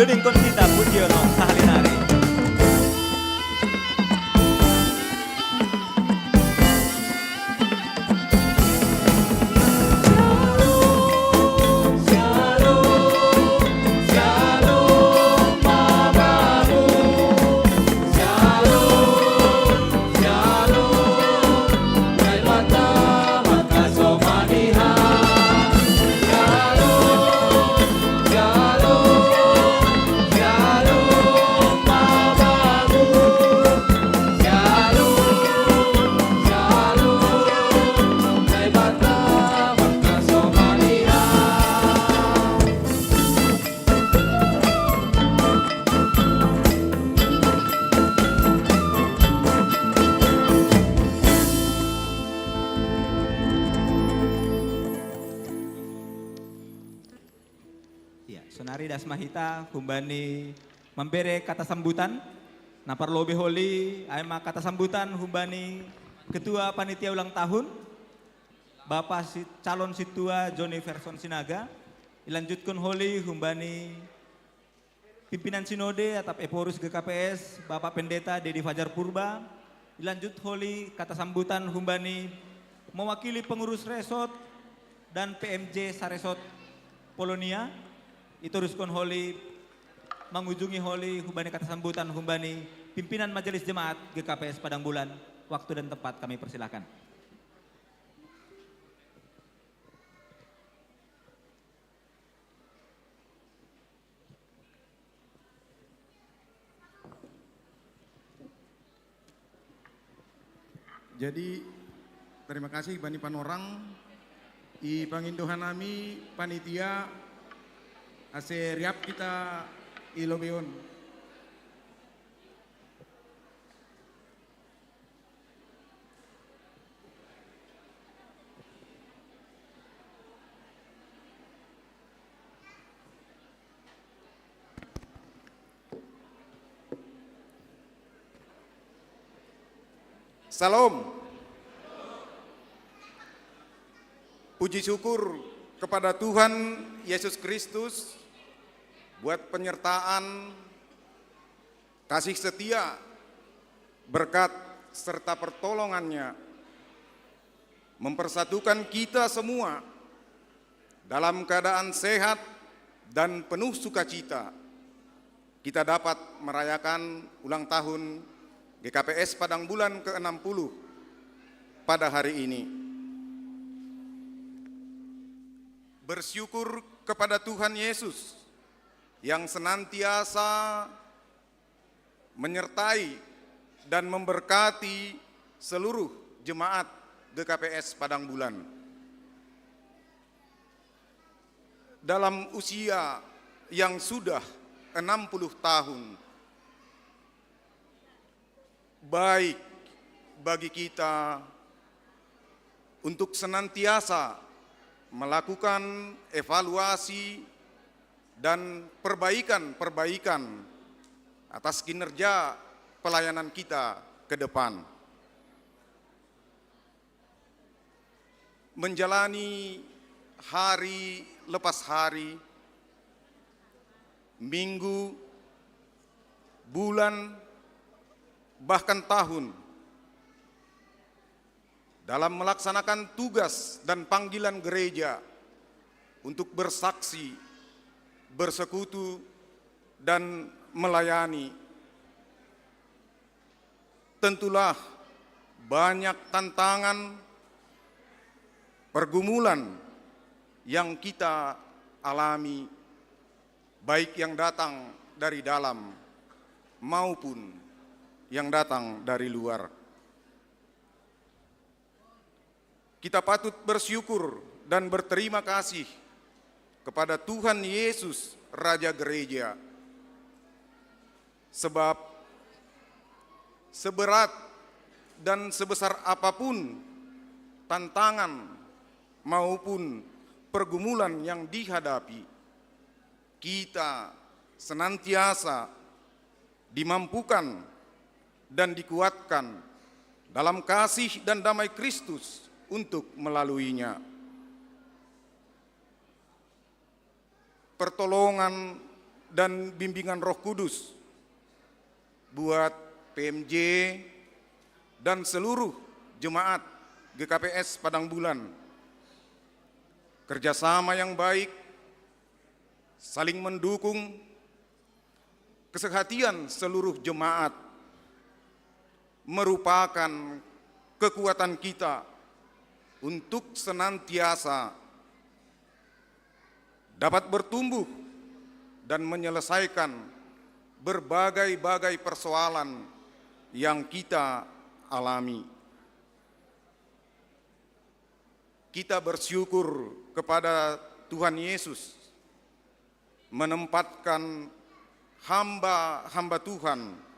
Dodingkon hita pujion on sahali nari. Ya, sonari das ma hita humbani mambere kata sambutan. Na parlobei holi, ai ma kata sambutan humbani Ketua Panitia Ulang Tahun, Bapa si, calon sintua Joni Ferson Sinaga, ilanjutkon holi humbani Pimpinan Sinode atap Ephorus G K P S, Bapak Pendeta Dedi Fajar Purba, ilanjut holi kata sambutan humbani mewakili pengurus resort dan P M J Saresort Polonia, itoruskon holi, mangujungi holi humbani kata sambutan humbani pimpinan Majelis Jemaat G K P S Padang Bulan. Waktu dan tempat kami persilakan. Jadi, terima kasih bani panorang, i pangindohan nami panitia, ase riap kita i lobei on. Salam. Puji syukur kepada Tuhan Yesus Kristus buat penyertaan, kasih setia, berkat, serta pertolongannya mempersatukan kita semua dalam keadaan sehat dan penuh sukacita. Kita dapat merayakan ulang tahun G K P S Padang Bulan ke enam puluh pada hari ini. Bersyukur kepada Tuhan Yesus yang senantiasa menyertai dan memberkati seluruh jemaat G K P S Padang Bulan. Dalam usia yang sudah enam puluh tahun, baik bagi kita untuk senantiasa melakukan evaluasi dan perbaikan-perbaikan atas kinerja pelayanan kita ke depan. Menjalani hari lepas hari, minggu, bulan, bahkan tahun dalam melaksanakan tugas dan panggilan gereja untuk bersaksi, bersekutu, dan melayani. Tentulah banyak tantangan, pergumulan yang kita alami, baik yang datang dari dalam maupun yang datang dari luar. Kita patut bersyukur dan berterima kasih kepada Tuhan Yesus, Raja Gereja, sebab seberat dan sebesar apapun tantangan maupun pergumulan yang dihadapi, kita senantiasa dimampukan dan dikuatkan dalam kasih dan damai Kristus untuk melaluinya. Pertolongan dan bimbingan Roh Kudus buat P M J dan seluruh jemaat G K P S Padang Bulan. Kerjasama yang baik, saling mendukung, kesehatian seluruh jemaat merupakan kekuatan kita untuk senantiasa dapat bertumbuh dan menyelesaikan berbagai-bagai persoalan yang kita alami. Kita bersyukur kepada Tuhan Yesus menempatkan hamba-hamba Tuhan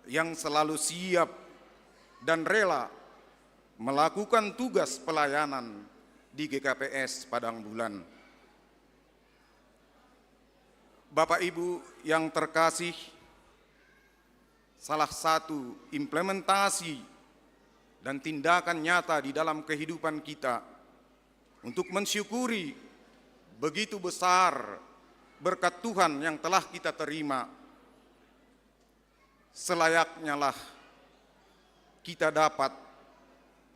yang selalu siap dan rela melakukan tugas pelayanan di G K P S Padang Bulan. Bapak Ibu yang terkasih, salah satu implementasi dan tindakan nyata di dalam kehidupan kita untuk mensyukuri begitu besar berkat Tuhan yang telah kita terima, selayaknyalah kita dapat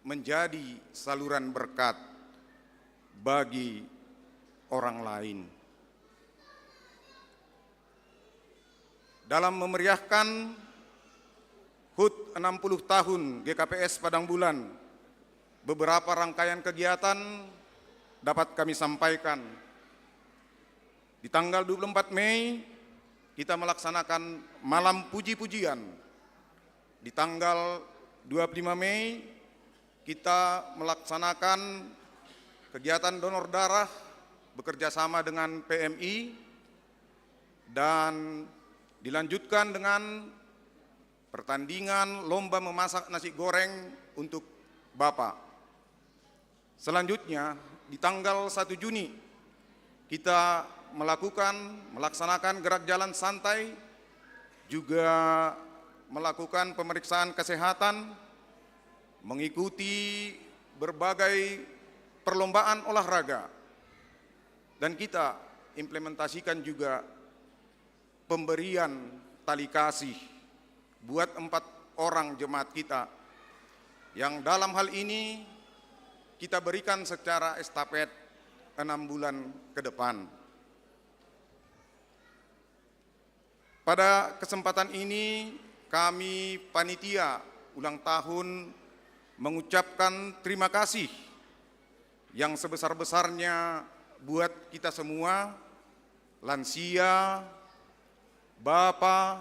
menjadi saluran berkat bagi orang lain. Dalam memeriahkan hut enam puluh tahun G K P S Padang Bulan, beberapa rangkaian kegiatan dapat kami sampaikan. Di tanggal dua puluh empat Mei, kita melaksanakan malam puji-pujian. Di tanggal dua puluh lima Mei, kita melaksanakan kegiatan donor darah bekerja sama dengan P M I dan dilanjutkan dengan pertandingan lomba memasak nasi goreng untuk Bapak. Selanjutnya, di tanggal satu Juni, kita melakukan, melaksanakan gerak jalan santai, juga melakukan pemeriksaan kesehatan, mengikuti berbagai perlombaan olahraga, dan kita implementasikan juga pemberian tali kasih buat empat orang jemaat kita yang dalam hal ini kita berikan secara estafet enam bulan ke depan. Pada kesempatan ini, kami panitia ulang tahun mengucapkan terima kasih yang sebesar-besarnya buat kita semua, lansia, bapa,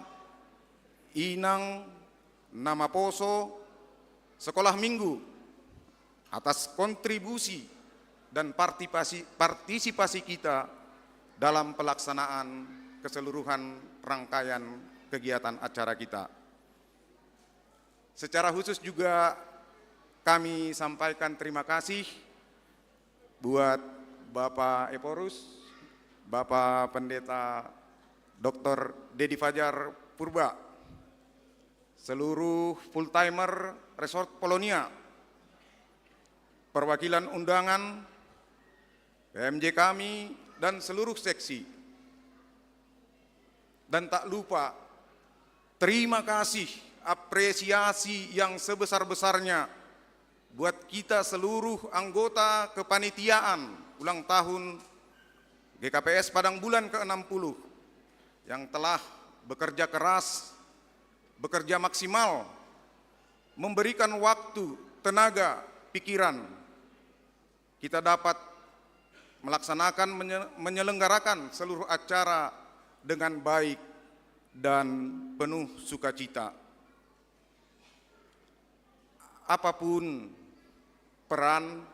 inang, nama poso, sekolah minggu, atas kontribusi dan partisipasi, partisipasi kita dalam pelaksanaan keseluruhan rangkaian kegiatan acara kita. Secara khusus juga kami sampaikan terima kasih buat Bapak Ephorus, Bapak Pendeta doktor Dedi Fajar Purba, seluruh full timer Resort Polonia, perwakilan undangan, P M J kami, dan seluruh seksi. Dan tak lupa, terima kasih, apresiasi yang sebesar-besarnya buat kita seluruh anggota kepanitiaan ulang tahun G K P S Padang Bulan ke enam puluh yang telah bekerja keras, bekerja maksimal, memberikan waktu, tenaga, pikiran. Kita dapat melaksanakan, menye-, menyelenggarakan seluruh acara dengan baik dan penuh sukacita. Apapun peran,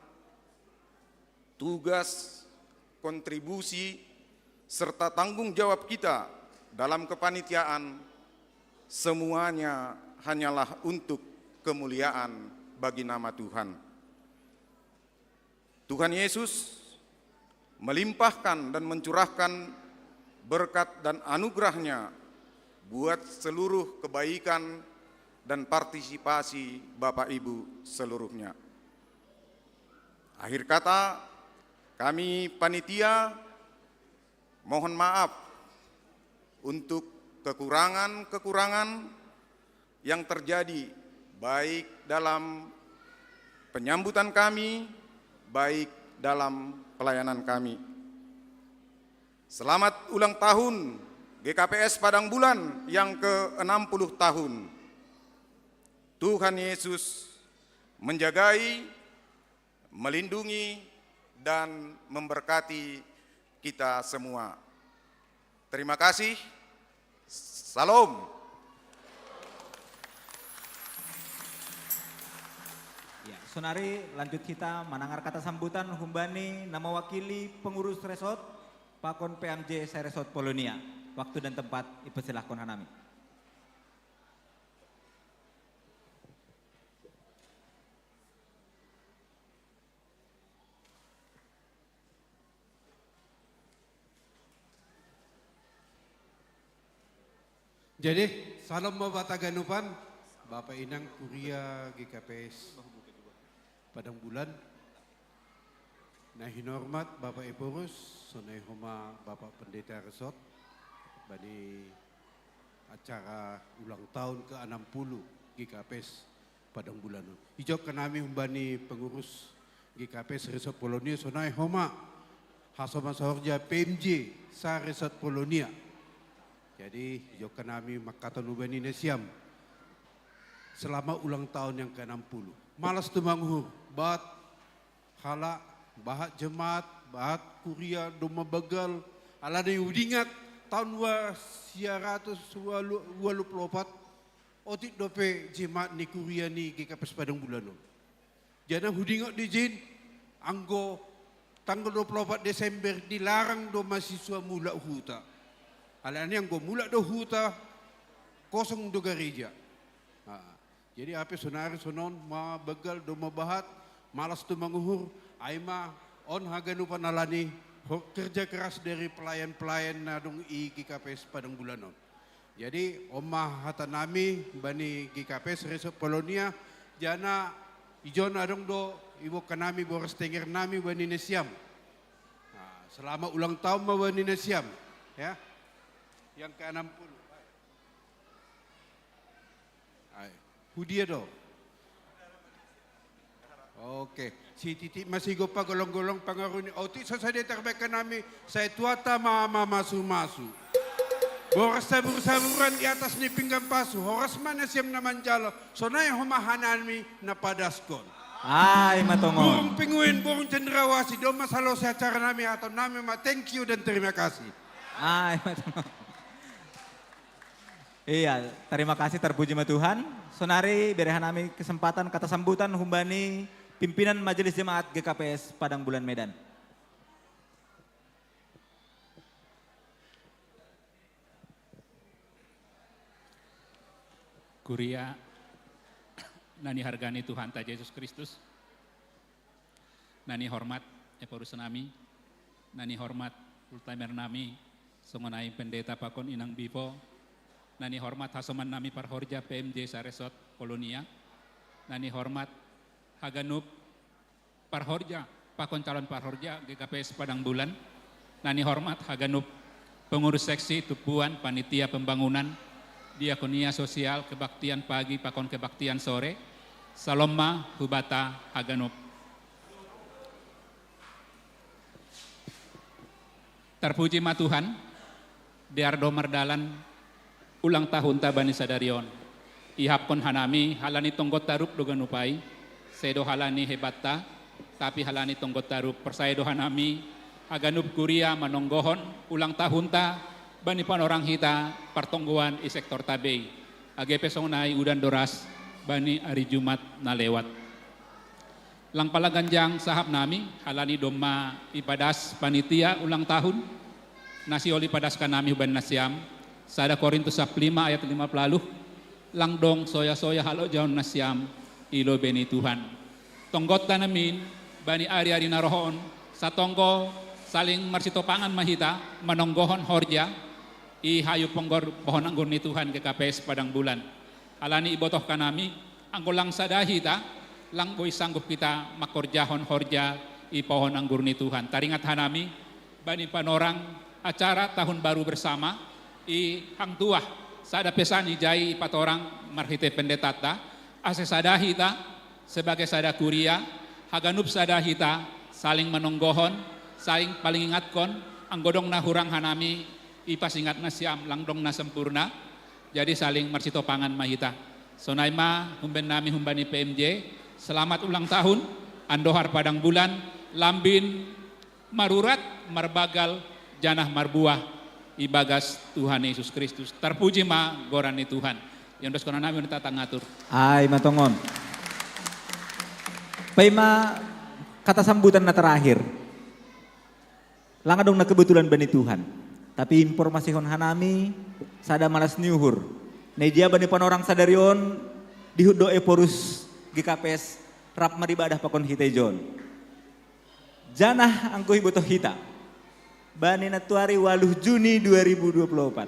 tugas, kontribusi, serta tanggung jawab kita dalam kepanitiaan, semuanya hanyalah untuk kemuliaan bagi nama Tuhan. Tuhan Yesus melimpahkan dan mencurahkan berkat dan anugerahnya buat seluruh kebaikan dan partisipasi Bapak Ibu seluruhnya. Akhir kata, kami panitia mohon maaf untuk kekurangan-kekurangan yang terjadi, baik dalam penyambutan kami, baik dalam pelayanan kami. Selamat ulang tahun G K P S Padang Bulan yang ke enam puluh tahun. Tuhan Yesus menjagai, melindungi, dan memberkati kita semua. Terima kasih. Salam. Ya, sonari lanjut kita manangar kata sambutan humbani na mawakili pengurus resort pakon P M J sa-Resort Polonia. Waktu dan tempat ipersilahkon hanami. Jadi, salam ma bata ganupan, Bapak Inang Kuria G K P S Padang Bulan. Na hinormat Bapak Ephorus, sonai homa Bapak Pendeta Resort, bani acara ulang tahun ke enam puluh G K P S Padang Bulan on. Ijo kanami humbani pengurus G K P S Resort Polonia sonai homa hasoma sahorja P M J sa-Resort Polonia. Jadi ijo kanami mangkaton humbani nasiam selama ulang tahun yang ke enam puluh. Malas tu manguhur, bahat halak, bahat jemaat, bahat kuria domma banggal, alani hudingat tahun dua sia ratus walu puluh opat, otik dope jemaat ni kuria ni G K P S Padang Bulan on. Jana hudingot di jin, anggo tanggal dua puluh opat Desember dilarang do mahasiswa mulak huta. Alani anggo mulak do huta, kosong do gareja. Jadi ape sonari sonon ma banggal do ma bahat, malas tu manguhur, ai ma on haganupan alani kerja keras dari pelayan-pelayan na dong i G K P S Padang Bulan on. Jadi on ma hata nami bani G K P S Resort Polonia, jana Ijon adong do ibokan nami boras tenger nami bani nasiam. Nah, selamat ulang tahun ma bani nasiam. Ya. Yang ke enam puluh. Ai. Hudia do. Oke. Si titik masih gopa golong-golong pangaruni. Otik so sadia tarbaikan nami. Sai tuata ma mamasu-masu. Boras sabur-saburan di atas ni pinggan pasu. Horas ma nasiam na manjalo. Sonai homa hanami na padaskon. Ai matongon. Burung pinguin, burung cendrawasi, domma salose acara nami atau nami ma thank you dan terima kasih. Ai matongon. Iya, terima kasih, terpuji ma Tuhan. Sonari bere hanami kesempatan kata sambutan humbani pimpinan Majelis Jemaat G K P S Padang Bulan Medan. Kuria na nihargani Tuhanta Jesus Kristus, na nihormat eporus nami, na nihormat ultamer nami, songon ai pendeta pakon inang bipo, na nihormat hasoman nami parhorja P M J Saresot Kolonia, na nihormat haganup parhorja pakon calon parhorja G K P S Padang Bulan, na nihormat haganup pengurus seksi, tumpuan, panitia pembangunan, diakonia sosial, kebaktian pagi pakon kebaktian sore, salom ma hubata haganup. Tarpuji ma Tuhan, dear do mardalan ulang tahunta bani sadari on. Ihapkon hanami halani tonggonta rup do ganup ai, sai do halani hebatta, tapi halani tonggonta rup. Porsaya do hanami haganup kuria manonggohon ulang tahunta bani panorang hita partonggoan i sektorta bei. Age pe songon ai udan do ras bani ari Jumat na lewat. Lang pala ganjang sahap nami, halani domma ipadas panitia ulang tahun, na sihol ipadaskan nami hubani nasiam, sada Korintus sap lima ayat lima puluh, lang dong soya-soya halojaon nasiam i lobei ni Tuhan. Tonggonta namin bani ari-ari na rohon, satonggo saling marsitopangan ma hita, manonggohon horja, i hayu ponggor pohon anggur ni Tuhan G K P S Padang Bulan. Halani ibotohkan nami, anggo lang sada hita, lang boi sanggup hita mangkorjahon horja i pohon anggur ni Tuhan. Taringat hanami, bani panorang acara tahun baru bersama, i hang tuah, sada pesan i jai ipatorang marhite pendetata, ase sada hita, sebagai sada kuria, haganup sada hita, saling manonggohon, saling palingingatkon, anggo dong na hurang hanami, ipasingat nasiam lang dong na sempurna, jadi saling marsitopangan ma hita. Sonai ma humben nami humbani P M J, selamat ulang tahun, andohar padang bulan, lambin, marurat, marbagal, janah marbuah, ibagas Tuhan Yesus Kristus. Tarpuji ma goran ni Tuhan. Iondoskon nami on tata ngatur. Ai matongon. Paima kata sambutan na terakhir. Lang adong na kebetulan bani Tuhan. Tapi informasikon hanami, sada malas ni uhur. Na ijia bani panorang sadari on, dihut do eporus G K P S, rap maribadah pakon hita ijon. Janah anggo ibotoh hita. Bani nantuari waluh Juni dua ribu dua puluh empat.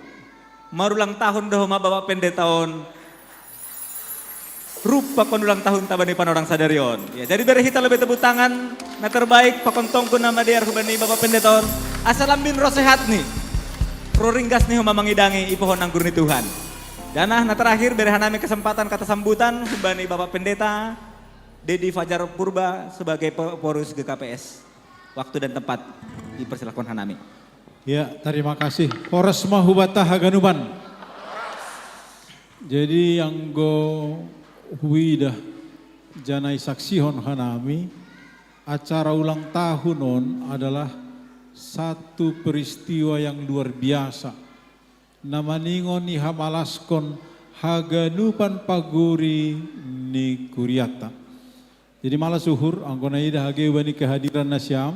Marulang tahun do homa Bapak Pendeta on. Rup pakon ulang tahunta bani panorang sadari on. Ya, jadi bere hita lobei tepuk tangan na terbaik pakon tonggo na madear hubani Bapak Pendeta on. Asa lambin ro sehat ni. Ro ringgas ni homa mangidangi i pohon anggur ni Tuhan. Janah na terakhir bere hanami kesempatan kata sambutan hubani Bapak Pendeta Dedi Fajar Purba sebagai pe-, porus G K P S. Waktu dan tempat dipersilakan hanami. Ya, terima kasih. Horas ma hubata haganupan. Jadi anggo huidah janai saksihon hanami, acara ulang tahun on adalah satu peristiwa yang luar biasa. Na maningon ihamalaskon haganupan paguri ni kurianta. Jadi malas uhur, anggo na ida hage bani kehadiran nasiam,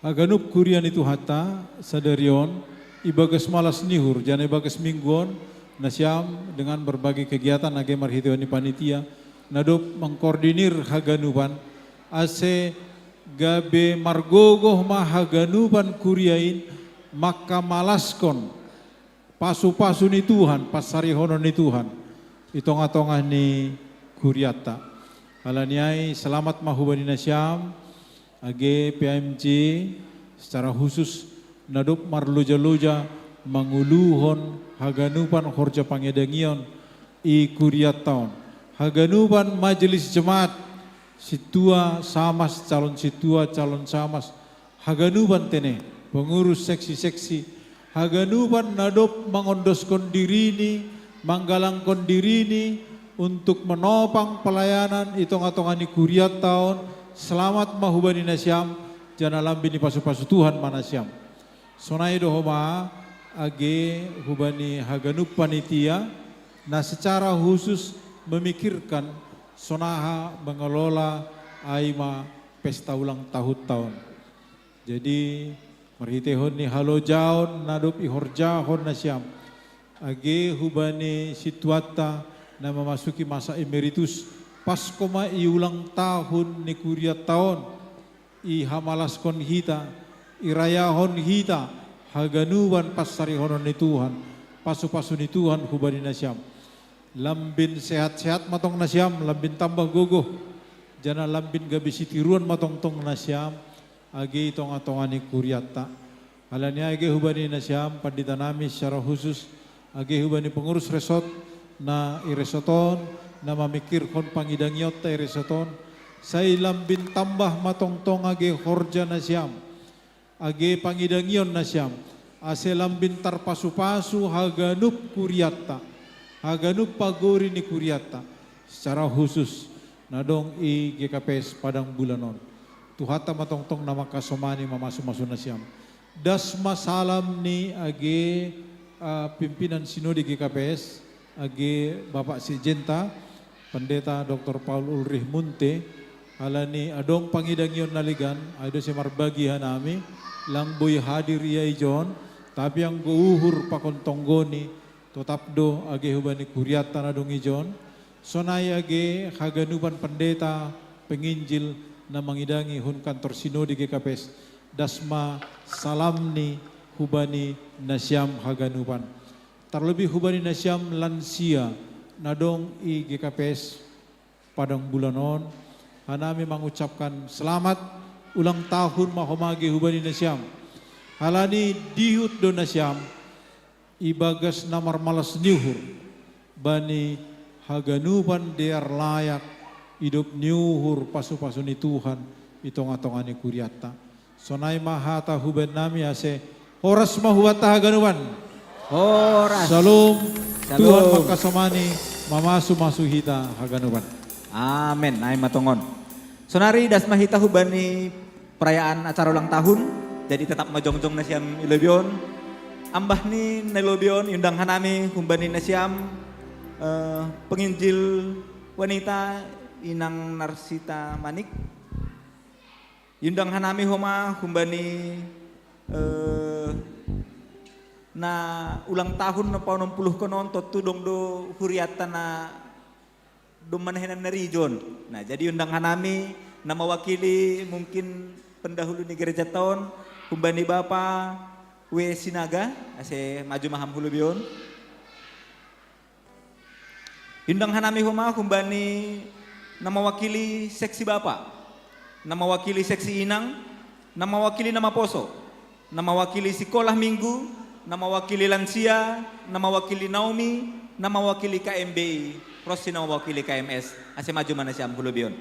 haganup kuria ni Tuhanta, sadari on, ibagas malas ni uhur, janai ibagas minggu on, nasiam dengan berbagai kegiatan age marhiteon ni panitia, na dob mengkoordinir haganupan, ase gabe margogoh ma haganupan kuria in, mangkamalaskon pasu-pasu ni Tuhan, pansarihonon ni Tuhan, i tongah-tongah ni kurianta. Alaniai selamat ma hubani nasiam, age P M J secara khusus nadop marloja-loja manguluhon haganupan horja pangidangion i kuriatta on. Haganupan majelis jemaat, sintua samas, calon sintua, calon samas, haganupan tene, pengurus seksi-seksi, haganupan nadop mangondoskon dirini, manggalangkon dirini untuk menopang pelayanan i tonga-tonga ni kuriatta on, selamat ma hubani nasiam, janah lambin ipasu-pasu Tuhan ma nasiam. Sonai do homa age hubani haganup panitia, na secara khusus memikirkan sonaha mengelola ai ma pesta ulang tahun taon. Jadi, marhiteihon ni halojaon na dob ihorjahon nasiam, age hubani sintuanta na memasuki masa emeritus, pasko ma i ulang tahun ni kuriatta on, ihamalaskon hita, irayahon hita haganupan pansarihonon ni Tuhan, pasu-pasu ni Tuhan hubani nasiam. Lambin sehat-sehat ma tong nasiam, lambin tambah gogoh, janah lambin gabe sitiruon ma tongtong nasiam, age i tonga-tonga ni kuriatta. Alani ai age hubani nasiam pandita nami secara khusus, age hubani pengurus resort na i resort on, na mamikirhon pangidangionta i resort on, sai lambin tambah ma tongtong age horja nasiam, age pangidangion nasiam, ase lambin tarpasu-pasu haganup kuriatta, haganup pagori ni kuriatta, secara khusus na dong i G K P S Padang Bulan on. Tuhanta ma tongtong na mangkasomani mamasu-masu nasiam. Das ma salam ni age, ah, pimpinan sinode G K P S, age Bapak Sekjenta, Pendeta Doktor Paul Ulrich Munte, alani adong pangidangion na legan, ai do se marbagi hanami, lang boi hadir ia ijon, tapi anggo uhur pakon tonggoni, totap do age hubani kuriatta na dong ijon, sonai age haganupan pendeta, penginjil, na mangidangi hun kantor sinode G K P S, das ma salamni hubani nasiam haganupan. Tarlebih hubani nasiam lansia na dong i G K P S Padang Bulan on, hanami mangucapkan selamat ulang tahun ma homa age hubani nasiam. Halani dihut do nasiam, ibagas na marmalas ni uhur, bani haganupan dear layak, idop ni uhur pasu-pasu ni Tuhan, i tonga-tonga ni kuriatta. Sonai ma hata hubannami ase, horas ma hubanta haganupan. Horas. Shalom. Shalom. Tuhan mangkasomani, mamasu-masu hita haganupan. Amen. Ai ma tongon. Sonari das ma hita hubani perayaan acara ulang tahun, jadi tetap ma jongjong nasiam i lobei on. Ambah ni na i lobei on, iundang hanami hubani nasiam, eh, penginjil wanita, Inang Narsita Manik. Iundang hanami homa humbani, eh, na ulang tahun na paonom puluh konon, tontu dong do huriatta na domma na hinan nari ijon. Nah, jadi iundang hanami na mawakili mungkin pendahulu ni gereja taon, humbani Bapa W Sinaga, ase maju ma ham hu lobei on. Iundang hanami homa humbani na mawakili seksi bapa, na mawakili seksi inang, na mawakili na maposo, na mawakili sikolah minggu, na mawakili lansia, na mawakili Naomi, na mawakili K M B I, ronsi na mawakili K M S, ase maju ma nasiam hu lobei on.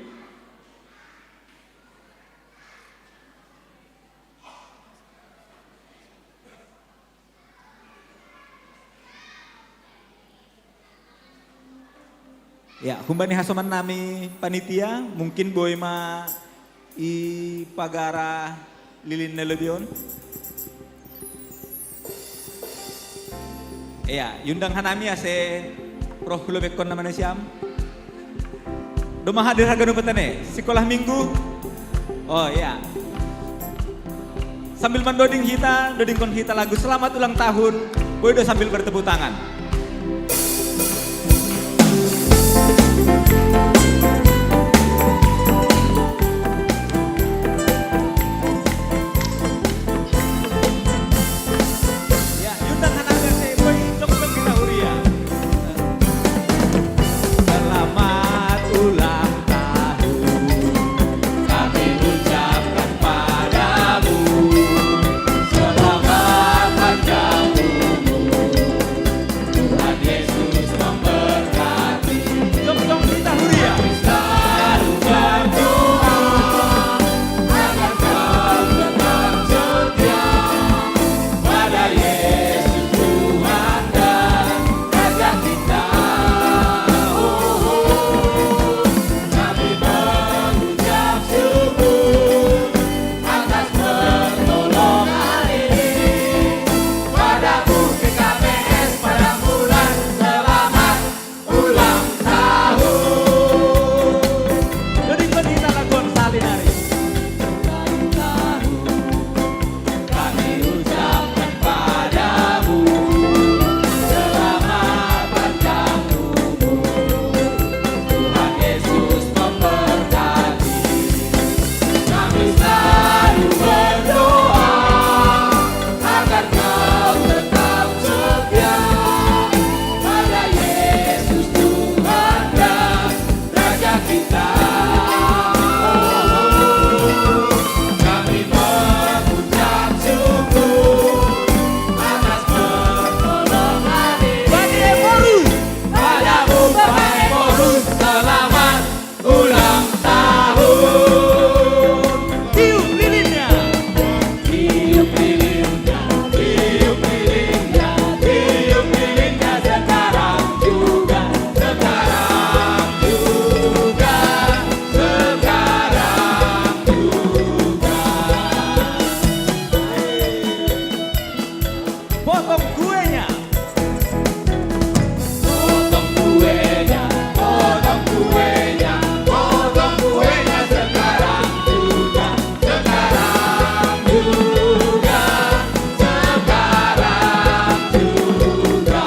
Ya, humbani hasoman nami panitia, mungkin boi ma ipagara lilin na lobei on. Ya, iundang hanami ase roh hu lobeikkon na manasiam. Domma hadir haganup tene, sikolah minggu. Oh ya. Sambil mandoding hita, dodingkon hita lagu selamat ulang tahun, boi do sambil bertepuk tangan. Ya, iundang hanami ase boi jongjong hita huria. Selamat ulang tahun. Potong kuenya. Potong kuenya, potong kuenya, potong kuenya sekarang juga, sekarang juga, sekarang juga.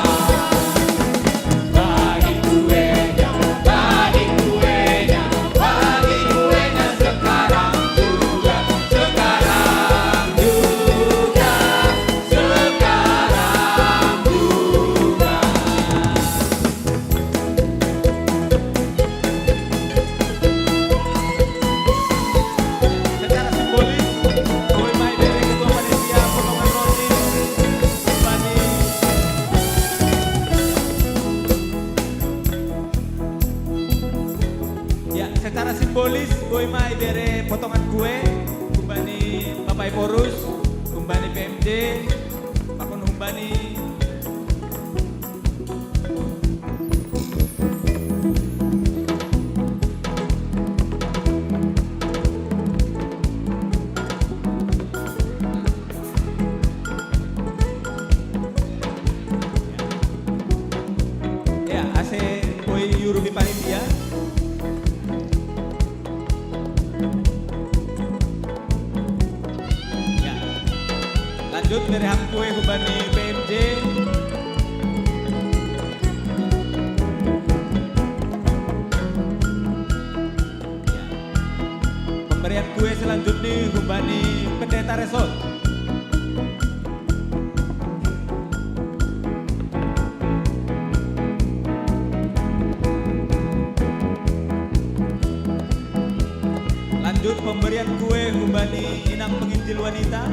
Bagi kuenya, bagi kuenya, bagi kuenya sekarang juga, sekarang juga, sekarang juga. Secara simbolis, kue mai bere ketua panitia potongan roti, Bupati. Ya, secara simbolis, kue mai bere potongan kue, kumbani Bapak Iporus, kumbani P M J, pakon kumbani. Ya, ase kue yuru di panitia. Ya. Lanjut bere ham kue humbani P M J. Ya. Pemberian kue selanjutnya humbani Pendeta Resort. Lanjut pemberian kue humbani Inang Penginjil Wanita.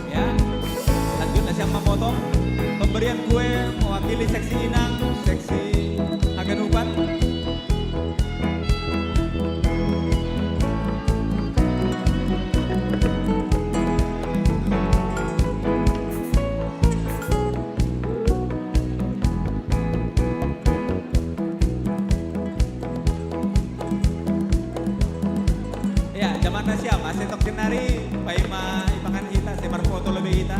Ya, lanjut na siang mamotong. Pemberian kue mewakili seksi Inang, seksi Haganupan. Ya, jaman na siam, ase tok genari, paima ipangan hita, ase marfoto lebe hita.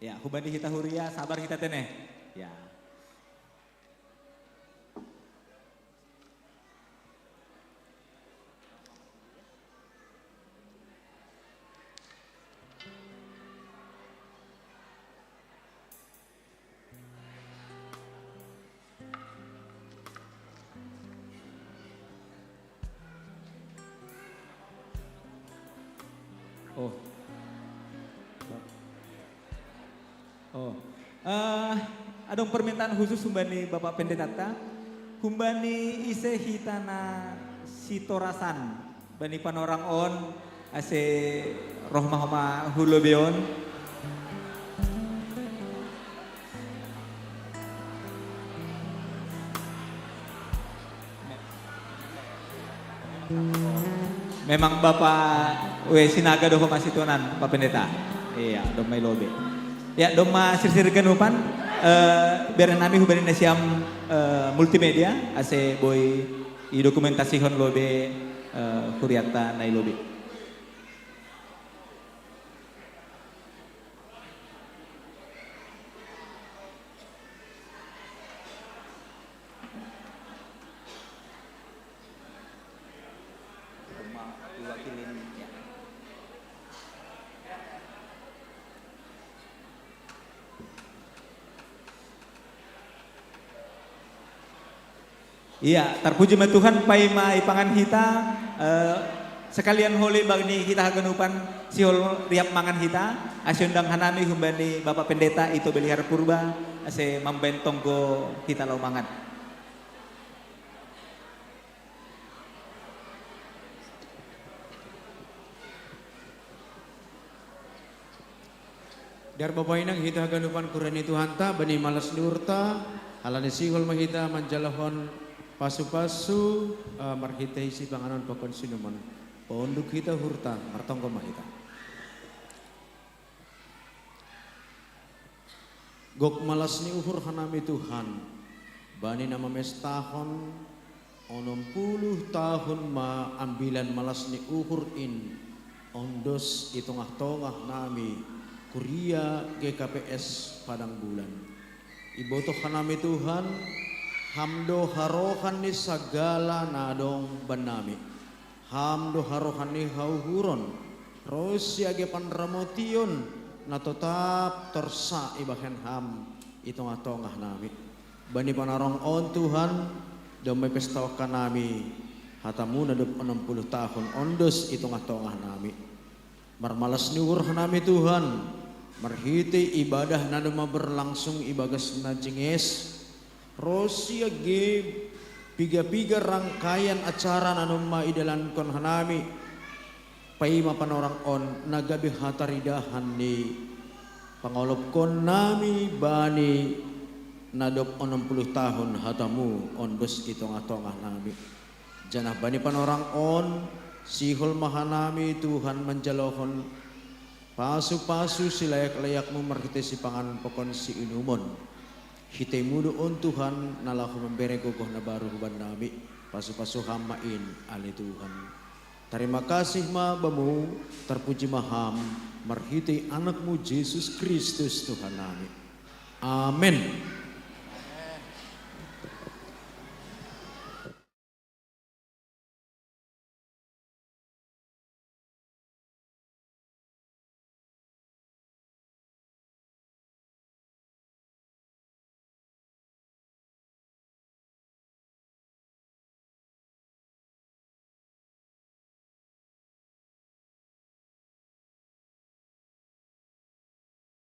Ya, humbani hita huria, sabar hita tene. Ya. Oh. Oh. Eh, adong permintaan khusus humbani Bapak Pendeta ta, humbani ise hita na sitorasan bani panorang on, ase roh ma homa hu lobi on. Memang Bapak we Sinaga do homa situnan, Pak Pendeta. Iya, domma i lobi. Ya, domma sirsir ganupan, eh, bere nami humbani na siam, eh, multimedia, ase boi idokumentasihon lobi, eh, hurianta na i lobi. Iya, tarpuji ma Tuhan, paima ipangan hita, eh, sekalian holi bani hita haganupan sihol riap mangan hita, ase undang hanami humbani Bapak Pendeta Ito Belihar Purba, ase mambaen tonggo hita laho mangan. Dar bapainang hita haganupan kuria ni Tuhanta, bani malas ni uhurta, halani sihol ma hita manjalahon pasu-pasu, eh, marhitei sipanganon pakon sinumon. Paunduk hita uhurta, martonggo ma hita. Gok malas ni uhur hanami Tuhan, bani na mamestahon onom puluh tahun ma ambilan malas ni uhur in, ondos i tongah-tongah nami, kuria G K P S Padang Bulan. Ibotoh hanami Tuhan, Ham do harohan ni sagala na adong bannami. Ham do harohan ni hauhuron, ro sian age panramotion na totap torsa ibahen Ham i tongah-tongah nami. Bani panorang on Tuhan, domma ipestahon hanami hatamu na dob onom puluh tahun ondos i tongah-tongah nami. Marmalas ni uhur hanami Tuhan, marhitei ibadah na domma berlangsung ibagas na jenges, ro sian age piga-piga rangkaian acara na domma idalankon hanami, paima panorang on na gabe hataridahan ni pangolopkon nami bani na dob onom puluh tahun hatamu ondos i tongah-tongah nami. Janah bani panorang on, sihol ma hanami Tuhan manjalohon pasu-pasu silayak-layakmu marhitei sipanganon pakon siinumon. Hiteimu do on Tuhan, na laho mambere gogoh na baru hubannami, pasu-pasu Ham ma in ale Tuhan. Tarima kasih ma Bamu, tarpuji ma Ham, marhitei Anakmu Jesus Kristus Tuhan nami. Amen.